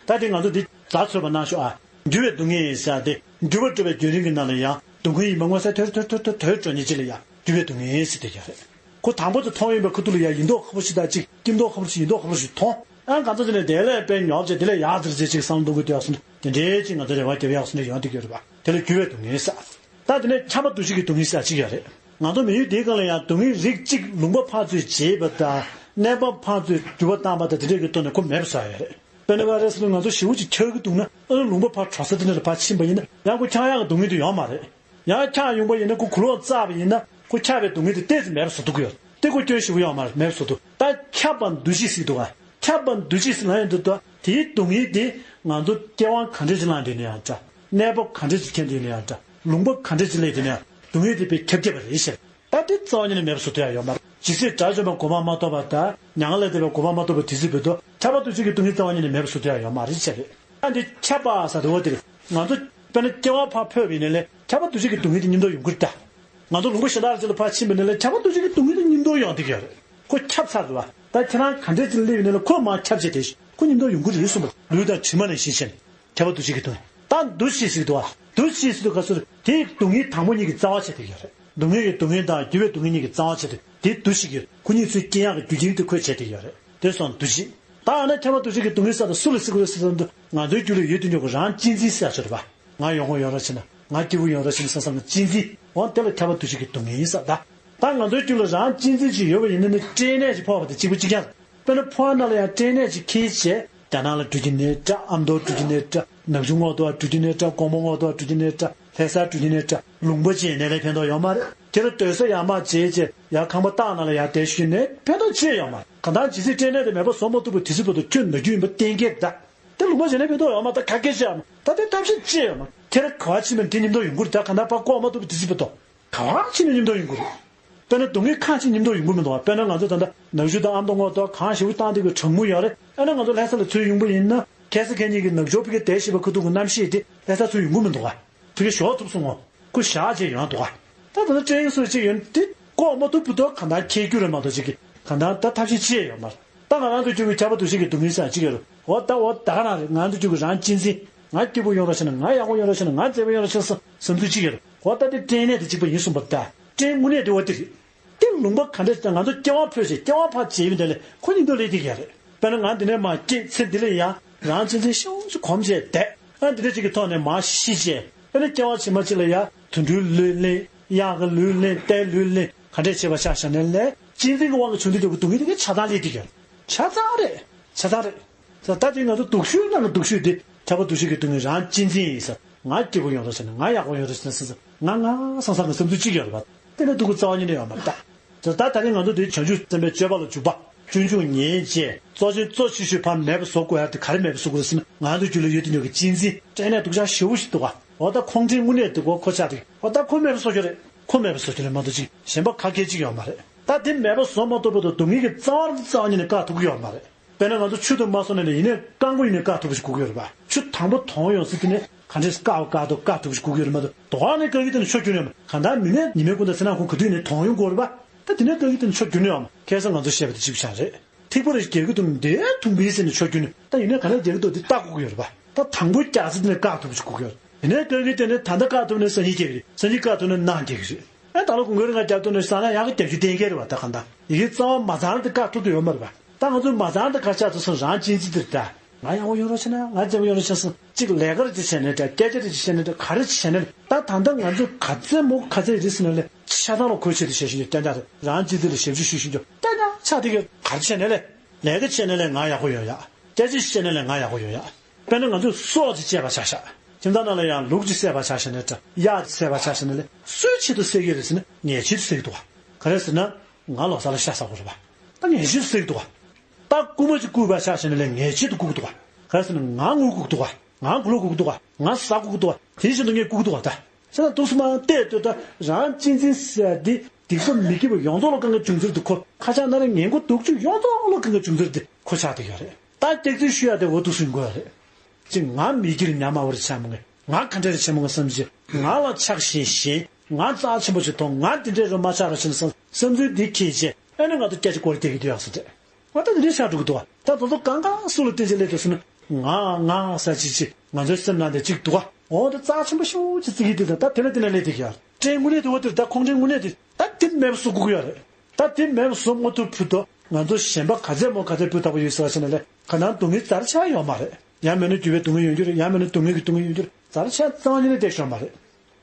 ད་དེ་ང་ཚོ་འདི་རྩ་ཚོད་པ་གནང་ཤོག་ཨ། འགྱུར་བའི་སྡུག་བསྔལ་ཡིན་ཟེར་ཡག་དེ། འགྱུར་བ་སྤྲོད་པའི་རྒྱུན་རིང་གི་ནང་ལ་ཡང་སྡུག་བསྔལ་ཡིན་པ་མངོན་གསལ་དོད་དོད་དོད་དོད་འགྲོ་ཉིན་གཅིག་ལ་ཡང་འགྱུར་བའི་སྡུག་བསྔལ་ཟེར་བསྡད་ཀྱི་རེད། ཁོ་དང་པོ་དེ་མཐོང་ཡོང་པའི་ཁ་ཐུག་ལ་ཡང་ཡིན་མདོག་ཁ་པོ་ཞིག་དང་གཅིག་སྐྱིད་མདོག་ཁ་པོ་ཞིག་ཡིན་མདོག་ཁ་པོ་ཞིག་མཐོང་། ཨ་གང་ཚོ་དེ་ནས་དེ་ལས་དཔེ་ཉོག་བྱས་དེ་ལས་ཡག་ཟེར་ཟེར་ཅིག་བསམ་བློ་གཏོང་གི་འདུག་ཡག་སོང་དེ་འདྲའི་ཅིག་ང་ཚོ་རེ་བ་རྒྱབ་ཡག་སོང་དེ་ཡོང་བསྡད་ཀྱི་ཡོད་རེད་པ། དེ་ལ་འགྱུར་བའི་སྡུག་བསྔལ་ཟེར། ད་དེ་ནས་ཁྱབ་པ་འདུ་བྱེད་ཀྱི་སྡུག་བསྔལ་ཟེར་ཡག་གཅིག་ཡོད་རེད། ང་ཚོ་མི་ཡུལ་འདིའི་སྒང་ལ་ཡང་སྡུག་བསྔལ་རིགས་གཅིག་ལུང་པ་ཕར་ཚུར་བརྗེས་པ་དང་། གནས་བབ་ཕར་ཚུར་འགྱུར་བ་བཏང་པ་དང་དེ་འདྲས་ཀྱི་ཐོག་ནས་ཁོ་མེད་པ་བཟོ་ཡག་ཡོད་རེད། དཔེར་ན་ག་རེ་ཟེར་ན་ང་ཚོ་ཞེ་པོ་ཅིག་འཁྱག་གི་འདུག་ན། ཨ་ནི་ལུང་པ་ཕར་དྲོ་ས་དེ་འདྲ་ལ་ཕར་ཕྱིན་པ་ཡིན་ན་ཡང་ཁོ་འཁྱག་ཡག་གི་སྡུག་བསྔལ་དེ་ཡོད་མ་རེད། ཡང་འཁྱག་ཡོང་པ་ཡིན་ན་ཁོ་གུ་ལོག་བཙགས་པ་ཡིན་ན་ཁོ་འཁྱག་པའི་སྡུག་བསྔལ་དེ་ཏོག་ཙམ་མེད་པ་བཟོ་ཐུབ་ཀྱི་ཡོད། དེ་ཁོ་སྐྱོན་ཞེ་པོ་ཡོད་མ་རེད། མེད་པ་བཟོ་ཐུབ། ད་ཁྱབ་པ་འདུ་བྱེད་ཟེར་གྱི་འདུག་ག་ཁྱབ་པ་འདུ་བྱེད་ཟེར་ལབ་ཡག་འདུག་ད། དེའི་སྡུག་བསྔལ་དེ་ང་ཚོ་སྐྱེ་བ་ག་འདྲ་ཅིག་བླངས་བསྡད་ན་ཡང་འདྲ། གནས་བབ་ག་འདྲ་ཅིག་འཁྱེར་བསྡད་ན་ཡང་འདྲ། ལུང་པ་ག་འདྲ་ཅིག་སླེབས་བསྡད་ན་ཡང་སྡུག་བསྔལ་དེ་དཔེ་ཁྱབ་ཁྱབ་པ་རེད་ཤག་ད་དེ་རྩ་བ་ཉིད་ནས་མེད་པ་བཟོ་ཐུབ་ཡག་ཡོད་མ་རེད། ཇི་སྲིད་དགྲ་བཅོམ་པའི་གོ་འཕང་མ་ཐོབ་པ་དང་མྱ་ངན་ལས་འདས་པའི་གོ་འཕང་མ་ཐོབ་པ་དེ་སྲིད་བར་དུ་ཁྱབ་པ་འདུ་བྱེད་ཀྱི་སྡུག་བསྔལ་རྩ་བ་ཉིད་ནས་མེད་པ་བཟོ་ཐུབ་ཡག་ཡོད་མ་རེད་ཟེར་རེད། ད་འདི་ཁྱབ་པ་ཟེར་དེ་འོ་དེ་རེད། ང་ཚོ་དཔེར་ན་སྐྱེ་བ་ཕར་འཕོས་པ་ཡིན་ན་ལས་ཁྱབ་པ་འདུ་བྱེད་ཀྱི་སྡུག་བསྔལ་དེ་མཉམ་དུ་ཡོང་གི་རེད་ད། ང་ཚོ་ལུང་པ་གཞན་དག་ཅིག་ལ་ཕར་ཕྱིན་པ་ཡིན་ན་ལས་ཁྱབ་པ་འདུ་བྱེད་ཀྱི་སྡུག་བསྔལ་དེ་མཉམ་དུ་ཡོང་བསྡད་ཀྱི་ཡོད་རེད། ཁོ་ཁྱབ་ཚར་འདུག་བ། ད་ཁྱེད་རང་ག་འདྲས་ཅིག་སླེབས་ཡིན་ན་ལས་ཁོ་མར་ཁྱབ་བྱས་ཏེ་ཁོ་མཉམ་དུ་ཡོང་གི་རེད་གསུངས་པ། ལུས་དང་གྲིབ་མ་ནང་བཞིན་བྱས་ནས། ཁྱབ་པ་འདུ་བྱེད་ཀྱི་སྡུག་བསྔལ། ད་འདུ་བྱེད་ཟེར་གྱི་འདུག་བ། འདུ་བྱེད་ཟེར་དུས་ག་ཚོད་དེའི་སྡུག་བསྔལ་དང་པོ་གཉིས་ཀྱི་རྩ་བ་བྱས་བསྡད་ཀྱི་ཡོད་རེད། སྡུག་བསྔལ་གྱི་སྡུག་བསྔལ་དང་འགྱུར་བའི་སྡུག་བསྔལ་གཉིས་ཀྱི་རྩ་བ་བྱས་ཏེ་དེ་འདུ་བྱེད་ཀྱི་ཁོ་གཉིས་ཚུར་སྐྱེ་ཡག་གི་རྒྱུ་རྐྱེན་དེ་ཁོས་བྱས་བསྡད་ཀྱི་ཡོད་རེད། དེ་སོང་འདུ་བྱེད། ད་ཨ་ན་ཁྱབ་པ་འདུ་བྱེད་ཀྱི་སྡུག་བསྔལ་ཟེར་དུས་སུ་ལ་ཟེར་དགོས་རེད་ཟེར་དུས་ང་ཚོའི་རྒྱུད་ལ་ཡོད་དུས་ཉོ་གི་རང་གཅེས་འཛིན་ཟེར་ཡག་ཆོག་རེད་པ། ང་ཡོང་གི་ཡོད་ར་ཕྱིན་ན་ང་སྐྱིད་པོ་ཡོང་ར་ཕྱིན་ན་བསམ་བསམ་ན་གཅེས་འཛིན་འོང་དེ་ལ་ཁྱབ་པ་འདུ་བྱེད་ཀྱི་སྡུག་བསྔལ་ཡིན་ས་ད། ད་ང་ཚོའི་རྒྱུད་ལ་རང་གཅེས་འཛིན་ཅིག་ཡོད་པ་ཡིན་ན་ནི་སྐྲན་ནད་ཅིག་ཕོག་པ་དང་གཅིག་པ་གཅིག་རྐྱང་། དཔེར་ན་ཕོ་བ་ནང་ལ་ཡང་སྐྲན་ནད་ཅིག་འཁེལ་བྱས་རྒྱ་ནག་ལ་འགྲོ་རྒྱུ་ནའི་འདྲ། ཨ་མདོ་འགྲོ་རྒྱུ་ནའི་འདྲ། ནག་ཆུ་སྔོག་འདུག་འགྲོ་རྒྱུ་ནའི་འདྲ། དགོང་མོ་སྔོག་འདུག་འགྲོ་རྒྱུ་ནའི་འདྲ། ལྷ་སར་འགྲོ་རྒྱུ་ནའི་འདྲ། ལུང་པ་ཅིག་ནད་ལས་ཕན་ཐོགས་ཡོད་མ་རེད། ཁྱེད་རང་སྡོད་ས་ཡར་མར་བྱས་བྱས་ཡར་ཁང་པ་བཏགས་ནང་ལ་ཡར་བསྡད་ཞུས་ནས་ཕན་ཐོགས་ཅི་ཡང་ཡོད་མ་རེད། གང་ལྟར་ཇི་སྲིད་སྐྲན་ནད་དེ་མེད་པ་བཟོ་མ་ཐུབ་པ་དེ་སྲིད་བར་དུ་ཁྱོད་ན་རྒྱུ་ཡིན་པ་གཏན་འཁེལ་རེད་ད། དེ་ལུང་པ་བྱས་ན་ཕན་ཐོགས་ཡོད་མ་རེད། ད་ག་སྐད་ཆ་ཡོད་མ་རེད། ད་དེ་ཐབས་ཤེས་ཅི་ཡང་ཡོད་མ་རེད། ཁྱེད་རང་ག་བ་ཕྱིན་ནས་དེ་མཉམ་དུ་ཡོང་གི་རེད། ད་གང་ལྟར་ཕར་བཀོག་མ་ཐུབ་པ་དེ་སྲིད་བར་དུ། ག་བ་ཕྱིན་ནས་མཉམ་དུ་ཡོང་གི་རེད། དཔེར་ན་སྡུག་བསྔལ་གང་ཕྱིན་མཉམ་དུ་ཡོང་གི་མི་འདུག་བ། དཔེར་ན་ང་ཚོ་ད་ལྟ་ནག་ཆུ་དང་ཨ་མདོ་སྔོག་འདོགས་གང་ཞེ་པོ་བཏང་བསྡད་པའི་གྲང་མོ་ཡོད་རེད། ཨ་ནི་ང་ཚོ་ལྷ་ས་ལ་ཚུར་ཡོང་པ་ཡིན་ན་ཁ་སང་ཁ་ཉིན་གྱི་ནག་ཆུ་ཕ་གིར་བསྡད་ཤེས་པ་ཁ་ཐུག་གི་རྣམ་ཤེས་དེ་ལྷ་ས་ཚུར་ཡོང་གི་མི་འདུག་བ། ཕ་གིར་ཞོགས་ཐུབ་སོང་ངོ་། ཁོ་ཞག་ཅིག་ཡོང་འདུག་བ། ད་ད་ལྟ་སྐྲན་སོགས་ཅིག་ཡོད་དེ་ལྐོག་མ་ཐུབ་བུ་ཐོག་གང་ལྟར་འཁྱེར་རྒྱུ་རེད་མ་གཏོགས་ཅིག་གི་གང་ལྟར་ད་ཐབས་ཤེས་ཅི་ཡང་ཡོད་མ་རེད། ད་ང་རང་ཚོ་ཁྱོད་ཀྱི་ཁྱབ་པ་འདུ་ཤེས་ཀྱི་སྡུག་བསྔལ་ཟེར་ཅིག་ཡོད་རེད། འོ་ད་འོ་ད་ག་རང་རེད། ང་ཚོ་ཁྱོད་ཀྱི་རང་གཅེས་འཛིན། ང་སྐྱིད་པོ་ཡོང་རོགས་བྱས་ན། ང་ཡག་པོ་ཡོང་རོགས་བྱས་ན། ང་མཛེས་པོ་ཡོང་རོགས་བྱས་ན་བསམ་བསམ་ཚུལ་གཅིག་ཡོད་རེད། འོ་ད་དེ་སྐྲན་ནད་དེ་གཅིག་པ་ཡིན་གསུངས་པ། ད་སྐྲན་དངོས་གནས་དེ་འོ་དེ་རེད། དེ་ལུང་པ་ག་འདྲ་ཞིག་ད་ང་ཚོ་སྐྱེ་བ་ཕོད་བྱས་སྐྱེ་བ་ཕར་བྱས་ཡོང་དེ་ལས་ཁོ་གཉིས་འདུག་ལས་དེ་ཡོད་རེད། དཔེར་ན་ང་འདི་ནས་མར་སྐྱེས་ཚེ་འདི་ལ་ཡ་རང་གཅེས་འཛིན་ཤུགས་ཆེ་གོམས་བྱས་བསྡད། ཨ་འདི་འདྲ་ཅིག་གི་ཐོག་ནས་མར་ཤི་བྱས། ཨ་ནི་སྐྱེ་བ་ཕྱི་མ་ཅིག་ལ་ཡ་དུད་འགྲོའི་ལུས་ལེན། གཡག་གི་ལུས་ལེན། རྟའི་ལུས་ལེན། ག་འདྲས་བྱས་པ་ཆ་བཞག་ན་ལས་གཅེས་འཛིན་གྱི་དབང་གིས་བྱུང་དུས་འགྲོ་གི་སྡུག་བསྔལ་དེ་ག་ཆ་ཚང་ལས་དེ་ཡོད། ཆ་ཚང་རེད། ཆ་ཚང་རེད། ད་ལྟ་དེ་ང་ཚོ་སྡུག་ཤོས་ནང་གི་སྡུག་ཤོས་དེ་ཁྱབ་པ་འདུ་ཤེས་ཀྱི་སྡུག་བསྔལ་རང་གཅེས་འཛིན་ཡིན་ས། ང་སྐྱིད་པོ་ཡོང་རོགས་བྱས་ན། ང་ཡག་པོ་ཡོང་རོགས་བྱས་ན་ཟེར་ས། ང་ང་སང་སང་གི་བསམ་ཚུལ་གཅིག་ཡོད་རེད་པ། དེ་ལས་སྡུག་གི་རྩ་བ་ཉིད་ནས་ཡོད་མ་རེད་ད། ད་ད་རིང་ང་ཚོ་འདིར་བྱང་ཆུབ་སེམས་དཔའི་སྤྱོད་པ་ལ་འཇུག་པ། སྤྱོད་འཇུག་ཉེས་བྱས་གཙོ་ཆེ་གཙོ་ཆེ་ཤོས་ཕར་མེད་པ་བཟོ་དགོས་ཡ་དེ་ག་རེ་མེད་པ་བཟོ་དགོས་ཟེར་ན། ང་ཚོ་རྒྱུད་ལ་ཡོད་དེ་ཉོ་གི་གཅེས་འཛིན། སྐྲན་ནད་སྡུག་ཅག་ཞེ་པོ་ཞིག་འདུག་ག་འོ་ད་ཁོང་ཁྲན་དངོས་གནས་འདུག་གོ། ཁོ་ཆགས་འདུག་འོ་ད་ཁོ་མེད་པ་བཟོ་རྒྱུ་རེད། ཁོ་མེད་པ་བཟོ་རྒྱུ་ལས་མ་གཏོགས་ཅིག་གཞན་པ་ག་གེ་ཅིག་ཡོད་མ་རེད། ད་དེ་མེད་པ་བཟོ་མ་ཐུབ་བར་དུ་སྡུག་བསྔལ་གྱི་རྩ་བ་རྩ་བ་ཉིད་ནས་བཀག་ཐུབ་ཀྱི་ཡོད་མ་རེད། དཔེར་ན་ང་ཚོ་ཆུ་དང་མ་བཟོ་ནས་ནི་ཡིན་ནའི་རྐང་པ་ཡིན་ནའི་བཀག་ཐུབ་པ་ཞིག་དགོས་ཀྱི་ཡོད་རེད་པ། ཆུ་དང་པོ་དོང་ཡོང་ཚེ་དེ་ནས་ག་འདྲས་བཀག་པ་བཀག་ཐུབ་བཀག་ཐུབ་པ་ཞིག་དགོས་ཀྱི་ཡོད་རེད་མ་གཏོགས། དོ་བ་ནས་བཀག་གི་དེ་ནས་ཆུ་རྒྱུན་ནས་གང་ལྟར་མི་ནས་ཉི་མའི་ཀུན་ཏུ་ཚེ་ནང་ཁོང་གི་དུས་ནས་དོང་ཡོང་དགོས་རེད་པ། ད་དེ་ནས་བཀག་གི་དེ་ནས་ཆུ་རྒྱུན་ནས་ཡོང་ཁ་སང་ང་ཚོ་བཤད་པ་དེ་གཅིག་པ་ཆགས་རེད། ཐིགས་པ་རེ་རྒྱག་གི་འདུག་འདི་ཐུང་པའི་ཟེར་ནས་ཆུ་རྒྱུན་ནས། ད་ཡིན་ནའི་ག་ནས་རྒྱག་གི་འདུག་འདི་ལྟ་དགོས་ཀྱི་ཡོད་རེད་པ། ད་དང་པོ་རྒྱག་ཚེ་དེ་ནས་བཀག་ཐུབ་པ་ཞིག་དགོས་ཀྱི་ཡོད་རེད། དེ་ནས་བཀག་གི་དེ་ནས་ད་ལྟ་བཀག་ཐུབ་ན་སང་ཉིན་རྒྱག་གི་རེད། སང་ཉིན་བཀག་ཐུབ་ན་གནངས་རྒྱག་གི་རེད། ཨེ་ད་ལོ་དགུན་ཁའི་རི་ང་རྒྱབ་ཏུ་ནས་ས་ན་ཡག་གི་རྒྱབ་རྒྱུ་གཏན་འཁེལ་རེད་པ། ད་གང་ལྟར་ཡི་གེ་རྩ་བ་མ་ཚང་དེ་བཀག་ཐུབ་ཀྱི་ཡོད་མ་རེད་པ། ད་ང་ཚོས་མ་ཚང་དེ་ག་ཆགས་ཚུལ་སོང་རང་གཅེས་འཛིན་དེ་རེད་ད། ང་ཡག་པོ་ཡོང་རོགས་བྱས་ན། ང་མཛེས་པོ་ཡོང་རོགས་བྱས་སོང་། གཅིག་ལས་ཀ་རེ་ཅིག་བྱས་ནའི་འདྲ། སྐད་ཆ་རེ་ཅིག་བཤད་ནའི་འདྲ། ག་རེ་ཅིག་བྱས་ནའི་འདྲ། ད་ད་ལྟ་ང་ཚོས་ག་ཚད་མོ་ག་ཚད་རེད་ཟེར་ན་ལས་ཆ་ཚང་ལ་གོ་ཆོད་དེ་བྱེད་བཞིན་ཡོད། རྐྱང་རྐྱང་རེད། རང་གཅེས་འཛིན་ལ་ཞབས་ཞུ་ཞུ་བཞིན་ཡོད། རྐྱང་རྐྱང་ཆགས་བསྡད་ཡོད། ག་རེ་བྱས་ནའི་ལས། ལས་ཀ་བྱས་ནའི་ལས་ང་ཡག་པོ་ཡོང་ཡ། སྐད་ཆ་བཤད་ནའི་ལས་ང་ཡག་པོ་ཡོང་ཡ། དཔེར་ན་ང་ཚོས་སྲོག་ཅིག་བཅད་པ་ཆ་བཞག་ཁྱིམ་ཚང་ནང་ལ་ཡང་ལུག་ཅིག་བསད་པ་ཆ་བཞག་ནའི་འདྲ། གཡག་ཅིག་བསད་པ་ཆ་བཞག་ནའི་ལས་སུའི་ཆེད་དུ་བསད་ཀྱི་རེད་ཟེར་ན་ངའི་ཆེད་དུ་བསད་ཀྱི་འདུག་ག་ག་རེ་ཟེར་ན་ང་ལོ་གསར་ལ་ཤ་ཟ་དགོས་རེད་པ། ད་ངའི་ཆེད་དུ་བསད་ཀྱི་འདུག་ག་ད་རྐུན་མ་ཅིག་རྐུས་པ་ཆ་བཞག་ནའི་ལས་ངའི་ཆེད་དུ་རྐུ་གི་འདུག་ག་ག་རེ་ཟེར་ན་ང་དངུལ་རྐུ་གི་འདུག་ག་ང་གོས་ལོག་རྐུ་གི་འདུག་ག་ང་ཟ་རྐུ་གི་འདུག་ག་དེ་བཞིན་དུ་ངས་རྐུ་གི་འདུག་ག་ད། ཟེར་ན་འདུག་སེ་མར་བལྟས་དུས། ད་རང་གཅེས་འཛིན་ཟེར་ཡ་འདི་སྡིག་པ་མི་དགེ་བ་ཡོངས་རྫོགས་ལ་གང་ག་འབྱུང་ཚུལ་འདི། ཁོ་ཁ་ཆག་ན་རེ་ངན་ཁོ་སྡུག་ཅུ་ཡོངས་རྫོགས་ལ་གང་ག་འབྱུང་ཚུལ་འདི་ཁོ་ཆགས་བསྡད་ཡོད་རེད། ད་སྐྱག་རྫུན་ཤོད་ཡ་དེ་འོ་འདུག་སེ་ཡིན་དགོས་རེད། ཅིག་ང་མི་སྒེར་ཉམས་དམའ་བ་རེ་ཆགས་མ་ངེས། ང་ག་འདྲ་རེ་བྱེད་མ་ངེས་བསམ་གྱི། ང་ལ་ཆགས་ཞེན་ཞན། ང་རྩ་ཆེན་པོ་ཅིག་མཐོང་། ང་འདི་འདྲས་རུ་མ་ཆགས་རོགས་བྱེད་ན་བསམ་བསམ་ཚུལ་འདི་ཁྱེད་ཀྱིས་ཨེ་ནི་ང་ཚོ་སྐད་ཆ་སྐོར་བསྡད་ཀྱི་འདུག་ཡག་སོ་རེད། ང་ད་འདི་འདྲས་ཆགས་འགྲོ་གི་འདུག་བ། ད་དེ་ཚོ་གང་ག་སུ་ལ་བརྟེན་བྱས་སླེབས་འདུག་ཟེར་ན། ང་ང་ཟེར་ཅིག་ཅིག་ང་ཚོའི་སེམས་ནང་དེ་གཅིག་འདུག་བ། འོ་ད་རྩ་ཆེན་པོ་ཤོས་ཅིག་བརྩི་གི་འདུག་ད་ད་དེ་ལ་དེ་ལ་སླེབས་བསྡད་ཀྱི་ཡོད། སྐྲན་དངོས་གནས་དེ་འོ་དེར་ད་ཁོང་སྐྲན་དངོས་གནས་དེ་ད་དེ་མེད་པ་བཟོ་དགོས་ཀྱི་ཡོད་རེད། ད་དེ་མེད་པ་བཟོ་མ་ཐུབ་བར་དུ་ང་ཚོ་གཞན་པ་ག་ཚད་མོ་ག་ཚད་སྤུས་དག་པོ་ཡོད་ཟེར་བ་ཟེར་ན་ལས། ག་ནང་སྡུག་བསྔལ་ཛ་དྲག་ཆགས་ཡོད་མ་རེད། ཡང་མིན་ན་རྒྱུ་བའི་སྡུག་བསྔལ་ཡོང་རྒྱུ་རེད། ཡང་མིན་ན་སྡུག་བསྔལ་གྱི་སྡུག་བསྔལ་ཡོང་རྒྱུ་རེད། ཛ་དྲག་ཆགས་རྩ་བ་ཉིད་ནས་བསྡད་ཤོག་མ་རེད།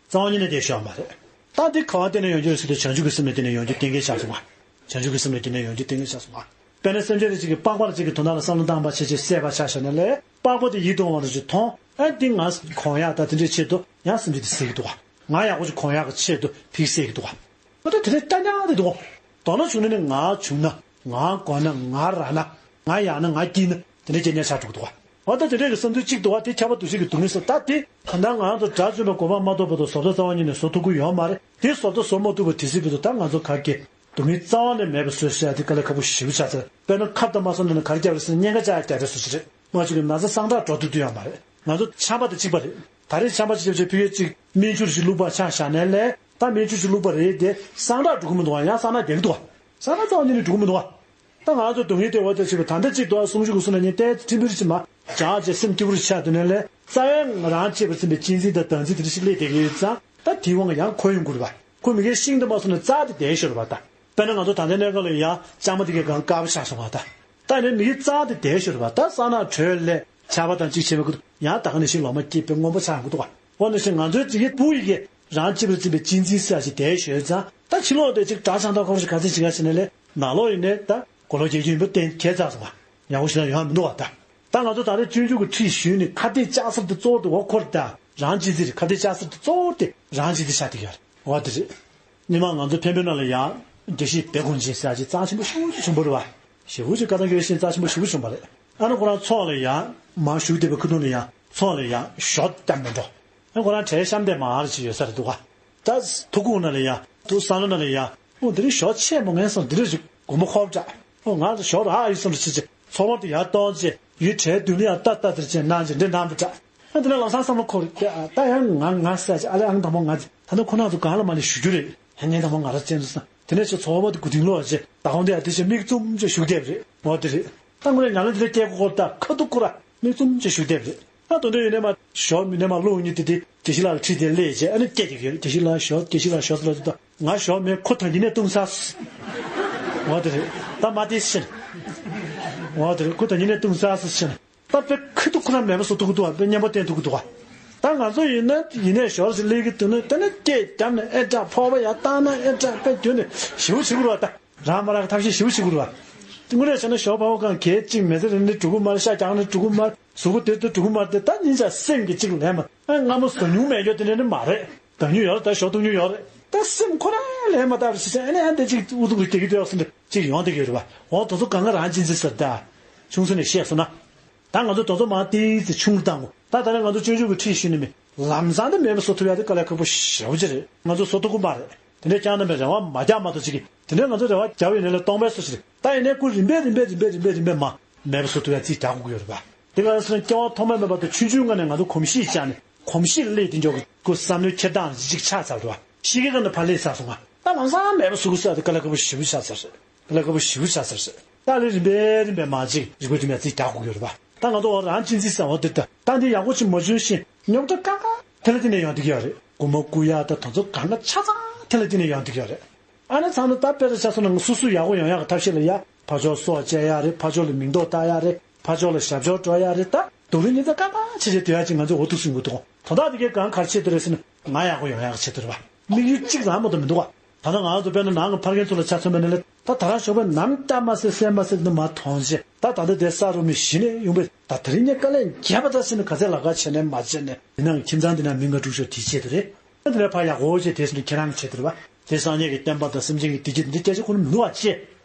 རྩ་བ་ཉིད་ནས་བསྡད་ཤོག་མ་རེད། ད་འདི་ག་བ་བརྟེན་ནས་ཡོང་རྒྱུ་རེད་ཟེར་དུས། བྱང་ཆུབ་ཀྱི་སེམས་ལ་བརྟེན་ནས་ཡོང་རྒྱུ་གཏན་འཁེལ་ཆགས་སོང་བ། བྱང་ཆུབ་ཀྱི་སེམས་ལ་བརྟེན་ནས་ཡོང་རྒྱུ་གཏན་འཁེལ་ཆགས་སོང་བ། དཔེར་ན་སེམས་ཅན་རེ་ཅིག་གིས་པགས་པ་རེ་ཅིག་གི་དོན་དག་ལ་བསམ་བློ་བཏང་བ་བྱས་བྱས་བསད་པ་ཆ་བཞག་ན་ལས། པགས་པ་དེ་ཡིད་དུ་འོང་བ་རེ་ཅིག་མཐོང་། ཨ་འདི་ང་གོན་ཡག་ད་དེ་འདྲའི་ཆེད་དུ་ཡང་སེམས་ཅན་དེ་བསད་ཀྱི་འདུག་བ། ང་ཡག་པོ་ཅིག་གོན་ཡག་གི་ཆེད་དུ་དེ་བསད་ཀྱི་འདུག་བ། ཨ་ད་དེ་འདྲའི་རྐྱང་རྐྱང་དེ་འདུག་བ། དོ་སྣང་བྱུང་ན་ནི་ང་བྱུང་ན། ང་གོན་ན། ང་རག་ན། ང་ཡག་ན། ང་སྐྱིད་ན། དེ་འདྲའི་རྐྱང་རྐྱང་ཆགས་འགྲོ་གི་འདུག་བ། འོ་ད་དེ་འདྲའི་གི་བསམ་ཚུལ་གཅིག་འདུག་བ། དེ་ཁྱབ་པ་འདུ་ཤེས་ཀྱི་སྡུག་བསྔལ་ཟེར། ད་དེ་གང་ལྟར་ང་རང་ཚོ་དགྲ་བཅོམ་པའི་གོ་འཕང་མ་ཐོབ་བར་དུ་བཟོ་ལྟ་རྩ་བ་ཉིད་ནས་བཟོ་ཐུབ་ཀྱི་ཡོད་མ་རེད། དེ་བཟོ་ལྟ་བཟོ་མ་ཐུབ་པ་དེ་སྲིད་བར་དུ་ད་ང་ཚོ་ག་གེ་སྡུག་བསྔལ་རྩ་བ་ནས་མེད་པ་བཟོས་ཟེར་ཡ་དེ་དཀའ་ལས་ཁག་པོ་ཞེ་པོ་ཆགས་ཚར། དཔེར་ན་ཁབ་དང་མ་སོང་ན་ནི་ག་རེ་བརྒྱབ་རེད་ཟེར་ན། གཉན་ཁ་བཅག་ཡ་བརྒྱབ་རེད་ཟེར་ཞིག་རེད། མ་གཅིག་གི་ན་ཚ་སངས་དྲག་འགྲོ་ཐུབ་ཐུབ་ཡོད་མ་རེད། ང་ཚོ་ཆམ་པ་དེ་གཅིག་པ་རེད། ད་རེས་ཆམ་པ་ཅིག་བརྒྱབ་བྱས་ཕ་གིར་ཅིག་སྨན་ཆུ་ཞིག་བླུགས་པ་ཆ་བཞག་ནའི་ལས། ད་སྨན་ཆུ་ཞིག་བླུགས་པ་རེད་དེ་སངས་དྲག་འགྲོ་གི་མི་འདུག་བ། ཡང་སངས་དྲག་རྒྱག་གི་འདུག་བ། སངས་དྲག་རྩ་བ་ཉིད་ནས་འགྲོ་གི་མི་འདུག་བ། ད་ང་ཚོ་སྡུག་བསྔལ་དེ་འོ་དེ་བྱེད་པ་ད་ལྟ་གཅིག་ཏུ་སུམ་ཅུ་གོ་གསུམ་ལ་ཉིན་ཏན་ཏན་ཕྲན་བུ་རེ་ཅིག་མ་བྱང་བྱས་སེམས་སྐྱིད་པོ་རེ་ཆགས་དུས་ནས་ལས། རྩ་བའི་ང་རང་གཅེས་པར་འཛིན་པའི་གཅེས་འཛིན་དང་བདག་འཛིན་དེ་འདྲ་ཞིག་སླེབས་བསྡད་ཀྱི་ཡོད་ཙང་། ད་དེའི་དབང་གིས་ཡང་ཁོ་ཡོང་དགོས་རེད་པ། ཁོ་མི་སྒེར་ཤིང་དུ་མ་སོང་ནས་རྩྭ་དེ་བསྡད་ཤོར་བ་ད། དཔེར་ན་ང་ཚོ་ད་ལྟའི་གནས་སྐབས་ལ་ཡང་ལྕང་མ་དེ་གའི་སྒང་དཀར་པོ་ཆགས་སོང་བ་ད། ད་ནི་མི་གི་རྩྭ་དེ་བསྡད་ཤོར་བ་ད། ས་ནག་དྲོད་ལས་ཆར་པ་དང་གཅིག་བྱས་པའི་ཁུལ་དུ་ཡང་ད་ག་ནས་ཤིང་ལོ་མ་སྐྱེས་པའི་སྔོན་པོ་ཆགས་ཡོང་གི་འདུག་བ། འོ་ན་ཞིག་ང་ཚོའི་ཅིག་གི་སྤུ་ཡི་གེ་རང་གཅེས་པར་འཛིན་པའི་གཅེས་འཛིན་ཟེར་ཞིག་བསྡད་ཤོར་ཙང་། ད་ཕྱི་ལོགས་དེ་ཅིག་དགྲ་ཆང་ཐག་ཁོར་ཞིག་ག་ཚོད་ཅིག་ག་ཟེར་ནས་ལས། ནང་ལོགས་ཡིན་ནས་ད་གོ་ལོ་རྒྱག་རྒྱུ་ཡིན་པ་གཏན་འཁེལ་ཚར་སོང་བ། ཡག་པོ་ཞིག་ལ་ཡོང་མི་འདུག་བ་ད། ད་ང་ཚོ་ད་རེས་སྤྱོད་འཇུག་གི་ཁྲིད་ཞུས་ནས་ཁ་གཏད་གཅོག་སར་དེ་གཙོ་བོ་དེ་འོ་ཁོ་རེད་ད། རང་གཅེས་འཛིན་རེད། ཁ་གཏད་གཅོག་སར་དེ་གཙོ་བོ་དེ་རང་གཅེས་འཛིན་ཆགས་བསྡད་ཡོད་རེད། འོ་དེ་རེད། སྔོན་མ་ང་ཚོ་འཕན་པོའི་ནང་ལ་ཡང་དགེ་བཤེས་བེ་དགོན་ཆེན་ཟེར་ཡ་ཅིག་རྩ་ཆེན་པོ་ཞེ་པོ་ཅིག་བྱུང་བ་རེད་བ། ཞེ་པོ་ཅིག་བཀའ་ཐང་དགེ་བའི་བཤེས་གཉེན་རྩ་ཆེན་པོ་ཞེ་པོ་བྱུང་བ་རེད། ཨ་ནི་ཁོ་རང་ཚོགས་ལ་ཡང་མར་བཞུགས་བསྡད་པའི་ཁ་ཐུག་ལ་ཡང་ཚོགས་ལ་ཡང་ཞོ་བརྒྱབ་མེད་འགྲོ། ཨ་ཁོ་རང་གྲལ་གཤམ་དེ་མར་ཅིག་ཡོད་ས་རེད་འདུག་ག་ད་ཐུགས་ཁུངས་ན་ལ་ཡ། ཐུགས་བསམ་བློ་ན་ལ་ཡ། ཨོ་འདི་རིང་ཞོ་ཆེ་མོ་ངན་སོང་འདི་རིང་རིག་དགོང་མོ་ཁོབ་དྲག་ཨོ་ང་ལ་ཞོ་རག་ཡོད་སོང་རེ་ཆེ་ཆེ་ཚོགས་མ་དུ་ཡར་གཏོང་ཆེ་ཡུལ་གྲལ་མདུན་ལ་ཡང་ལྟ་ལྟ་དེར་ཆེ་གནང་ཆེ་འདི་གནང་པ་དྲག་ཨ་འདི་ན་ལམ་སང་བསམ་བློ་འཁོར་ཏེ་ཨ་ད་ཡང་ང་ང་ཟེར་ཆེ་ཨ་ལེ་ཨང་དང་པོ་ང་ད་ནི་ཁོ་ན་ཚོ་གང་ལ་མ་ལས་ཞུ་རྒྱུ་རེད། ཡང་ངན་དང་པོ་ང་ར་ཅན་དུ་སང་དེ་ནས་ཆེ་ཚོགས་མ་དུ་གུ་དིང་ལོ་ཆེ་ད་ཧོང་དེ་ཡ་དེ་ཆེ་མིག་བཙུམ་ཆེ་ཞུགས་བསྡད་པ་རེད་ངོ་དེ་རེད། ད་ངོ་ལས་ཉ་ལ་འདི་ལ་སྐྱེ་གོ་ཁོར་ད་ཁ་ཐུག་ཁོ་ར་མིག་བཙུམ་ཆེ་ཞུགས་བསྡད་པ་རེད། ད་དོན་དུ་ཡིན་ནས་མ་ཞོ་མིན་ནས་མ་ལོ་གཉིས་དེ་དེ་དགེ་བཤེས་ལགས་ཁྲིད་དེ་ལས་བྱས་ཨ་ནི་སྐད་ཀྱི་ཡོད་དགེ་བཤེས་ལགས་ཞོ་དགེ་བཤེས་ལགས་ཞོ་ལ་དུ་ད་ང་ཞོ་མེད་ཁོ་ད་ཉིན་ནས་བཏུང་ས་སུ། འོ་དེ་རེད་ད་མ་དེ་ཤི་ན། འོ་དེ་རེད་ཁོ་ད་ཉིན་ནས་བཏུང་ས་སུ་ཤི་ན། ད་དཔེ་ཁུ་ཐུག་ཁོ་རང་མེད་པ་སུ་ཐུག་གི་འདུག་བ་དཔེ་སྙན་པོ་བསྟན་ཐུག་གི་འདུག་བ། ད་ང་ཚོ་ཡིན་ན་ཡིན་ནས་ཞོ་ཞིག་ལས་ཀྱི་དུ་ནི་དེ་ནི་སྐད་བརྒྱབ་ནས་ཨེ་དྲག་ཕོག་པ་ཡ་བཏང་ན་ཨེ་དྲག་དཔེ་རྒྱུ་ནི་ཞིའུ་ཆི་གུ་རུ་བ་ད། རང་མ་རག་ཐབས་ཤེས་ཞིབ་ཞིག་དགོས་རེད་བ། དངོས་གནས་བྱས་ན་ཞོགས་པ་བ་གང་གལ་གཅིག་མེ་ཚེ་རིང་ནི་འགྲོ་གི་མ་རེད་ཤ་རྒྱག་ནི་འགྲོ་གི་མ་རེད་གཟུགས་པོ་དེ་ཚོ་འགྲོ་གི་མ་རེད་དེ་ད་ཉིན་ཞག་སེམས་ཀྱི་གཅིག་ལན་མ་ཨ་སྔ་མོ་ཟ་མྱོང་མེད་རྒྱུ་དེ་འདྲ་ནི་མ་རེད། ད་མྱོང་ཡོད་རེད་ད་ཞོགས་འཐུང་མྱོང་ཡོད་རེད་ད་སེམས་ཁོ་རང་ལན་མ་བཏབ་རེད་ཟེར་ཨ་ནི་ཨ་འདི་གཅིག་ཨུ་ཚུགས་རེ་སྐྱེ་གི་འདུག་ཡག་སེམས་འདི་གཅིག་ཡོང་བསྡད་ཀྱི་ཡོད་རེད་བ། འོ་དེ་ཚོ་གང་ག་རང་གཅེས་འཛིན་ཟེར་ད། ཆུང་ས་ནས་བཤད་སོང་ན། ད་ང་ཚོ་དེ་ཚོ་མང་ཏིག་ཙི་ཆུང་རུ་བཏང་དགོས་ད་ད་ནི་ང་ཚོ་སྤྱོད་འཇུག་གི་ཁྲིད་ཞུས་ནི་མི། ལམ་སང་དུ་མེད་པ་བཟོ་ཐུབ་ཡག་དེ་དཀའ་ལས་ཁག་པོ་ཞེ་པོ་ཅིག་རེད། ང་ཚོ་བཟོ་ཐུབ་ཀྱི་མ་རེད། དེ་འདྲའི་བསྐྱངས་གནང་བའི་རེ་བ་མ་རྒྱག་མ་གཏོགས་ཅིག་གིས་དེ་འདྲའི་ང་ཚོ་རེ་བ་རྒྱག་པའི་ནས་ལས་སྟོང་པའི་སུ་ཞིག་རེད། ད་ཡིན་ནའི་ཁོ་རིམ་པས་རིམ་པས་རིམ་པས་རིམ་པས་རིམ་པས་མ་མེད་པ་བཟོ་ཐུབ་ཡག་རྩིས་རྒྱག་དགོས་ཀྱི་ཡོད་རེད་པ། དེ་ག་ལ་སོང་སྐྱེ་བ་ཐོག་མ་མེད་པ་དང་ཆུང་ཆུང་སྔ་ནས་ང་ཚོ་གོམས་གཤིས་བཅག་ནས་གོམས་གཤིས་སླེབས་དེ་འཇོག་གི་ཁོ་བསམ་བློའི་འཁྱེར་སྟངས་གཅིག་ཆགས་ཚར་འདུག་བ། ཤི་ཁའི་སྒང་ནས་ཕར་སླེབས་ཚར་སོང་ང་། ད་ལམ་སང་མེད་པ་བཟོ་དགོས་ས་དེ་དཀའ་ལས་ཁག་པོ་ཞེ་པོ་ཆགས་ཚར་རེད། དཀའ་ལས་ཁག་པོ་ཞེ་པོ་ཆགས་ཚར་རེད། ད་ལས་རིམ་པས་རིམ་པས་མ་གཅིག་རིག་པ་དུ་མ་རྩིས་རྒྱག་དགོས་ཀྱི་ཡོད་རེད་པ། ད་ང་ཚོ་རང་གཅེས་འཛིན་ཟེར་བ་འདི་ལྟ་ད་འདི་ཡག་པོ་ཅིག་མ་བྱུང་ཞིང་རྙོག་དྲ་གང་ག་དེ་ལ་བརྟེན་ནས་ཡོང་བསྡད་ཀྱི་ཡོད་རེད། སྒོར་མོ་རྐུ་ཡག་ད་དེ་ཚོ་གང་ག་ཆ་ཚང་དེ་ལ་བརྟེན་ནས་ཡོང་བསྡད་ཀྱི་ཡོད་རེད། ཨ་ནི་ཚང་མ་ད་དཔེ་ཆ་ཆ་སོང་ན་སོ་སོ་ཡག་པོ་ཡོང་ཡག་གི་ཐབས་ཤེས་ལ་ཡ་ཕར་ཕྱོགས་སྲོག་བཅད་ཡག་རེད། ཕར་ཕྱོགས་ལ་མིང་འདོགས་བཏགས་ཡག་རེད། ཕར་ཕྱོགས་ལ་ཞབས་ཞུ་འགྲོ་ཡག་རེད། ད་སྡུག་རུས་ཉིན་ལྟར་གང་ག་བྱེད་བྱེད་སྡོད་ཡག་ཅིག་ང་ཚོས་འོ་ཐུག་སྲིང་དགོས་འདུག་དོན་དག་དེ་གའི་གང་ག་རེ་བྱེད་འདོད་རེད་ཟེར་ན་ང་ཡག་པོ་ཡོང་ཡག་གི་ཆེད་དུ་རེད་བ། དམིགས་ཡུལ་གཅིག་རང་མ་གཏོགས་མི་འདུག་བ། ད་ལྟ་ང་ཚོ་དཔེར་ན་ནང་གི་ཕ་རྒན་ཚོ་ལ་ཆ་མཚོན་པ་ནི་ལས་ད་ད་རང་ཞོགས་པའི་ནམ་ལྟ་མ་ཟེར་གསལ་མ་ཟེར་འདི་མ་མཐོང་ཆེ་ད་ད་ལྟ་དེ་ས་རུ་མི་གཞི་ནས་ཡོང་པའི་ད་དེ་རིང་ངས་དཀའ་ལས་བརྒྱབ་པ་ད་ཟེར་ནས་ག་ཚད་ལབ་ཁ་བྱས་ནས་མ་བྱས་ནས་འདི་ནང་གི་ཁྱིམ་ཚང་འདི་ནང་མི་ལྔ་དྲུག་ཤོག་དེའི་ཆེད་དུ་རེད། ཨ་འདི་ནས་ཕ་ཡག་པོ་བྱས་དེ་ཟེར་ནས་ཁྱེད་རང་གི་ཆེད་དུ་རེད་བ། དེ་སངས་རྒྱས་ཀྱི་བསྟན་པ་དང་སེམས་ཅན་གྱི་བདེ་སྐྱིད་འདི་སྐད་ཆ་ཁོ་ན་མི་འདུག་བ་ཅེས།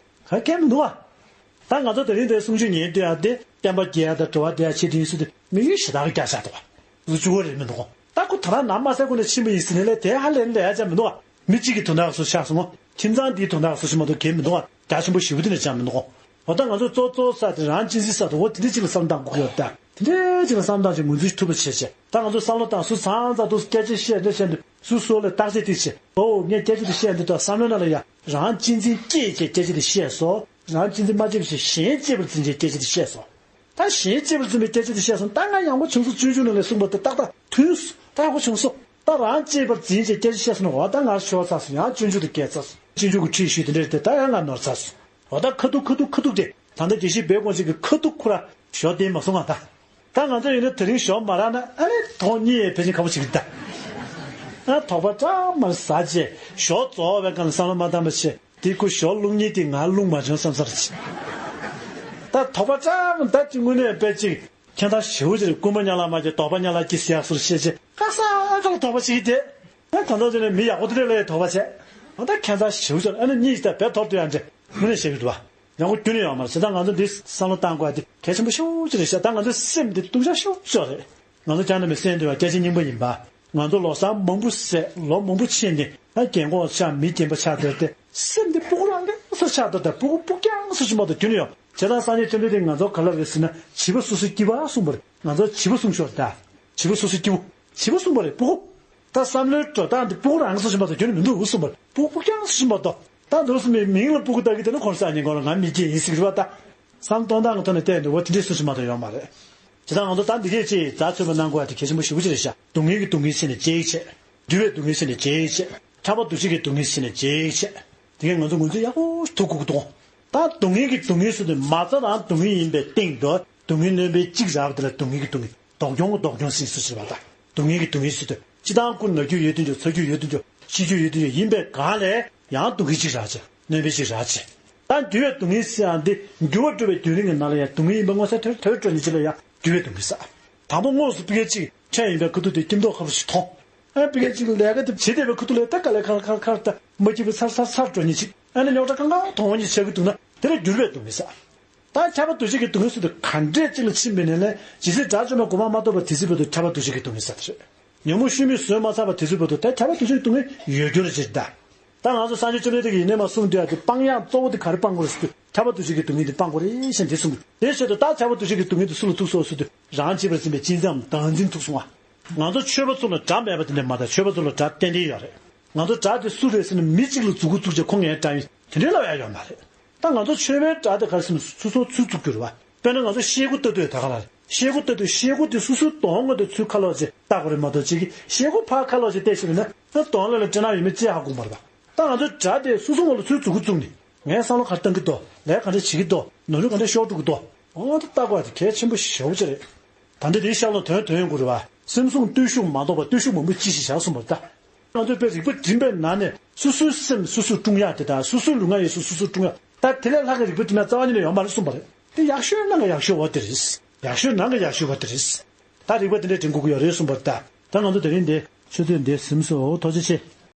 ག་གལ་མི་འདུག་བ། ད་ང་ཚོ་དེ་རིང་དེ་གསུང་ཆོས་ཉན་དུས་ཨ་དེ་བསྟན་པ་རྒྱས་ཡ་དང་འགྲོ་བ་བདེ་ཡ་ཆེད་དུ་ཡིན་ཟེར་དུས་དམིགས་ཡུལ་ཞེ་དྲག་གི་རྒྱག་བཞག་འདུག་བ། བཅུ་བོ་རེད་མི་འདུག་གོ་ད་ཁོ་ད་རང་ནམ་མ་ཟེར་ཁོ་ནས་ཕྱིན་པ་ཡིན་ཟེར་ནས་ལས་དེ་ཧ་ལས་ལས་ཡ་ཅང་མི་འདུག་བ། མི་གཅིག་གི་དོན་དག་སུ་ཆགས་སོང་ངོ་། ཁྱིམ་ཚང་འདིའི་དོན་དག་སུ་ཞིག་མ་གཏོགས་གལ་མི་འདུག་བ། རྒྱ་ཆེན་པོ་ཞེ་པོ་དེ་ནས་ཅང་མི་འདུག་གོ་འོ་ད་ང་ཚོ་གཙོ་གཙོ་ས་དེ་རང་གཅེས་འཛིན་ས་དེ་འོ་དེ་འདྲ་གཅིག་ལ་བསམ་བཏང་དགོས་ཀྱི་ཡོད་ད། དེ་འདྲའི་ཅིག་ལ་བསམ་བཏང་ཅིག་ངོས་འཛིན་ཐུབ་པ་བྱེད་ཅེས་ད་ང་ཚོ་བསམ་བློ་བཏང་སུ་ཚང་ཚ་དུ་སྐད་ཆ་བཤད་འདྲ་བཤད་འདུག་སུ་སོ་ལ་བརྟག་དཔྱད་ཏིག་བྱེད་ཨོ་ངས་སྐད་ཆ་དེ་བཤད་འདུག་ད་བསམ་བློ་ནང་ལ་ཡ་རང་གཅེས་འཛིན་སྐྱེས་ཅེས་སྐད་ཆ་དེ་བཤད་སོ་རང་གཅེས་འཛིན་མ་སྐྱེས་པ་ཞིག་གཞན་གཅེས་པར་འཛིན་ཅེས་སྐད་ཆ་དེ་བཤད་སོ་ད་གཞན་གཅེས་པར་འཛིན་པའི་སྐད་ཆ་དེ་བཤད་སོ་ད་ང་ཡང་པོ་བྱུང་སོ་སྤྱོད་འཇུག་ནང་ལས་གསུངས་པ་དེ་ཏག་ཏག་མཐུན་སོ་ད་ཡང་པོ་བྱུང་སོ་ད་རང་གཅེས་པར་འཛིན་ཅེས་སྐད་ཆ་བཤད་སོ་ན་འོ་ད་ང་ཤོར་ཚར་སོ་ཡང་སྤྱོད་འཇུག་དེ་སྐད་ཚར་སོ་སྤྱོད་འཇུག་གི་ཁྲིད་ཞུས་དེ་འདྲ་དེ་ད་ཡང་ང་ནོར་ཚར་སོ། འོ་ད་ཁ་ཐུག་ཁ་ཐུག་ཁ་ཐུག་དེ་ད་ལྟ་དགེ་བཤེས་བེ་ཀོང་ཅིག་གི་ཁ་ཐུག་ཁོ་ར་ཞོ་བསྟན་མ་སོང་ང་ད། ད་ང་ཚོ་ཡིན་ན་དེ་རིང་ཞོ་མ་རག་ན་ཨ་ནི་ཐོག་གཉིས་ཡས་ཕལ་ཆེར་ཁ་པོ་བྱེད་ཀྱི་ད། ཨ་དོགས་པ་ཅང་མར་ཟ་རྗེས་ཞོ་རྫོགས་པའི་སྒང་ལ་བསམ་བློ་མ་བཏང་བ་བྱས་དེ་ཁོ་ཞོ་བླུགས་མཁན་དེ་ང་བླུགས་མ་བྱུང་བསམ་ས་རེད། ད་དོགས་པ་ཅང་ད་ཅི་དངོས་གནས་དཔེ་ཅིག་ཁྱད་མཚར་ཞེ་པོ་ཅིག་རེད། རྐུན་མ་གཉའ་ལག་མ་བྱེད་དོགས་པ་གཉའ་ལག་གིས་ཟེར་ཡག་སོར་བཤད་བྱས་ཁ་སང་ཨ་ཅག་ལ་དོགས་པ་བྱེད་ཀྱི་དེ། ཨ་ད་ལྟ་ཅི་ནས་མི་ཡག་པོ་དེ་འདྲ་ལ་ཡང་དོགས་པ་བྱས། ཨ་ད་ཁྱད་མཚར་ཞེ་པོ་ཅིག་རེད། ཨ་ནི་གཉིས་ཀྱི་ད་བེད་ཐོར་དུ་ཡང་འདྲེ་དངོས་གནས་བཤད་ཀྱི་འདུག་བ། ཡང་ཁོ་རྒྱུན་ནས་ཡོང་མ་རེད། བྱས་ཙང་ང་ཚོ་འདི་བསམ་བློ་བཏང་དགོས་ཡ་དེ་གལ་ཆེན་པོ་ཤོས་ཅིག་རེད་ཤག་ད་ང་ཚོའི་སེམས་འདི་སྡུག་ཅག་ཤོས་ཤོས་རེད། ང་ཚོ་ཅང་ནས་མི་སེམས་འདུལ་བ་སྐྱེ་ཆེན་སྙིང་པོ་ཡིན་པ། ང་ཚོ་ལོ་གསར་མང་པོ་བསད་ལོ་མང་པོ་ཕྱིན་ནས་ད་རྒན་གོག་ཆགས་མི་རྒན་པ་ཆགས་བསྡད་དེ་སེམས་འདི་སྤུ་གུ་རང་གི་སུ་ཆགས་བསྡད་དེ་སྤུ་གུ་སྤུ་རྐྱང་སུ་ཞིག་མ་གཏོགས་རྒྱུན་ནས་ཡོང་། བྱས་ཙང་སངས་རྒྱས་བཅོམ་ལྡན་འདས་ང་ཚོ་ག་ལ་རེད་ཟེར་ན་བྱིས་པ་སོ་སོའི་སྐྱེ་བ་གསུངས་པ་རེད། ང་ཚོ་བྱིས་པ་གསུངས་ཤོག་ད། བྱིས་པ་སོ་སོའི་སྐྱེ་བོ། བྱིས་པ་གསུངས་པ་རེད་སྤུ་གུ། ད་བསམ་བློའི་འགྲོ་སྟངས་འདི་སྤུ་གུ་རང་སུ་ཞིག་མ་གཏོགས་རྒྱུན་ནས་མི་འདུག་གསུངས་པ་རེད། སྤུ་གུ་སྤུ་རྐྱང་སུ་ཞིག་མ་གཏོགས། ད་འདུག་སེ་མི་མིང་ལ་སྤུ་གུ་བཏགས་ཀྱི་དེ་ནི་ཁོང་ས་ཉིན་གོང་ལ་ང་མི་སྐྱེ་ཡིན་ཟེར་གི་རེད་པ་ད། བསམ་སྟོང་སྟངས་ཀྱི་ཐོག་ནས་བལྟས་འདུག་བ་དེ་འདྲའི་སུ་ཞིག་མ་གཏོགས་ཡོད་མ་རེད། བྱས་ཙང་ང་ཚོ་ད་འདི་གས་ཅིག་རྩ་ཚོད་པ་གནང་དགོས་ཡ་དེ་གལ་ཆེན་པོ་ཞེ་པོ་ཅིག་རེད་ཤག་སྡུག་བསྔལ་གྱི་སྡུག་བསྔལ་ཟེར་ནས་བརྗེད་ཡིག་བྱས། འདུལ་བའི་སྡུག་བསྔལ་ཟེར་ནས་བརྗེད་ཡིག་བྱས། ཁྱབ་པ་འདུ་བྱེད་ཀྱི་སྡུག་བསྔལ་ཟེར་ནས་བརྗེད་ཡིག་བྱས། དེ་གས་ང་ཚོ་ངོས་འཛིན་ཡག་པོ་ཐུབ་དགོས་ཀྱི་འདུག་ད་སྡུག་བསྔལ་གྱི་སྡུག་བསྔལ་ཟེར་དུས་མ་རྩ་རང་སྡུག་བསྔལ་ཡིན་པའི་སྟེང་དུ་སྡུག་བསྔལ་སྣོན་པའི་གཅིག་རག་པ་དེ་ལ་སྡུག་བསྔལ་གྱི་སྡུག་བསྔལ་ལྡོག་གྱོང་ལྡོག་གྱོང་ཟེར་སུ་ཞིག་རེད་པ་ད། སྡུག་བསྔལ་གྱི་སྡུག་བསྔལ་ཟེར་དུས་སྤྱིར་བཏང་ཀུན་ན་རྒྱུ་ཡོད་དུས་འཇོག་ཚ་རྒྱུ་ཡོད་དུས་འཇོག་ཤི་རྒྱུ་ཡོད་དུས་འཇོག་ཡིན་པའི་སྒང་ལས་ཡང་སྡུག་བསྔལ་གཅིག་རག་བྱས་སྣོན་པའི་གཅིག་རག་བྱས། ད་འདུལ་བའི་སྡུག་བསྔལ་ཟེར་ཡང་འདི་འགྱུར་བ་སྤྲོད་པའི་རྒྱུན་རིང་གི་ནང་ལ་ཡང་སྡུག་བསྔལ་ཡིན་པ་མངོན་གསལ་དོད་དོད་སྤྲོད་ནས་ཅི་ལ་ཡང་འདུལ་བའི་སྡུག་བསྔལ་ཟེར། དང་པོ་དངོས་སུ་སྤུ་གའི་གཅིག་ཕྲད་ཡིན་པའི་ཁ་ཐུག་དེ་སྐྱིད་མདོག་ཁ་པོ་ཞིག་མཐོང་། ཨ་ཕ་གི་གཅིག་ལས་ཀ་དེ་བྱེད་བསྡད་པའི་ཁུ་ཐུག་ལས་ད་ག་ལེ་ཁར་ཁར་ཁར་ད་མ་སྐྱིད་པའི་ཚར་ཚར་ཚར་འགྲོ་ཉེན་ཅིག་ཨ་ནི་རྙོག་དྲ་གང་གང་མཐོང་ཉེན་ཆགས་ཀྱི་འདུག་ན་དེ་ལས་འགྱུར་བས་འདུག་མི་ས། ད་ཁྱབ་པ་འདུ་བྱེད་ཀྱི་སྡུག་བསྔལ་སུ་དུ་ག་འདྲས་ཅིག་ལ་ཕྱིན་པའི་ནས་ལས་ཇི་སྲིད་དགྲ་བཅོམ་པའི་གོ་འཕང་མ་ཐོབ་པ་དེ་སྲིད་བར་དུ་ཁྱབ་པ་འདུ་བྱེད་ཀྱི་སྡུག་བསྔལ་ས་དེ་རེད། ཉོན་མོངས་ཤུལ་མེད་བཟོད་མ་ཚར་བ་དེ་ཚོའི་བར་དུ་ད་ཁྱབ་པ་འདུ་བྱེད་སྡུག་བསྔལ་ཡོད་རྒྱུ་རེད་ཅེས་གདའ། ད་ང་ཚོ་སངས་རྒྱས་བཅོམ་ལྡན་འདས་ཀྱིས་ཡེ་ནས་མ་གསུངས་དུས་ཨ་དེ་སྤང་ཡག་གཙོ་བོ་དེ་ག་རེ་སྤང་དགོས་རེད་ཟེར་དུས་ཁྱབ་པ་འདུ་བྱེད་ཀྱི་སྡུག་བསྔལ་དེ་སྤང་དགོས་རེད་ཞེས་འདི་གསུངས་དུས་དེ་བཞིན་དུ་ད་ཁྱབ་པ་འདུ་བྱེད་ཀྱི་སྡུག་བསྔལ་དེ་སུ་ལ་ཐུག་སོང་ཟེར་དུས་རང་བྱེད་པར་འཛིན་པའི་ཅི་འཛམ་བདག་འཛིན་ཐུག་སོང་བ། ང་ཚོ་ཆོས་པ་ཚོ་ལ་དགྲ་མེད་པ་དེ་འདྲ་མ་གཏོགས་ཆོས་པ་ཚོ་ལ་དགྲ་ཏན་ཏན་ཡོད་རེད། ང་ཚོ་དགྲ་དེ་སུ་རེད་ཟེར་ན་མི་གཅིག་ལ་མཛུ་གུ་བཙུགས་བྱས་ཁོ་ངའི་དགྲ་ཡིན་དེ་འདྲའི་ལབ་ཡ་ཡོད་མ་རེད། ད་ང་ཚོ་ཆོས་པའི་དགྲ་དེ་ག་རེ་ཟེར་ན་སོ་སོ་ཚུར་བཙུགས་རྒྱུ་རེད་བ། དཔེར་ན་ང་ཚོ་ཤེལ་སྒོ་ལྟ་དུས་ད་ག་ལ་རེད། ཤེལ་སྒོ་ལྟ་དུས་ཤེལ་སྒོ་དེ་སོ་སོའི་གདོང་ངོས་དང་ཚུར་ཁ་ལོག་བྱས་ལྟ་དགོས་རེད་མ་གཏོགས་ཅིག་གིས་ཤེལ་སྒོ་ཕར་ཁ་ལོག་བྱས་བལྟས་ཤེས་པ་ན་ད་གདོང་ལ་ལ་སྤྲིན་ནག་ཡོད་མེད་ཅི་ཧ་གོ་མ་རེད་བ། ད་ང་ཚོ་དགྲ་དེ་སོ་སོ་ངོས་ལ་ཚུར་མཛུ་གུ་བཙུགས་ནས་ངས་བསམ་བློ་ག་རེ་བཏང་གི་འདུག་ལས་ག་འདྲ་བྱེད་ཀྱི་འདུག་ནོར་འཁྲུལ་ག་འདྲ་ཤོར་འགྲོ་གི་འདུག་འོ་ད་ལྟ་དགོས་པ་དེ་གལ་ཆེན་པོ་ཞེ་པོ་ཅིག་རེད། ད་ལྟ་དེའི་ཤར་ལ་དོན་དོན་ཡོང་དགོས་རེད་བ། སེམས་བཟུང་བརྟུལ་ཞུགས་མ་གཏོགས་པ་བརྟུལ་ཞུགས་མང་པོ་ཅི་ཞིག་བཞག་གསུངས་པ་རེད་ད། ང་ཚོས་དཔེ་རིག་པ་འགྲིམ་པའི་ནང་ནས་སོ་སོའི་སེམས་སོ་སོས་དཀྲུག་ཡག་དེ་དང་སོ་སོའི་ལུས་ངག་ཡིད་གསུམ་སོ་སོས་དཀྲུག་ཡག་ད་དེ་ལས་ལྷག་གི་རིག་པ་འགྲིམ་ཡག་རྩ་བ་ཉིད་ནས་ཡོད་མ་རེད་གསུངས་པ་རེད། དེ་ཡག་ཤོས་ནང་གི་ཡག་ཤོས་འོ་དེ་རེད། ཡག་ཤོས་ནང་གི་ཡག་ཤོས་འོ་དེ་རེད། ད་རིག་པ་དེ་འདྲས་འགྲིམ་དགོས་ཀྱི་ཡོད་རེད་གསུངས་པ་རེད་ད། ད་ང་ཚོ་དེ་རིང་འདི་ཆུ་ཚོད་འདི་ཟིན་སོང་། ཐུགས་རྗེ་ཆེ།